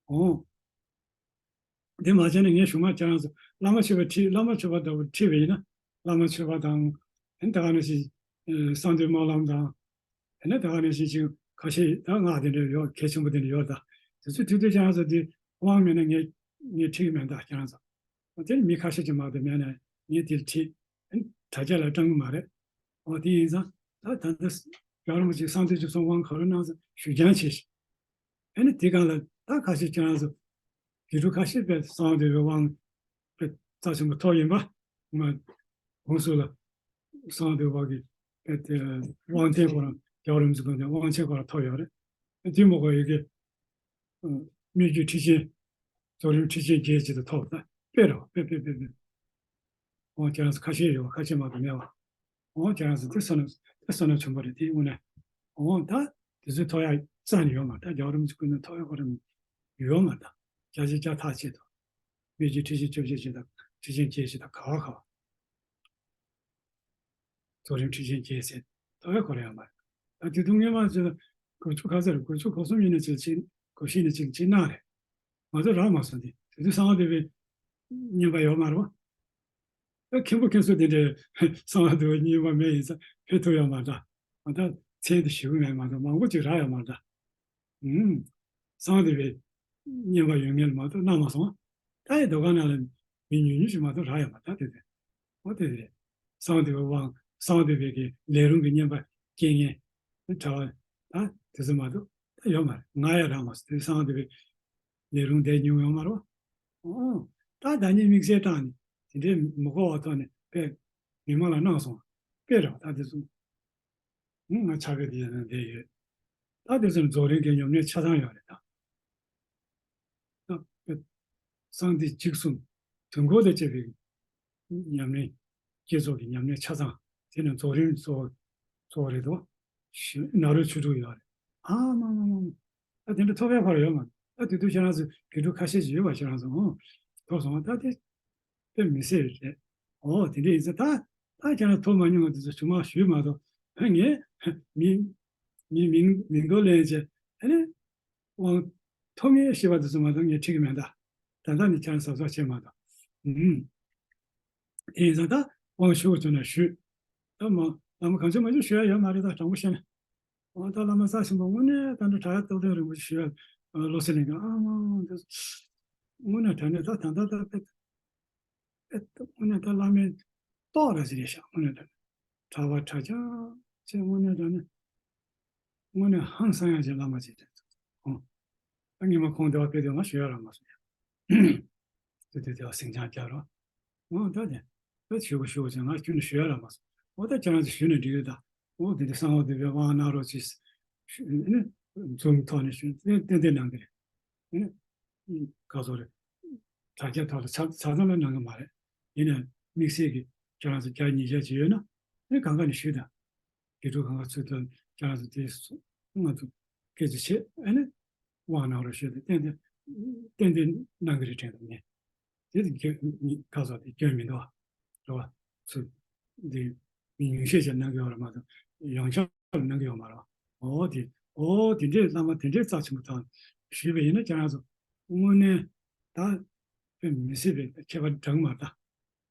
ཨོ། དེ་མ་བྱས་ན་ངས་ཞུ་མ་ཁྱེད་རང་ཚོ་བླ་མ་མཆོད་པ་ཁྲིད་བླ་མ་མཆོད་པ་ལྟ་བུ་ཁྲིད་པ་ཡིན་ན་བླ་མ་མཆོད་པ་དང་། ཨ་ནི་ད་ག་ནང་བཞིན་གསང་འདུས་སྨོན་ལམ་དང་། ཨ་ནི་ད་ག་ནང་བཞིན་ཅིག་ཁ་ཤས་ད་སྔགས་དེ་འདྲ་ཡོད་གལ་ཆེན་པོ་དེ་འདྲ་ཡོད་ད། དེ་ཚོ་ཁྲིད་དུས་ཁྱེད་རང་ཚོ་དེ་དབང་མེད་ན་ངས་ངས་ཁྲིད་ཀྱི་མེད་ད་ཁྱེད་རང་ཚོ། དེ་ནི་མི་ཁ་ཤས་ཀྱི་མ་གཏོགས་མེད་ན་ངས་དེ་ལ་ཁྲིད། ཨ་ནི་དྲ་རྒྱ་ལ་བཀྲམ་གྱི་མ་རེད། འོ་དེ་ཡིན་ཙང་ད་ད་ལྟ་རྒྱལ་བ་རིན་པོ་ཆེ་གསང་འདུས་འཇིགས་གསུམ་དབང་གང་རུང་གནང་ཙང་ཞུ་རྐྱང་བྱེད་ཤིག་ཨ་ནི་དེ་སྒང་ལ་ད་ཁ་ཤས་ཁྱེད་རང་ཚོ་དགེ་ཕྲུག་ཁ་ཤས་དཔེ་གསང་བ་འདུས་པའི་དབང་དཔེ་རྩ་ཆེན་པོ་ཐོབ་ཡིན་པ། ང་གོང་སུ་ལ་གསང་བ་འདུས་པ་གི་དཔེ་དེ་དབང་ལྡན་ཁོ་རང་རྒྱལ་བ་རིན་པོ་ཆེ་ཁོང་དེ་དབང་ཆེན་ཁོ་རང་ཐོབ་ཡོད་རེད། དེ་མོ་གོ་ཡོད་གི་སྨད་རྒྱུད་ཁྲིད་ཆེན་རྫོགས་རིམ་ཁྲིད་ཆེན་བརྒྱད་ཅིག་ཏུ་ཐོབ་ད་དཔེ་རེད་བ་དཔེ་དཔེ་དཔེ་དཔེ། འོ་ཁྱེད་རང་ཚོ་ཁ་ཤས་ཡོད་བ་ཁ་ཤས་མ་གཏོགས་མེད་བ། འོ་ཁྱེད་རང་ཚོ་དེ་བསོད་ནམས་དེ་བསོད་ནམས་ཆེན་པོ་རེད་དེ་དངོས་གནས། འོ་ད་དེ་ཚོ་ཐོབ་ཡ་རྩ་ནས་ཡོད་མ་རེད་ད། རྒྱལ་བ་རིན་པོ་ཆེ་སྐུ་མདུན་ཐོབ་ཡ་ཁོ་རང་ཡོད་མ་རེད་ད། བརྒྱ་ཆ་བརྒྱ་ཐག་ཆོད་དོ། སྨད་རྒྱུད་ཁྲིད་ཆེན་བཅོ་བརྒྱད་ཅིག་དང་ཁྲིད་ཆེན་བརྒྱད་ཅིག་དང་ག་བ་ག་བ། རྫོགས་རིམ་ཁྲིད་ཆེན་བརྒྱད་ཟེར་ཐོབ་ཡ་ཁོ་རང་ཡོད་མ་རེད། ད་དེ་དུས་སྔོན་མ་ཚོ་དགུ་བཅུ་ག་ཚོད་རེད། དགུ་བཅུ་གོ་གསུམ་ཡིན་ན་ཅིག་ཅིག་གོ་བཞི་ཡིན་ན་ཅིག་ཅིག་གནང་རེད། ང་ཚོ་རག་མ་སོང་སྟེ། དེ་དུས་གསང་བ་འདུས་པའི་བསྙེན་པ་ཡོད་མ་རེད་བ། ད་མཁན་པོ་མཁན་ཟུར་དེ་འདྲའི་གསང་བ་འདུས་པའི་བསྙེན་པ་མེད་ཡིན་ཙང་ཕེབས་ཐུབ་ཡོད་མ་རེད། ང་ད་མཚན་དེ་ཞུ་གི་མེད་མ་གཏོགས་མང་པོ་ཅིག་རག་ཡོད་མ་རེད། ཨུམ། གསང་བ་འདུས་པའི་བསྙེན་པ་ཡོད་མཁན་ལ་མ་གཏོགས་གནང་མ་སོང་། ད་ཡི་འདུ་ཁང་ནང་ལ་མི་ཉུང་ཉུང་ཞིག་མ་གཏོགས་རག་ཡོད་མ་རེད། ད་དེ་དེ། འོ་དེ་རེད། གསང་བ་འདུས་པའི་དབང་གསང་བ་འདུས་པའི་གི་ལས་རུང་གི་བསྙེན་པ་སྐྱེ་མཁན་གྲྭ་པ་ད་དེ་ཚོ་མ་གཏོགས་ད་ཡོད་མ་རེད། ང་ཡང་རག་མ་སོང་། དེ་གསང་བ་འདུས་པའི་ལས་རུང་བསྡད་མྱོང་ཡོད་མ་རེད། ཨོ། ད་ད་ནི་དམིགས་བསལ་བཏང་ནས་དེ་འདྲའི་མི་གོ་བ་ཐོག་ནས་དཔེ་མི་མང་ལ་གནང་སོང་། དཔེ་རེད་བ། ད་དེ་ཚོ། ང་ཕྱག་དཔེ་དེ་ཡང་བསྡད་ཡོད། ད་དེ་ཚོ་ནི་རྫོགས་རིམ་གྱི་ཉམས་ལེན་ཆ་ཚང་ཡོད་རེད་ད། ད་གསང་བདེ་འཇིགས་གསུམ་དུས་འཁོར་དང་བཅས་པའི་ཉམས་ལེན། བསྐྱེད་རྫོགས་ཀྱི་ཉམས་ལེན་ཆ་ཚང་། དེ་ནི་རྫོགས་རིམ་གཙོ་བོ་གཙོ་བོ་རེད་དོ། ཞེས་ནཱ་རོའི་ཆོས་དྲུག་ཡོད་རེད། ཨ་མ་མ་མ་མ། ད་དེ་འདྲ་ཐོབ་པའི་ཕར་ཡོད་མ་རེད། ད་དེ་དུས་ཁྱེད་རང་ཚོ་དགེ་ཕྲུག་ཁ་ཤས་ཤིག་ཡོད་པ། ཁྱེད་རང་ཚོ་ཨོ་ཐོབ་སོང་བ། ད་དེ་དཔེ་མི་སྲིད་རེད། ཨོ་དེ་འདྲ་ཡིན་ཙང་ད་ད་ཁྱེད་རང་ཐོབ་མ་མྱོང་བ་དེ་ཚོ་ཆུང་མ་ཞུས་མ་གཏོགས། ངས་མི་མི་མིང་མིང་ཐོ་ལེན་བྱས། ཨ་ནི་དབང་ཐོབ་ངེས་ཤེས་པ་དེ་ཚོ་མ་གཏོགས་ངས་ཁྲིད་ཀྱི་མེད་ད། ད་ལྟ་ནི་ཁྱེད་རང་གཟབ་གཟབ་བྱེད་མ་གཏོགས། ཨུམ། དེ་ཡིན་ཙང་ད་དབང་ཞུ་དགོས་བྱུང་ན་ཞུས། ད་མ་བླ་མ་གང་བྱུང་མང་བྱུང་ཞུ་ཡ་ཡོད་མ་རེད། ད་དྲང་པོ་བཤད་ན། འོ་ད་བླ་མ་རྩ་ཆེན་པོ་དངོས་གནས་ད་འདྲ་དྲག་ཡ་རྟག་བརྟན་རིན་པོ་ཆེ་ཞུ་ཡ་བློ་གསལ་གླིང་ག་ཨ་མ་འདི་དངོས་གནས་དྲང་གནས་ད་ད་ད་ད་དཔེ་དངོས་གནས་ད་བླ་མའི་ཏོག་ར་ཅིག་རེད་ཤག་དངོས་གནས་ད་གྲྭ་པ་གྲྭ་རྐྱང་ཅན་དངོས་གནས་དྲང་གནས་དངོས་གནས་ཧང་སང་ཡ་ཅིག་བླ་མ་ཅིག་རེད། ཨོ། ད་ཉི་མ་ཁོང་དེ་བ་དཔེ་དེ་ང་ཞུ་ཡ་རག་མ་སོང་ཡ། དེ་དེ་དེ་བ་སེང་ཆང་རྒྱག་རོགས། ཨོ་ད་དེ་ད་ཞུ་གི་ཞུ་གི་ཅིག་ང་ཁྱོན་ནས་ཞུ་ཡ་རག་མ་སོང་། ཨོ་ད་ཁྱེད་རང་ཚོ་ཞུས་ནས་འགྲིག་ཡོད་ད། ཨོ་དེ་འདྲ་གསང་བ་འདུས་པའི་དབང་གནང་རོགས་གྱིས། ཞུ་ནས་འཛུམ་ཐོག་ནས་ཞུ་ནས་ཏན་ཏན་གནང་གི་རེད། ཨེ་ནི། ག་ཚོད་རེད། དྲ་རྒྱ་ཐོག་ལ་ཆ་ཆ་ཚང་ལ་གནང་གི་མ་རེད། ཡིན་ནའི་དམིགས་བསལ་གྱི་ཁྱེད་རང་ཚོ་བརྒྱ་ཉིས་བརྒྱ་ཅིག་ཡོད་ན། ཨེ་གང་ག་ནས་ཞུས་དང་། དགེ་ཕྲུག་གང་ག་ཚོད་ཐོན་ཁྱེད་རང་ཚོ་དེ་སུ་ང་ཚོ་སྐད་ཆ་བྱེད། ཨེ་ནི། དབང་གནང་རོགས་ཞུས་ཏེ་ཏན་ཏན་ཏན་ཏན་གནང་གི་རེད་དྲན་འདུག་ངས། དེ་དེ་སྐྱོན་ག་ཚོད་དེ་སྐྱོན་མི་འདུག་བ། རེད་བ། ཚུར་འདི་མི་ཉུང་ཤས་ཅིག་གནང་གི་ཡོད་རེད་མ་གཏོགས་ཡོངས་ཁྱབ་གནང་གི་ཡོད་མ་རེད་བ། འོ་དེ་འོ་དེ་འདྲའི་བླ་མ་དེ་འདྲའི་རྩ་ཆེན་པོ་དག་ཞུས་པ་ཡིན་ན་ཁྱེད་རང་ཚོ་དངོས་གནས་ད་དཔེ་མི་སྲིད་པའི་ཁྱད་པར་འདྲ་མ་ད།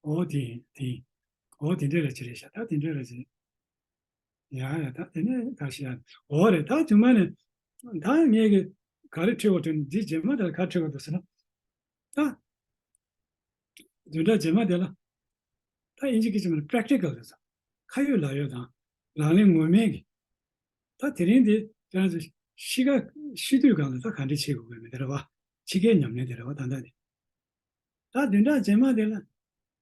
འོ་དེ་ཡིན་དེ་ཡིན། འོ་དེ་འདྲའི་རེད་ཅི་རེད་ཤག་ད་དེ་འདྲའི་རེད་ཅི་རེད། ཡ་ཡ་ད་དེ་ནས་ད་ཤི་ཡ། འོ་རེད། ད་རྗེས་མ་ནས་ད་ངས་གི་ག་རེ་ཁྲིད་དགོས་དོན་འདི་རྗེས་མ་དེ་ལ་ག་རེ་ཁྲིད་དགོས་འདུག་ཟེར་ན། ད་བདུན་ཕྲག་རྗེས་མ་དེ་ལ་ད་ཨིན་ཇི་སྐད་ཆ་མ་རེད། པེ་རེག་ཊི་ཀལ་རེད་ཟེར། ཁ་ཡོད་ལག་ཡོད་དང་ལག་ལེན་ངོ་མའི་གི། ད་དེ་རིང་འདི་ཁྱེད་རང་ཚོ་ཤི་ཁ་ཤི་དུས་སྒང་ལ་ད་ག་འདྲས་བྱེད་དགོས་མེད་དེ་རེད་བ། འཆི་ཁའི་ཉམས་ལེན་དེ་རེད་བ་ད་ལྟ་འདི། ད་བདུན་ཕྲག་རྗེས་མ་དེ་ལ་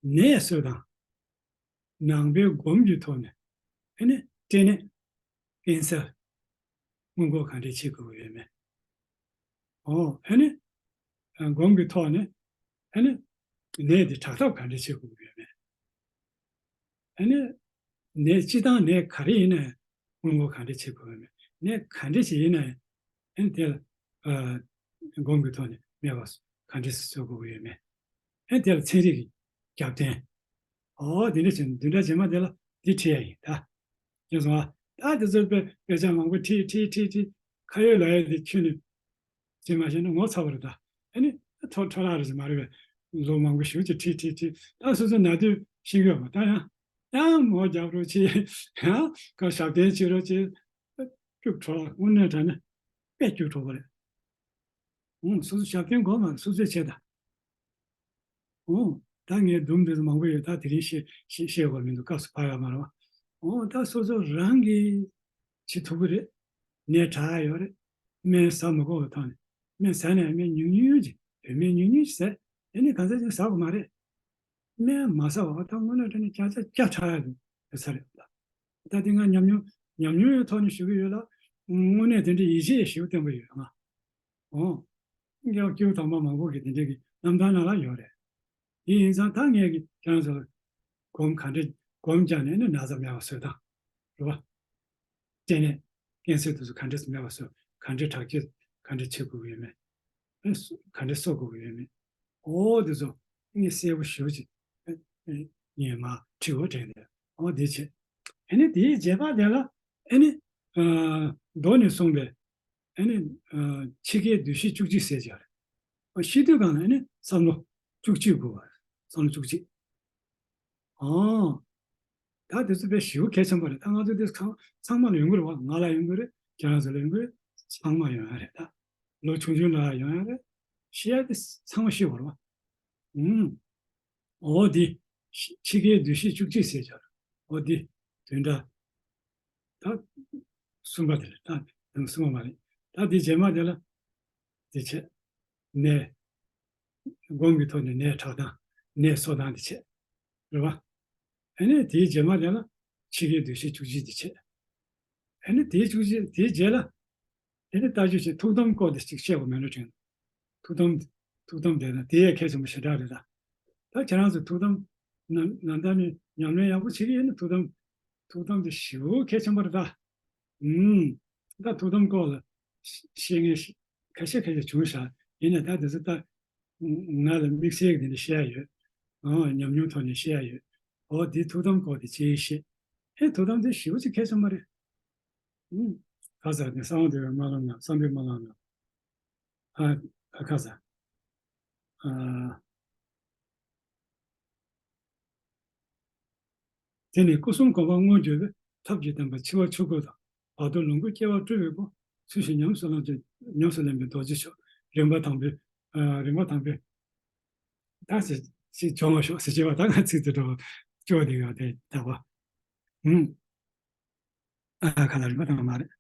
ནད་གསོ་དང་། ནང་པའི་སྒོམ་གྱི་ཐོག་ནས་ཨེ་ནི་སྐྲན་ནད་ཀན་སར་སྔོན་འགོག་ག་འདྲས་བྱེད་དགོས་ཀྱི་ཡོད་མེད། ཨོ་ཨེ་ནི་སྒོམ་གྱི་ཐོག་ནས་ཨེ་ནི་ནད་དེ་དྲག་ཐབས་ག་འདྲས་བྱེད་དགོས་ཀྱི་ཡོད་མེད། ཨེ་ནི་ནད་སྤྱི་དང་ནད་ག་རེ་ཡིན་ན་སྔོན་འགོག་ག་འདྲས་བྱེད་དགོས་ཀྱི་ཡོད་མེད། ནད་ག་འདྲས་ཞིག་ཡིན་ན་ཨེ་ནི་དེ་ལ་སྒོམ་གྱི་ཐོག་ནས་མེད་པ་ག་འདྲས་བཟོ་དགོས་ཀྱི་ཡོད་མེད། ཨེ་དེ་ལ་ཚན་རིག་གི་རྒྱབ་རྟེན། ཨོ་དེ་འདྲ་བྱས་ནས་བདུན་ཕྲག་རྗེས་མ་དེ་ལ་འདི་ཁྲིད་ཡ་ཡིན་ད། ཡིན་སོང་ཨ། ད་དེ་ཚོ་དཔེ་དཔེ་ཆ་མང་པོ་ཁྲིད་ཁྲིད་ཁྲིད་ཁྲིད་ཁ་ཡོད་ལག་ཡོད་དེ་ཁྱོན་ནས་བྱེད་མ་ཤེས་ན་ངོ་ཚ་བ་རེད་ད། ཨ་ནི་འཕྲོ་འཕྲོ་བརླག་རེད་ཟེར་མ་རེད་པས། ལོ་མང་པོ་ཞེ་པོ་ཅིག་ཁྲིད་ཁྲིད་ཁྲིད་ད་སོ་སོ་ན་དུས་ཤེས་ཀྱི་ཡོད་མ་ད་ཡང་ཡང་མོ་རྒྱབ་རོགས་བྱེད་ཡང་ཁ་ཞབས་བརྟན་བྱེད་རོགས་བྱེད། སྐྱུག་བྲོ་བ་དངོས་གནས་དྲང་གནས་དཔེ་སྐྱུག་བྲོ་བ་རེད། ཨང་། སོ་སོ་ཞབས་བརྟན་དགོས་མ་རེད། སོ་སོས་བྱས་དང་། ཨང་། ད་ངས་སྒྲུང་འདི་ཚོ་མང་པོ་ཡོད། ད་དེ་རིང་བཤད་བཤད་བཤད་དགོས་མི་འདུག་སྐབས་སུ་བབས་ཡོད་མ་རེད་བ། ཨང་། ད་སོ་སོ་རང་གིས་བྱེད་ཐུབ་ཀྱི་རེད། ནད་དྲག་ཡོད་རེད། སྨན་ཟ་མི་དགོས་པའི་ཐོག་ནས་སྨན་ཟ་ནས་སྨན་ཉུང་ཉུང་ཅིག་བོད་སྨན་ཉུང་ཉུང་ཅིག་ཟས། དེ་ནས་གང་ཟག་ཅིག་ཟ་དགོས་མ་རེད། སྨན་མ་ཟ་བ་ད་དངོས་གནས་དྲང་གནས་བརྒྱ་ཆ་བརྒྱ་དྲག་ཡ་འདུག་ཟེར་ས་རེད། ད་དེ་ང་ཉམས་མྱོང་ཉམས་མྱོང་ཡོད་ཐོག་ནས་ཞུ་གི་ཡོད་ལ། དངོས་གནས་དེ་འདྲའི་ཡིད་ཆེས་ཞེ་པོ་བརྟན་པོ་ཡོད་ང་། ཨོ། སྐྱེ་བ་སྐྱེ་བ་དང་པོ་མང་པོ་གིས་དེ་འདྲའི་གི་རྣམ་ཐར་ནང་ལ་ཡོད་རེད། དེ་ཡིན་ཙང་ད་ངས་གི་ཁྱེད་རང་ཚོ་ལ་སྒོམ་ག་འདྲ་སྒོམ་རྒྱག་ནས་ནི་ན་ཚ་མེད་པ་བཟོ་སྟངས། རེད་བ། སྐྲན་ནད་ཀན་སར་དེ་ཚོ་ག་འདྲས་སེ་མེད་པ་བཟོ། ག་འདྲས་དྲག་སྐྱེད་ག་འདྲས་བྱེད་དགོས་ཀྱི་ཡོད་མེད། ཨེ་སུ་ག་འདྲས་གསོ་དགོས་ཀྱི་ཡོད་མེད། ཨོ་དེ་ཚོ་ངས་གསལ་པོ་ཞེ་པོ་ཅིག་ཨེ་ཨེ་ངས་མར་ཁྲིད་དགོས་དྲན་ནས་ཨོ་དེ་བྱས། ཨེ་ནི་དེའི་རྗེས་མ་དེ་ལ་ཨེ་ནི་ཨ་མདོ་ནས་གསུངས་པའི་ཨེ་ནི་ཨ་འཆི་ཁའི་འདུ་ཤེས་བཅུ་གཅིག་ཟེར་བྱས་རེད། ཨ་ཤི་དུས་སྒང་ལ་ཨེ་ནི་བསམ་བློ་བཅུ་གཅིག་དགོས་པ་རེད། བསམ་བློ་བཅུ་གཅིག་ཨང་། ད་དེ་ཚོ་དཔེ་ཞེ་པོ་གལ་ཆེན་པོ་རེད། ད་ང་ཚོ་དེ་ཚང་ཚང་མ་ལ་ཡོང་གི་རེད་བ། ང་ལ་ཡོང་གི་རེད། ཁྱེད་རང་ཚོ་ལ་ཡོང་གི་རེད། ཚང་མ་ཡོང་ཡ་རེད་ད། ལོ་ཆུང་ཆུང་ལ་ཡོང་ཡ་རེད། ཤི་ཡ་དེ་ཚང་མ་ཤི་དགོས་རེད་བ། ཨུམ། འོ་དེ། འཆི་ཁའི་འདུ་ཤེས་བཅུ་གཅིག་ཟེར་བྱ་རེད། འོ་དེ། བདུན་ཕྲག་ད་གསུམ་པ་དེ་རེད་ད། དང་གསུམ་པ་མ་རེད། ད་དེ་རྗེས་མ་དེ་ལ་དེ་བྱས། ནས། སྒོམ་གྱི་ཐོག་ནས་ནད་དྲག་སྟངས་ནད་གསོ་སྟངས་དེ་བྱས། རེད་བ། ཨ་ནི་དེའི་རྗེས་མ་དེ་ལ་ཕྱི་རྒྱལ་འདུ་ཤེས་བཅུ་གཅིག་དེ་བྱས། ཨ་ནི་དེའི་བཅུ་གཅིག་དེའི་རྗེས་ལ། དེ་ནི་ལྟ་རྒྱུ་ཞིག་ཐུགས་དམ་སྐོར་དེ་གཅིག་བཤད་དགོས་མེད་འགྲོ་དྲན། ཐུགས་དམ། ཐུགས་དམ་དེ་ན་དེ་ཡང་གལ་ཆེན་པོ་ཞེ་དྲག་རེད་ད། ད་ཁྱེད་རང་ཚོ་ཐུགས་དམ་ན་ན་ད་ནི་ཉམས་ལེན་ཡག་པོ་བྱེད་ཀྱི་ཡིན་ན་ཐུགས་དམ། ཐུགས་དམ་དེ་ཞེ་པོ་གལ་ཆེན་པོ་རེད་ད། ཨུམ། ད་ཐུགས་དམ་སྐོར་ལ་བཤད་མཁན་ཞིག་ཁ་ཤས་ཁ་ཤས་བྱུང་ཤག་ཡིན་ན་ད་དེ་ཚོ་ད་ང་ལ་དམིགས་བསལ་གྱི་དེ་འདྲ་བཤད་ཡ་ཡོད། ཨང་ཉམས་མྱོང་ཐོག་ནས་བཤད་ཡ་ཡོད། འོ་དེ་ཐུགས་དམ་སྐོར་དེ་ཅིག་བཤད། ཨེ་ཐུགས་དམ་དེ་ཞེ་པོ་ཅིག་གལ་ཆེན་པོ་རེད། ཨུམ། ཁ་ཟ་ནས་གསང་བ་འདུས་པའི་སྨོན་ལམ་རྣམས་བསམ་པའི་སྨོན་ལམ་རྣམས། ཨ་ཨ་ཁ་ཟ། ཨ། དེ་ནས་སྐུ་གསུམ་གོ་འཕང་མངོན་གྱུར་པའི། ཐབས་ཀྱི་དམ་པ་འཆི་བ་ཆོས་སྐུ་དང་། བར་དོ་ལོངས་སྐུའི་སྐྱེ་བ་སྤྲུལ་པའི་སྐུ། ཚུལ་བཞིན་ཉམས་སུ་བླང་ཕྱིར། ཉམས་སུ་ལེན་པའི་རྡོ་རྗེ་མཆོག་རིམ་པ་དང་པོའི། ཨ་རིམ་པ་དང་པོའི། ད་ཅི་ཅི་སྦྱོང་བ་ཤོག་ཟེར་བྱས་པ་ད་ང་ཚིག་དེ་འགྲོ་བ་སྐྱོ་བ་དེ་ག་དེ་དག་པ། ཨུམ། ཨ་ཁ་ལ་རིམ་པ་དང་མ་རེད།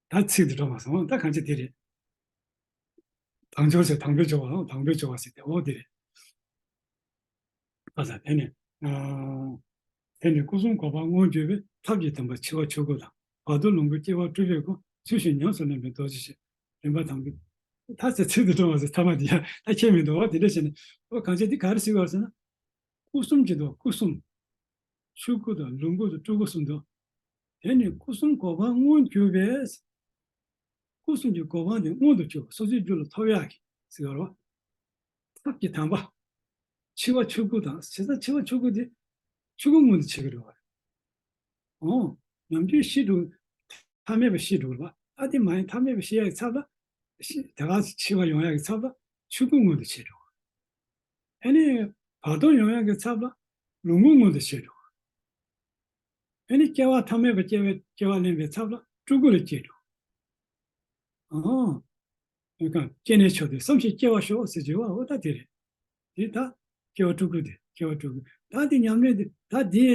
ད་ཚིག་འདི་འགྲོ་མ་སོང་ད་གང་ཅི་དེ་རེད། དང་སྦྱོར་ཟེར་དང་པོའི་སྦྱོར་བ་དང་པོའི་སྦྱོར་བ་ཟེར་ཏེ་འོ་དེ་རེད། ཨ་ས་དེ་ནས། ཨ། དེ་ནས་སྐུ་གསུམ་གོ་འཕང་མངོན་གྱུར་པའི། ཐབས་ཀྱི་དམ་པ་འཆི་བ་ཆོས་སྐུ་དང་། བར་དོ་ལོངས་སྐུའི་སྐྱེ་བ་སྤྲུལ་པའི་སྐུ། ཚུལ་བཞིན་ཉམས་སུ་ལེན་པའི་རྡོ་རྗེ་ཆེ། རིམ་པ་དང་པོའི། ད་ཚེ་ཚིག་འདི་འགྲོ་མ་ཟེར་ཐ་མ་དེ་ཡ་ད་ཁྱད་མི་འདུག་བ་དེ་འདྲ་བྱས་ནས་འོ་གང་ཅི་འདི་ག་རེ་ཟེར་བ་ཟེར་ན། སྐུ་གསུམ་གྱི་དོ་སྐུ་གསུམ། ཆོས་སྐུ་དང་ལོངས་སྐུ་དང་སྤྲུལ་སྐུ་གསུམ་དོ། དེ་ནི་སྐུ་གསུམ་གོ་འཕང་མངོན་གྱུར་པའི། སྐུ་གསུམ་གྱི་གོ་འཕང་དེ་མངོན་དུ་གྱུར་པ་སོ་སོའི་རྒྱུད་ལ་ཐོབ་ཡག་གི་ཟེར་བ་རེད་བ། ཐབས་ཀྱི་དམ་པ། འཆི་བ་ཆོས་སྐུ་དང་བྱས་ཙང་འཆི་བ་ཆོས་སྐུ་དེ་ཆོས་སྐུ་མངོན་དུ་བྱེད་ཀྱི་རེད་བ། འོ། ནམ་རྒྱུན་ཤི་འགྲོ། ཐ་མལ་པ་ཤི་འགྲོ་བ། ཨ་དེ་མ་ཡིན་ཐ་མལ་པ་ཤི་ཡག་གི་ཚབ་ལ། ཤི་དེ་ག་ཚོད་འཆི་བ་ཡོང་ཡག་གི་ཚབ་ལ་ཆོས་སྐུ་མངོན་དུ་བྱེད་འགྲོ། ཨ་ནི་བར་དོ་ཡོང་ཡག་གི་ཚབ་ལ་ལོངས་སྐུ་མངོན་དུ་བྱེད་འགྲོ། ཨ་ནི་སྐྱེ་བ་ཐ་མལ་པ་སྐྱེ་བའི་སྐྱེ་བ་ལེན་པའི་ཚབ་ལ་སྤྲུལ་སྐུ་ལ་སྐྱེ་འགྲོ། ཨང་། སྐྱེ་གནས་མཆོག་དེ་བསམ་ཞིང་སྐྱེ་བར་ཤོག་ཟེར་གྱི་བ་འོ་ད་དེ་རེད། དེ་ད་སྐྱེ་བ་སྤྲུལ་སྐུ་དེ་སྐྱེ་བ་སྤྲུལ་སྐུ་ད་དེ་ཉམས་ལེན་དེ་ད་དེ་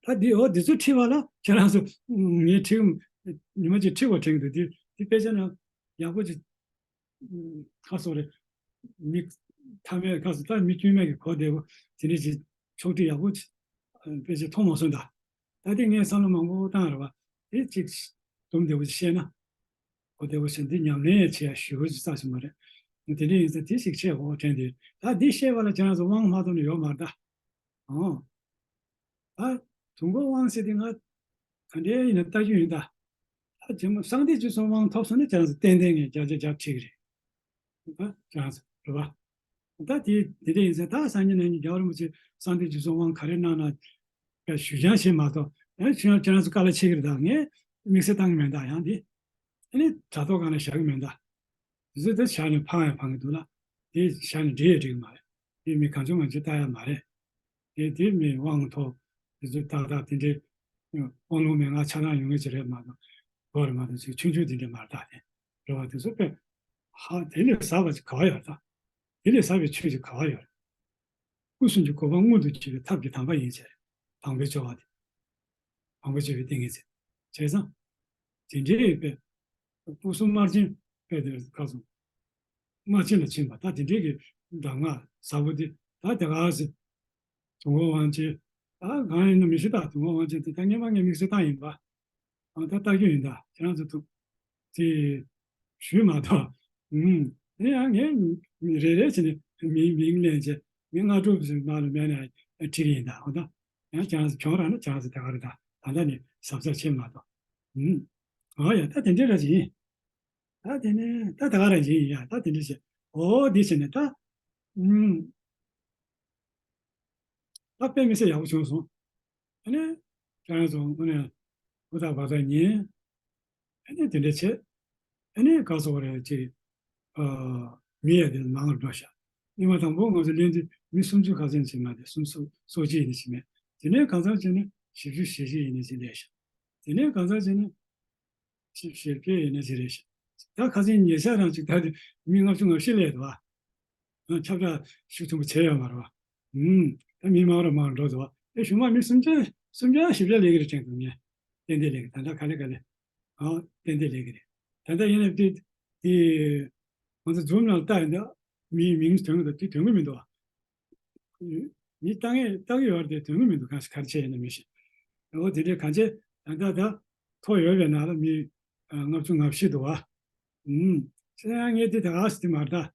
ད་དེ་འོ་དེ་ཚོ་ཁྲིད་པ་ལ་ཁྱེད་རང་ཚོ་ངས་ཁྲིད་ཉི་མ་གཅིག་ཁྲིད་པ་དྲན་གི་འདུག་དེ་དེ་དཔེ་ཆ་ན་ཡག་པོ་ཅིག་ཁ་སོ་རེད། མི་ཐ་མའི་ཁ་སོ་ད་མི་དཀྱུས་མའི་གི་གོ་བདེ་པོ་དེ་འདྲ་ཅིག་ཕྱོགས་སྒྲིག་ཡག་པོ་ཅིག་དཔེ་ཆ་མཐོང་མ་སོང་ད། ད་དེ་ངས་བསམ་བློ་མང་པོ་བཏང་རེད་བ། དེ་ཅིག་སྡོམ་བདེ་པོ་ཅིག་བཤད་ན། གོ་བདེ་པོ་བཤད་འདི་ཉམས་ལེན་ཡང་བྱེད་ཡ་ཞུ་བ་ཅིག་རྩ་ཆེན་པོ་རེད། དེ་འདྲ་ཡིན་ཙང་དེ་ཞིག་བྱས་འོ་དྲན་དེ་ད་འདི་བཤད་པ་ལ་ཁྱེད་རང་ཚོ་དབང་མ་ཐོབ་ནས་ཡོད་མ་རེད་ད། ཨོ། ད་དུས་འཁོར་དབང་ཟེར་དེ་ང་ག་འདྲའི་ཡིན་ན་ལྟ་རྒྱུ་ཡིན་ད། ད་རྗེ་མོ་གསང་བདེ་རྗེ་བཙུན་དབང་ཐོབ་སོང་ན་ཁྱེད་རང་ཚོ་ཏན་ཏན་ངས་བརྒྱ་ཆ་བརྒྱ་ཁྲིད་ཀྱི་རེད། ད་ཁྱེད་རང་ཚོ་རེད་པ། ད་དེ་དེ་འདྲ་ཡིན་ཙང་ད་སངས་རྒྱས་རྣམ་གཉིས་རྒྱལ་བ་རིན་པོ་ཆེ་གསང་བདེ་རྗེ་བཙུན་དབང་ག་རེ་གནང་ན་ཞུ་སྦྱང་བྱེད་མ་གཏོགས་ཡང་ཁྱེད་རང་ཁྱེད་རང་ཚོ་དཀའ་ལས་ཆེ་གི་རེད་ད། ངས་དམིགས་བསལ་བཏང་གི་མེད་ད། ཡང་དེ་ཨ་ནི་དྲ་ཐོག་སྒང་ལ་བཞག་གི་མེད་ད། དེ་ཚོ་དེ་བཞག་ནས་ཕང་ཡང་ཕང་གི་འདུག་ལ། དེ་བཞག་ནས་འགྲིག་ཡང་འགྲིག་གི་མ་རེད། དེ་མི་གང་བྱུང་ངང་བྱུང་ལྟ་ཡ་མ་རེད། དེ་དེ་མི་དབང་ཐོབ་དེ་ཚོ་ཏག་ཏག་དེ་འདྲའི་དབང་ལུང་མན་ངག་ཆ་ཚང་ཡོང་གི་ཅི་རེད་མ་གཏོགས་གོ་རེད་མ་གཏོགས་ཅིག་ཆུང་ཆུང་དེ་འདྲ་མ་རེད་ད། དེ་རེད་བ། དེ་ཚོ་དཔེ་ཧ་དེ་ལས་ཟབ་པ་ཅིག་ག་བ་ཡོད་ད། དེ་ལས་ཟབ་པའི་ཆོས་ཅིག་ག་བ་ཡོད་རེད། སྐུ་གསུམ་གྱི་གོ་འཕང་མངོན་དུ་བྱེད་པའི་ཐབས་ཀྱི་དམ་པ་ཡིན་ཟེར། དང་པོའི་སྦྱོར་བ་དེ། དང་པོ་སྦྱོར་བའི་ཏིང་ངེ་འཛིན། བྱས་ཙང་། དེ་འདྲའི་དཔེ། སྐུ་གསུམ་དམར་ཆེན་དཔེ་དེར་ཁ་སོང་། དམར་ཆེན་ལ་ཕྱིན་པ་ད་དེ་འདྲའི་གི་གདམས་ངག་ཟབ་པོ་དེ་ད་དེ་ག་ཟེར། དུས་འཁོར་དབང་ཆེན། ད་གང་ཡིན་ན་མི་ཤེས་ད། དུས་འཁོར་དབང་ཆེན་དེ་ད་སྔོན་མ་ངས་དམིགས་བསལ་བཏང་ཡིན་པ། ཨ་ད་ལྟ་རྒྱུ་ཡིན་ད་ཁྱེད་རང་ཚོ་ཐུག་དེ་ཞུས་མ་གཏོགས། ཨུམ། དེ་ཡང་ངས་མི་རེ་རེ་བྱས་ནས་མིང་མིང་ལེན་བྱས་མི་ལྔ་དྲུག་ཙམ་ནང་ལ་མེད་ན་ཁྲིད་ཀྱི་ཡིན་ད། འོ་ད་ཡང་ཁྱེད་རང་ཚོ་གྱོང་རག་ན་ཁྱེད་རང་ཚོ་དེ་ག་རེ་ད་ད་ལྟ་ནས་གཟབ་གཟབ་བྱེད་མ་གཏོགས། ཨུམ། འོ་ཡ་ད་དེ་འདྲའི་ར་ཅིག་ཡིན། ད་དེ་ནས་ད་དེ་ག་ར་ཅིག་ཡིན་ཡ། ད་དེ་འདྲ་བྱས་འོ་འདི་བྱས་ནས་ད། ཨུམ། ད་དཔེ་མི་སྲིད་ཡག་པོ་བྱུང་སོང་། ཨ་ནི། ཁྱེད་རང་ཚོ་དངོས་གནས་ཧུར་ཐག་བག་ཐག་ཉན། ཨ་ནི་དེ་འདྲ་བྱས། ཨ་ནི་ག་སོགས་རེད་ཅེས། ཨ། མི་ཡ་དེ་མང་རུ་འགྲོ་ཤག་སྔོན་མ་དང་པོ་ང་ཚོ་ལེན་དུས་མི་སུམ་ཅུ་ཁ་ཚན་ཅིག་མ་དེ་སུམ་ཅུ་སོ་གཅིག་ཡིན་ནི་ཞིག་མེད། དེ་ནས་གང་ཚང་བྱས་ནས་བཞི་བཅུ་ཞེ་བཞི་ཡིན་ནི་ཞིག་ལས་ཤག་དེ་ནས་གང་ཚང་བྱས་ནས། ཞིབ་ཞིབ་ཕྲ་ཡིན་ན་ཅི་རེད་ཤག་ད་ཁ་སང་ཉེ་ཆར་རང་ཅིག་ད་དེ་མི་ལྔ་བཅུ་ང་བཞི་སླེབས་འདུག་བ། ཁྱབ་བསྒྲགས་ཤུགས་ཆེན་པོ་བྱས་ཡོད་མ་རེད་བ། ཨུམ། ད་མི་མང་རུ་མང་རུ་འགྲོ་འདུག་བ། ཨེ་གཞུག་མ་མི་སུམ་བརྒྱ་སུམ་བརྒྱ་བཞི་བརྒྱ་སླེབས་ཀྱི་རེད་དྲན་འདུག་ངས། ཏན་ཏན་སླེབས་ཀྱི་ད་ལྟ་ག་ལེ་ག་ལེ། ཨ་ཏན་ཏན་སླེབས་ཀྱི་རེད། ད་ལྟ་ཡིན་ན་དེ་དེ་ང་ཚོ་འཛུམ་ནང་ལྟ་ཡིན་ད། མིའི་མིང་ཐོན་གི་འདུག་དེ་ཐོན་གི་མི་འདུག་བ། མི་ལྟ་ངན་ལྟ་གི་ཡོད་རེད་དེ་ཐོན་གི་མི་འདུག་གང་ཞིག་ག་རེ་བྱས་ཡིན་ན་མི་ཤེས། འོ་དེ་འདྲའི་གང་བྱས་ད་ལྟ་ད་ཐོ་ཡོད་པའི་ནང་ལ་མི་ལྔ་བཅུ་ང་བཞི་འདུག་བ། ཨུམ། བྱས་ན་ངས་དེ་ད་ག་སེ་དེ་མ་རེད་ད།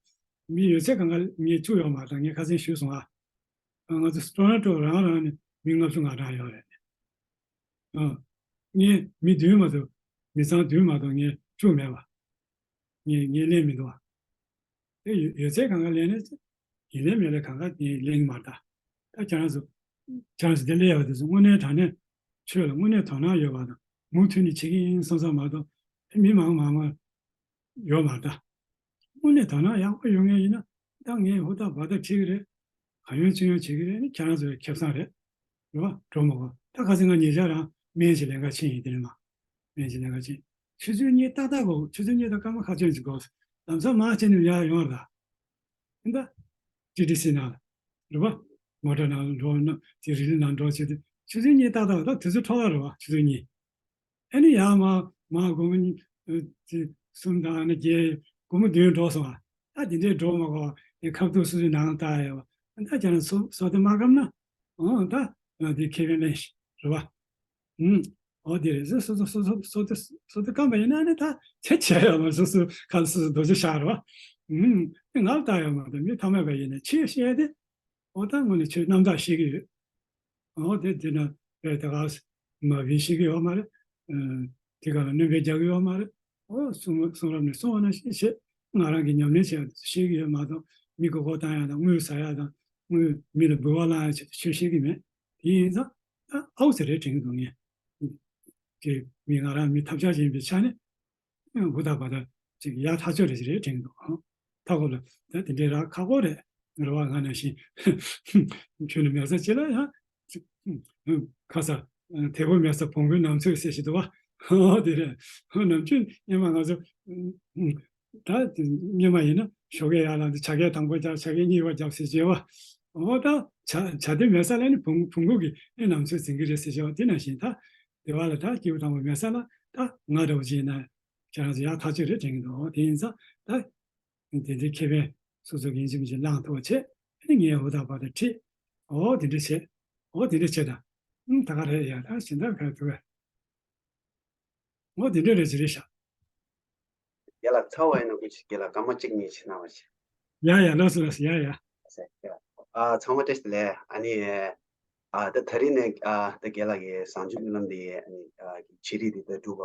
མི་ཡོད་ཚད་གང་ག་ངས་བཅུག་ཡོད་མ་རེད་ད། ངས་ཁ་སང་ཞུས་སོང་ཨ། ང་ཚོ་ཊོ་རོན་ཊོ་རང་རང་ནས་མི་ལྔ་བཅུ་ང་གྲངས་ཡོད་རེད། ཨ། ངས་མི་བདུན་མ་གཏོགས་མི་ཚང་བདུན་མ་གཏོགས་ངས་བཅུག་མེད་པ། ངས་ངས་ལེན་མི་འདུག་བ། དེ་ཡོད་ཡོད་ཚད་གང་ག་ལེན་ནས་ཡིན་ལེན་མེད་ལེན་གང་ག་ངས་ལེན་གི་མ་རེད་ད། ད་ཁྱེད་རང་ཚོ་ཁྱེད་རང་ཚོ་དེ་ལས་ཡག་དེ་ཚོ་དངོས་གནས་དྲང་གནས་ཆོས་ལ་དངོས་གནས་དོ་སྣང་ཡོད་པ་དང་མུ་མཐུད་ནས་བྱེད་ཀྱི་ཡིན་བསམ་བསམ་མ་གཏོགས་མི་མང་མང་མང་ཡོད་མ་རེད་ད། དངོས་གནས་དོ་སྣང་ཡག་པོ་ཡོད་མཁན་ཡིན་ན་ད་ངས་ཧུར་ཐག་འབད་ཐག་བྱེད་ཀྱི་རེད། གང་ཡོང་ཅི་ཡོང་བྱེད་ཀྱི་རེད། ནི་ཁྱེད་རང་ཚོའི་ཁེ་བཟང་རེད། རེད་བ། འགྲོ་མ་དགོས། ད་ཁ་སང་ང་ཉེ་ཆར་རང་སྨན་གྱི་ལས་ཀ་ཕྱིན་ཡིན་དེ་ནས་མ། སྨན་གྱི་ལས་ཀ་ཕྱིན། ཆུ་ཚོད་གཉིས་ཏག་ཏག་གོ་ཆུ་ཚོད་གཉིས་དང་སྐར་མ་ཁ་ཚོན་ཅིག་གོ་ལམ་སང་མ་ཕྱིན་ནས་ཡར་ཡོང་བ་རེད་ད། ད་ཊི་ཊི་སི་ནང་ལ། རེད་བ། མོ་ཊ་ནང་ལ་འགྲོ་ན་དེ་རི་ལི་ནང་འགྲོ་བྱེད་དུས་ཆུ་ཚོད་གཉིས་ཏག་ཏག་ད་དུས་ཚོད་འཕྲོ་བ་རེད་བ་ཆུ་ཚོད་གཉིས། ཨ་ནི་ཡར་མར་མར་སྒོར་མོ་གཉིས་ཨ་དེ་གསུམ་དང་ཨ་ནི་བརྒྱད་སྒོར་མོ་བདུན་འགྲོ་སོང་ཨ། ད་དེ་འདྲའི་འགྲོ་མ་དགོས་པ་དེ་ཁ་ཐུག་སོ་སོའི་ནང་ལ་བཏགས་ཡོད་པ། ད་ཁྱེད་རང་སོ་སོ་དེ་མ་བཀབ་ན་འོ་ད་ང་དེ་ཁེ་ཕན་ལེན་ཞིག་རེད་བ། ཨུམ། འོ་དེ་རེད། སོ་སོ་སོ་སོ་སོ་དེ་སོ་དེ་བཀབ་པ་ཡིན་ན་ཨ་ནི་ད་ཚེ་ཆེ་ཡོད་མ་སོ་སོ་ཁ་སོ་སོ་རྡོ་རྗེ་བཞག་རེད་བ། ཨུམ། དེ་ང་ལ་བཏགས་ཡོད་མ་རེད། མི་ཐ་མལ་པ་ཡིན་ན་ཆེས་བཤད་དེ། འོ་ད་དངོས་གནས་ཆོས་རྣམ་དག་ཤེས་ཀྱི་ཡོད། འོ་དེ་དེ་ན་དཔེ་ད་ག་མ་བིན་ཤེས་ཀྱི་ཡོད་མ་རེད། ཨ་དེ་ག་ལ་སྣོན་པ་རྒྱག་གི་ཡོད་མ་རེད། འོ་གསུང་གསུང་རབ་ནས་གསུང་བ་ན་ཤེས་ཤེས། ང་རང་གི་ཉམས་ལེན་བྱས་ཤེས་ཀྱི་ཡོད་མ་གཏོགས་མི་མགོ་སྐོར་བཏང་ཡ་དང་དངུལ་ཟ་ཡ་དང་དངུལ་མི་ལ་འབུལ་བ་བླང་ཡ་ཆེད་དུ་ཆོས་ཤེས་ཀྱི་མེད། དེ་ཡིན་ཙང་ད་ཨའུ་ཙི་རེད་དྲན་གྱི་འདུག་ངས། དེ་མི་ང་རང་མི་ཐབས་ཆག་ཅན་ཡིན་པའི་ཆ་ནས། ཧུར་ཐག་པ་ད་ཅིག་ཡག་ཐག་ཆོད་རེད་ཅིག་རེད་དྲན་གྱི་འདུག་ཧང་། ཐག་གོ་ལ་ད་དེ་འདྲའི་རག་ཁག་པོ་རེད། རེད་བ། ང་ནང་བཞིན་ཁྱོད་ནི་མེད་ས་ཅི་ལ་ཡང་ཁ་ས་དེ་པོ་མེད་ས་བོང་བུའི་ནང་ཚོད་ཟེར་ཞིག་འདུག་བ། ཧོ་དེ་རེད། ཧོ་ནམ་རྒྱུན་སྙེ་མ་ང་ཚོ་ད་སྙེ་མ་ཡིན་ན་ཞོགས་ཀས་ཡར་ལངས་ཏེ་བྱ་སྐད་དང་པོ་རྒྱབ་བྱ་སྐད་གཉིས་པ་རྒྱབ་ཟེར་བྱས་བ། ཨོ་ད་བྱ་བྱ་དེ་མེད་ས་ལ་ནི་བོང་བོང་གུ་གི་ནང་ཚོད་འཛིན་གི་རེད་ཟེར་བྱས་བ། དེ་ནང་བཞིན་ད། དེ་བ་ལ་ད་སྐྱེས་བུ་དམ་པ་མེད་ས་ལ་ད་ང་འདྲ་བོ་ཅིག་ཡིན་ན་ཁྱེད་རང་ཚོ་ཡག་ཐག་ཆོད་རེད་དྲན་གྱི་འདུག་དེ་ཡིན་ཙང་ད་དེ་འདྲའི་ཁེ་ཕན་སོ་སོ་གི་ཡིན་གཅིག་མིན་གཅིག་བླངས་ཐུབ་པ་བྱེད། ཨ་ནི་ངས་འུ་ཐག་པ་དང་ཁྲིད། ཨོ་དེ་འདྲ་བྱེད། ཨོ་དེ་འདྲ་བྱེད་ད། ཨུམ་ད་ག་རེད་ཡ། ད་གཞན་དག་ག་རེ་ཐུབ་པས། ཨོ་དེ་འདྲ་རེད་ཅི་རེད་ཤག་རྒན་ལགས་ཚར་བ་ཡིན་ན་ཁུ་ཆུ་རྒན་ལགས་སྐར་མ་གཅིག་གཉིས་ཕྱིན་གནང་བ་བྱེད། ཡ་ཡ་ལགས་སོ་ལགས་སོ་ཡ་ཡ། ཨ་ཚང་མ་བཀྲ་ཤིས་བདེ་ལེགས། ཨ་ནི་ཨ་ད་ད་རིང་ནས་ཨ་ད་རྒན་ལགས་ཀྱི་བཟང་སྤྱོད་སྨོན་ལམ་འདི་ཨ་ནི་ཨ་ཀྱི་ཆེད་རིགས་འདི་ད་གྲུབ་པ་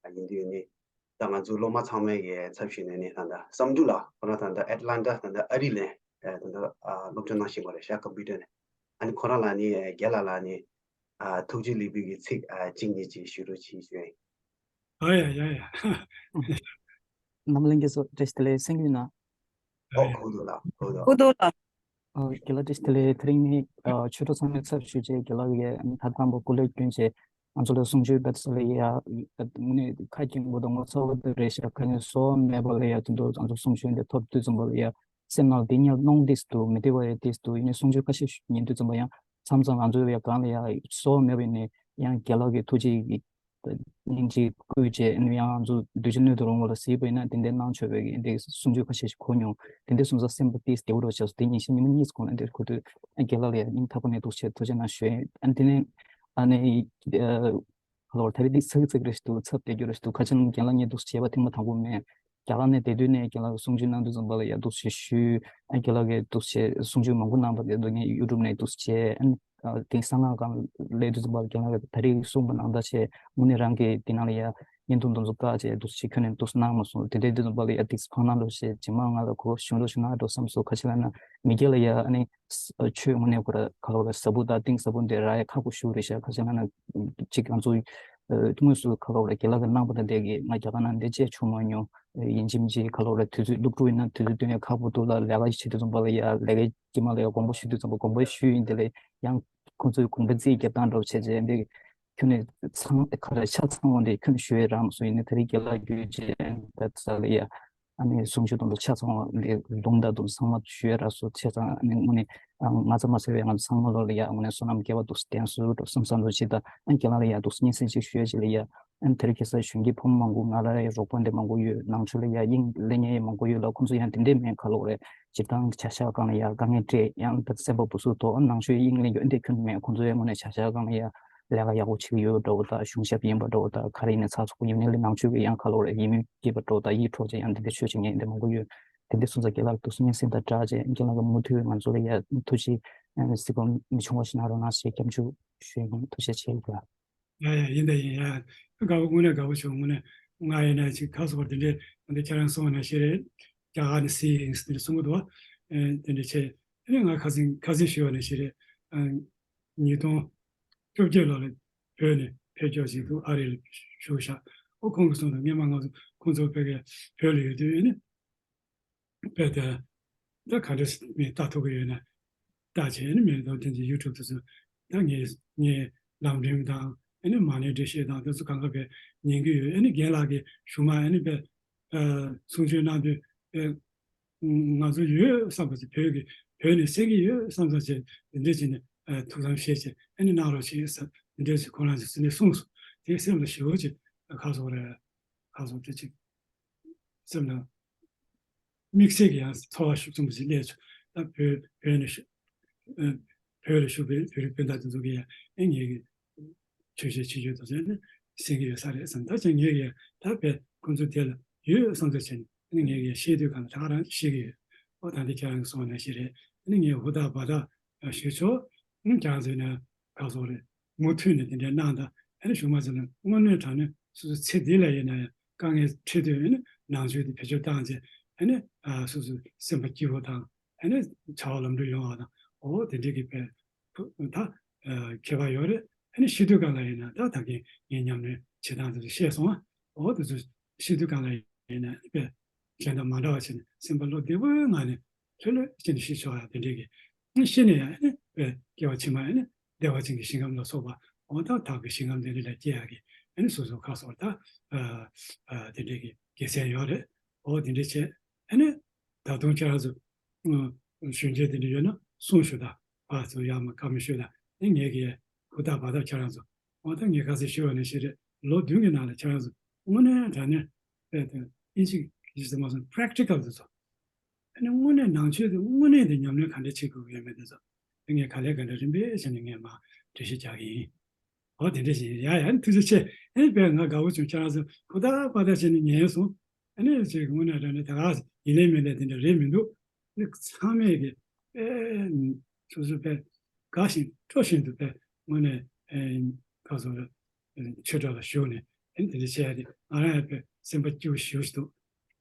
ཨ་ཡིན་དུས་ནི་ད་ང་ཚོ་སློབ་མ་ཚང་མའི་གི་ཚབ་ཞུས་ནས་ནི་ད་ལྟ་བསམ་འགྲུབ་ལགས་ཁོ་རང་ད་ལྟ་ཨེཊ་ལན་ཊ་ད་ལྟ་ཨ་རི་ལ་ཨ་ད་ལྟ་ཨ་སློབ་སྦྱོང་གནང་བཞིན་པ་རེད་ཤག་ཀམ་པུ་ཊར་ནས། ཨ་ནི་ཁོ་རང་ལ་ནི་རྒན་ལགས་ལ་ནི་ཨ་ཐུགས་རྗེ་ལེགས་འབུལ་གྱི་ཚིག་ཨ་གཅིག་གཉིས་ཅིག་ཞུ་རོགས་གྱིས་ཞུ། ཨ་ཡ་ཡ་ཡ། རྣམ་གླིང་རྒན་གསུང་བཀྲ་ཤིས་བདེ་ལེགས། གསན་གྱི་ཡོད་ན། ཨོ་གོ་འདུག་ལགས་གོ་འདུག་གོ་འདུག་ལགས། ཨ་རྒན་ལགས་བཀྲ་ཤིས་བདེ་ལེགས། དེ་རིང་ནི་ཨ་ཆོས་གྲོགས་ཚང་མའི་ཚབ་ཞུས་བྱས་རྒན་ལགས་ཀྱིས་ཐབས་དང་པོ་སྐུ་ལས་བསྐྱོན་བྱས་ང་ཚོ་ལ་གསུང་ཆོས་འབད་ས་ལ་ཡ་དངོས་གནས་ཁ་སྐྱེངས་པོ་དང་ངོ་ཚ་བོ་དེ་རེད་ཤག་ཁ་ནས་བཟོ་བ་མེད་པ་ལ་ཡ་དེ་འདུག་ང་ཚོ་གསུང་ཆོས་འདི་ཐོབ་དུས་ཙམ་པ་ལ་ཡ་སེམས་ནང་ལ་དེ་ཉལ་གནོང་དེས་འདུག་མི་བདེ་བ་ཡ་དེས་འདུག་ཡིན་ནའི་གསུང་ཆོས་ཁ་ཤས་ཉན་དུས་ཙམ་པ་ཡང་མཚམས་མཚམས་ང་ཚོ་ཡ་གང་ལ་ཡ་བཟོ་བ་མེད་པ་ཡིན་ནའི་ཡང་རྒན་ལགས་ཀྱི་ཐུགས་རྗེ་ཡིས། སྙིང་རྗེ་བསྐུལ་བྱས་ཨ་ནི་ཡང་ང་ཚོ་འདུས་བྱས་སྣོད་དུ་རུང་བ་ལ་གཟིགས་པ་ཡིན་ན་དེ་འདྲའི་གནང་ཆོག་པའི་འདི་གསུང་ཆོས་ཁ་ཤས་ཤིག་གོ་མྱོང་། དེ་འདྲའི་གསུང་ས་སེམས་པ་ཏིས་བདེ་བོ་རོ་བྱས་སོ། དེ་ཉིན་ཤིང་ཉི་མ་གཉིས་གོང་ལ་འདིར་ཁོ་ཚོས་རྒན་ལགས་ལ་ཡང་སྙིང་ཐག་པ་ནས་ཐུགས་རྗེ་ཐུགས་རྗེ་གནང་ཞུས། ཨ་ནི་དེ་ནས་ཨ་ནི་ཁ་ལོར་ད་རེས་འདི་ཚིག་ཚིག་རེ་ཞིག་འདུག་ཚབ་བསྡད་རྒྱུ་རེ་ཞིག་འདུག་ཁ་ཆེམས་རྒན་ལགས་ངས་འདུག་བྱས་པ་ཐེངས་མ་དང་པོ་མེད། རྒྱ་གར་ནས་བསྡད་དུས་ནས་རྒན་ལགས་གསུང་ཆོས་གནང་དུས་ཙམ་པ་ལ་ཡ་འདུག་ཞེས་ཞུས། ཨ་རྒན་ལགས་ཀྱིས་འདུག་བྱས་གསུང་ཆོས་མང་པོ་གནང་པ་དེ་ཚོ་ངས་ཡུ་ཊུབ་ནས་འདུག་བྱས་ཨ་ནི་དེང་གསང་སྔགས་སྒང་སླེབས་དུས་ཙམ་པ་ལ་རྒན་ལགས་ཀྱིས་ད་རེས་གསུངས་པ་ནང་ལྟར་བྱས་དངོས་གནས་རང་གིས་དེ་ནང་ལ་ཡ་བརྙན་ཐུང་དེ་ཚོ་བཀག་བྱས་འདུག་བྱས་ཁྱོན་ནས་འདུག་གནང་མ་སོང་། དེ་འདྲའི་དུས་ཙམ་པ་ལ་ཡ་ཏིག་ཙམ་ཕངས་གནང་རོགས་བྱས་རྗེས་མ་ང་ལ་གོ་བ་ཞུ་རོགས་ཞུ་གནང་རོགས་བསམ་སོང་། ཁ་ཆེ་ལ་ན་མི་རྒན་ལ་ཡ་ཨ་ནི་ཆོས་དངོས་གནས་ཁོ་ར་ཁ་ལོ་ར་ཟབ་པོ་དང་གཏིང་ཟབ་པོ་འདི་ར་ཡ་ཁག་པོ་ཞུ་རེད་ཤག་ཁ་ཆེ་ལ་ན་ཅིག་ང་ཚོ་དངོས་སུ་ཁ་ལོ་ར་རྒན་ལགས་ཀྱིས་གནང་པ་དང་འདྲ་གི་ང་རྒྱ་གར་ནང་འདི་བྱས་བྱུང་མ་མྱོང་། ཡིན་གཅིག་མིན་གཅིག་ཁ་ལོ་ར་དུས་ཚོད་སློབ་ཕྲུག་ཡིན་ན་དུས་ཚོད་སྟོན་ཡ་ཁག་པོ་འདུག་ལ་ལས་ཀ་བྱེད་དུས་ཙམ་པ་ལ་ཡ་ལས་ཀའི་དཀྱིལ་མ་ལ་ཡ་དགོངས་པ་ཞུ་དུས་ཙམ་པ་དགོངས་པ་ཞུ་ཡིན་དེ་ལས་ཡང་ཁོང་ཚོས་དགོངས་པ་རྩིས་རྒྱབ་སྟངས་འདྲ་བོ་བྱས་རྗེས་འདི་ཁྱོན་ནས་ཚང་ཁ་ར་ཆ་ཚང་བ་འདི་ཁྱོན་ནས་ཞུ་ཡ་རག་མ་སོང་། ཡིན་ན་དེ་རིང་རྒན་ལགས་བརྒྱུད་རྗེས་ད་ས་ལ་ཡ་ ཨ་ནི་གསུང་ཆོས་དང་ཆ་ཚང་བ་ལས་ལུང་དང་དུ་ཚང་མ་ཞུ་ཡ་རག་སོ། ཆ་ཚང་ཨ་ནི་དངོས་གནས་ཨ་ང་ཙམ་མ་ཟད་པའི་ང་ཚོ་ཚང་མ་ལོ་ལ་ཡ་དངོས་གནས་བསོད་ནམས་བསྐལ་པ་འདུག་སེ་བརྟན་སོང་འགྲོ་བསམ་བསམ་འདུག་ཅི་ད་ཨ་ནི་ཁྱེད་རང་ལ་ཡ་འདུག་སེ་སྙན་སེང་ཅིག་ཞུ་ཡ་ཅིག་ལ་ཡ། ཨ་ནི་དེ་རིང་ཁ་སང་གཞོན་སྐྱེས་ཕོ་མོ་མང་པོ་ང་ལ་ཡ་རོགས་པ་འདི་མང་པོ་ཡོད། ནང་ཆོས་ལ་ཡ་དབྱིངས་སླེབས་མཁན་ཡང་མང་པོ་ཡོད་ལ་ཁོང་ཚོ་ཡང་དེ་འདྲས་མེད་ཁ་ལོག་རེད། སྤྱིར་བཏང་བྱ་བཞག་སྒང་ལ་ཡ་དཀའ་ངལ་འཕྲད་ཡང་ད་སེམས་པ་སྦུག་སུ་དོགས། ནང་ཆོས་དབྱིངས་ལེན་རྒྱུ་འདི་ཁྱོན་མེད། ཁོང་ཚོ་ཡང་དངོས་གནས་བྱ་བཞག་སྒང་ལ་ཡ་ལས་ཀ་ཡག་པོ་བྱེད་ཀྱི་ཡོད་འདྲ་བོ་དང་གཞུང་ཞབས་ཡིན་པ་འདྲ་བོ་དང་ག་རེ་ཡིན་ནའི་ཚགས་ཚུད་པོ་ཡིན་ནའི་ལས་ནང་ཆོས་ཀྱི་ཡང་ཁ་ལོག་རེད། ཡིད་མི་སྐྱིད་པ་འདྲ་བོ་དང་ཡིད་འཕྲོག་བྱེད་ཡང་འདི་འདྲ་ཆོས་བྱེད་མཁན་འདི་མང་པོ་ཡོད། དེ་འདྲ་སོང་ཙང་རྒན་ལགས་འདུག་སེ་སྙན་སེང་དང་སྦྲགས་བྱས་རྒན་ལགས་ཀྱིས་མུ་མཐུད་ང་ཚོ་ལ་ཡ་ཐུགས་རྗེ་གཟིགས་སྐོམ་མི་བྱུང་བ་ཞིག་གནང་རོགས་གནང་ཞེས་སྐྱབས་འཇུག་ཞུ་ཡིན། ཐུགས་རྗེ་ཆེ་ལགས། ཡ་ཡ་ཡིན་ད་ཡིན་ཡ། དགའ་པོ་དངོས་གནས་དགའ་པོ་བྱུང་། དངོས་གནས་ང་ཡིན་ན་ཅིག་ཁ་སོགས་དེ་འདྲའི་འདི་ཁྱེད་རང་གསུངས་པ་ནང་བཞིན་རེད། རྒྱ་གར་ནས་སི་ཡིན་དེ་འདྲ་གསུང་གི་འདུག་ཨེ་དེ་འདྲ་བྱས་ཨ་ནི་ང་ཁ་སང་ཁ་སང་ཞུས་པ་ནང་བཞིན་རེད། ཨ་ཉིས་སྟོང་བཅོ་བརྒྱད་ལོ་ལ་བོད་ནས་ཕེབས་འབྱོར་བྱས་འདུག་ཨ་རི་ལ་བཞུགས་ཤག་ཨོ་ཁོང་གིས་གསུངས་དང་སྔོན་མ་ང་ཚོ་ཁོང་ཚོ་ཕ་གིར་བོད་ལ་ཡོད་དུས་ཨ་ནི། དཔེ་དེ་ད་ག་འདྲ་མི་ལྟ་ཐུབ་ཀྱི་ཡོད་ན་ལྟ་བྱས་ནི་མི་དང་དེ་ཚོ་ཡུ་ཊུབ་དུ་སོང་ད་ངས་ངས་ལམ་རིམ་དང་ཨ་ནི་མ་ཎི་འགྲེལ་བཤད་དང་དེ་ཚོ་གང་ག་བས་ཉན་གྱི་ཡོད། ཨ་ནི་རྒན་ལགས་ཀྱིས་གཞུག་མ་ཨ་ནི་དཔེ་གསུང་ཆོས་གནང་དུས་དཔེ་ང་ཚོ་ཡོད་བསམ་པ་ཚོ་བོད་ཀྱི་བོད་ནས་གསན་གྱི་ཡོད་བསམ་ས་བྱས་དེ་འདྲས་བྱས་ནས་ཐུགས་བསམ་བཞེས་བྱས་ཨ་ནི་གནང་རོགས་བྱེད་ཟེར་དེ་འདྲས་ཁོ་རང་ཚོས་གསུངས་སོང་། དེ་སེམས་ལ་ཞེ་པོ་ཅིག་ཁ་སོགས་རེད་ཁ་སོགས་དེ་ཅིག་སེམས་ལ་དམིགས་བསལ་གྱི་ཡང་ཚོར་བ་ཤུགས་ཆེན་པོ་ཞིག་སླེབས་བྱུང་། ད་བོད་བོད་ནས་བཞུགས་ཨ་བོད་ལ་བཞུགས་པའི་བོད་རིགས་སྤུན་ཟླ་དེ་ཚོ་གིས་ཡང་ཨེ་ངེད་ཀྱི་ཆོས་བཤད་བྱེད་རྒྱུ་དེ་ཚོ་ནི་གསན་གྱི་ཡོད་ས་རེད་བསམ། ད་ཅང་ངེད་ཀྱིས་ད་བོད་ཁོང་ཚོ་དེ་ལ་ཡོད་བསམ་ཚུལ་བྱས་ནས་ཨ་ནི་ངེད་ཀྱིས་ཤེས་དུས་གང་ལ་ད་ག་རང་ཤེས་ཀྱི་ཡོད། ཨོ་ད་འདི་ཁྱེད་རང་གིས་གསུངས་པ་ནང་བཞིན་རེད། ཨ་ནི་ངས་ཧུར་ཐག་འབད་ཐག་ཞུ་ཆོག་ཨ་ནི་ཁྱེད་རང་ཚོས་ནི་ག་སོགས་རེད། མུ་མཐུད་ནས་དེ་འདྲའི་གནང་དང་ཨ་ནི་གཞུག་མ་ཚོ་ལ་དངོས་གནས་དྲང་གནས་སོ་སོའི་ཚེ་འདི་ལ་ཡིན་ན་ཡང་དཀའ་ངལ་འཕྲད་དུས་ཨ་ནི་ནང་ཆོས་དེ་བེད་སྤྱོད་བཏང་རྗེས་ཨ་ནི་ཨ་སོ་སོའི་སེམས་པ་སྐྱིད་པོ་དང་ཨ་ནི་བྱ་བ་ལམ་འགྲོ་ཡོང་བ་དང་ཨོ་དེ་འདྲའི་གི་དཔེ་ད་ཨ་ཁྱད་པར་ཡོད་རེད། ཨ་ནི་ཤི་དུས་སྒང་ལ་ཡིན་ན་ད་ད་གིན་ངས་ཉམས་ལེན་བྱེད་སྟངས་དེ་ཚོ་བཤད་སོང་ཨ། ཨོ་དེ་ཚོ་ཤི་དུས་སྒང་ལ་ཡིན་ན་ཨ་ནི་དཔེ་གཞན་དང་མ་འདྲ་བ་བྱས་ནས་སེམས་པ་བློ་བདེ་པོའི་ངང་ནས་ལྷོད་ལྷོད་བྱས་ནས་ཤི་ཆོག་ཡ་དེ་འདྲའི་གི་ཨ་ཤི་ནས་ཡང་ཨ་ནི་དཔེ་སྐྱེ་བ་ཕྱི་མ་ཨ་ནི་བདེ་བ་ཅན་གྱི་ཞིང་ཁམས་ལ་སོགས་པ་འོ་ད་བདག་གི་ཞིང་ཁམས་དེ་འདྲ་ལ་སྐྱེ་ཡག་གི་ཨ་ནི་སོ་སོ་ཁ་སོགས་ད་ཨ་ཨ་དེ་འདྲའི་གི་དགེ་མཚན་ཡོད་རེད། འོ་དེ་འདྲ་བྱས་ཨ་ནི་ད་དུང་ཁྱེད་རང་ཚོ་ཨ་གཞོན་སྐྱེས་དེ་འདྲ་ཡོད་ན་གསུང་ཞུ་དང་ཕར་ཚུར་ཡར་མར་བཀའ་མོལ་ཞུ་དང་ཨ་ངེད་ཀྱི་ཧུར་ཐག་འབད་ཐག་ཁྱེད་རང་ཚོ་འོ་ད་ངས་ཁ་སང་ཞུས་པ་ནང་བཞིན་རེད། ལོ་བདུན་གྱི་ནང་ལ་ཁྱེད་རང་ཚོ་དངོས་གནས་དྲང་གནས་དཔེ་དེ་ཨིན་ཇི་གི་ཟེར་མ་སོང་practical་དེ་ཚོ། ཨ་ནི་དངོས་གནས་ནང་ཆོས་དེ་དངོས་གནས་དེ་ཉམས་ལེན་ག་འདྲ་བྱེད་དགོས་ཀྱི་ཡོད་མེད་དེ་ཚོ་ངས་ག་ལེ་ག་འདྲ་རིམ་པས་བྱས་ནས་ངས་མར་འགྲེལ་བཤད་རྒྱག་གི་ཡིན། འོ་དེ་འདྲ་ཞིག་ཡིན། ཡ་ཡ་ཐུགས་རྗེ་ཆེ། ཨ་ནི་དཔེ་ང་དགའ་པོ་བྱུང་། ཁྱེད་རང་ཚོ་ཧུར་ཐག་པ་ཐག་བྱས་ནས་ཉན་སོང་། ཨ་ནི་ཅིག་དངོས་གནས་དྲང་གནས་ད་ག་ཡིན་ལེ་མིན་ལེ་དེ་འདྲ་རེད་མི་འདུག་ཨ་ནི་ཚང་མས་ཀྱི་དཔེ་སོ་སོ་དཔེ་དགའ་བཞིན་སྤྲོ་བཞིན་དུ་དཔེ་དངོས་གནས་ཨེ་ཁ་སོ་རེ་ཆོས་གྲྭ་ལ་ཞུགས་ནས་ཨ་ནི་དེ་འདྲ་བྱས་ཏེ་ང་རང་ཡང་དཔེ་སེམས་པ་སྐྱིད་པོ་ཞེ་པོ་ཞིག་འདུག་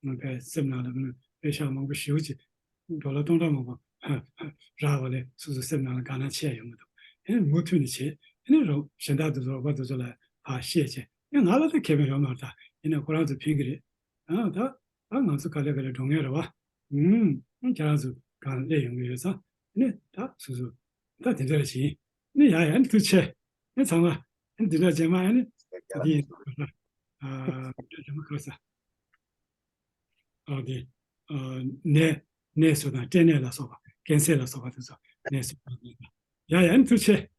ང་དཔེ་སེམས་ནང་ལ་ང་དཔེ་ཤག་མང་པོ་ཞེ་པོ་ཅིག་ཌོ་ལར་སྟོང་ཕྲག་མང་པོ་རག་པ་ལས་སོ་སོའི་སེམས་ནང་ལ་དགའ་སྣང་ཆེ་ཡོང་གི་འདུག་ཨ་ནི་མུ་མཐུད་ནས་བྱེད། ཨ་ནི་རོགས་གཞན་དག་དེ་ཚོ་རོགས་པ་དེ་ཚོ་ལ་ཕར་བཤད་བྱས། ཨ་ནི་ང་ལ་ད་ཁེ་ཕན་ཡོད་མ་རེད་ད། ཡིན་ན་ཁོ་རང་ཚོ་ཕན་གི་རེད། ཨ་ད་ད་ང་ཚོ་ག་ལེ་ག་ལེ་འགྲོ་མཁན་རེད་བ། ཨུམ། ཨ་ཁྱེད་རང་ཚོ་གང་སླེབས་ཡོང་གི་ཡོད་ཙང་ཨ་ནི་ད་སོ་སོ་ད་དེ་འདྲ་ཞིག་ཡིན། ཨ་ནི་ཡ་ཡ་ཨ་ནི་ཐུགས་རྗེ་ཆེ། ཨ་ནི་ཚང་མ་ཨ་ནི་འདི་འདྲ་རྗེས་མ་ཨ་ནི་འདི་ཡིན། ཨ་རྗེས་མ་ག་རེ་ཟ། ཨ་དེ་ཨ་ནད་ནད་སོགས་དང་སྐྲན་ནད་ལ་སོགས་པ་ཀན་སར་ལ་སོགས་པ་དེ་ཚོ་ནད་སོགས་པ་ཡ་ཡ་ཨ་ནི་ཐུགས་རྗེ་ཆེ།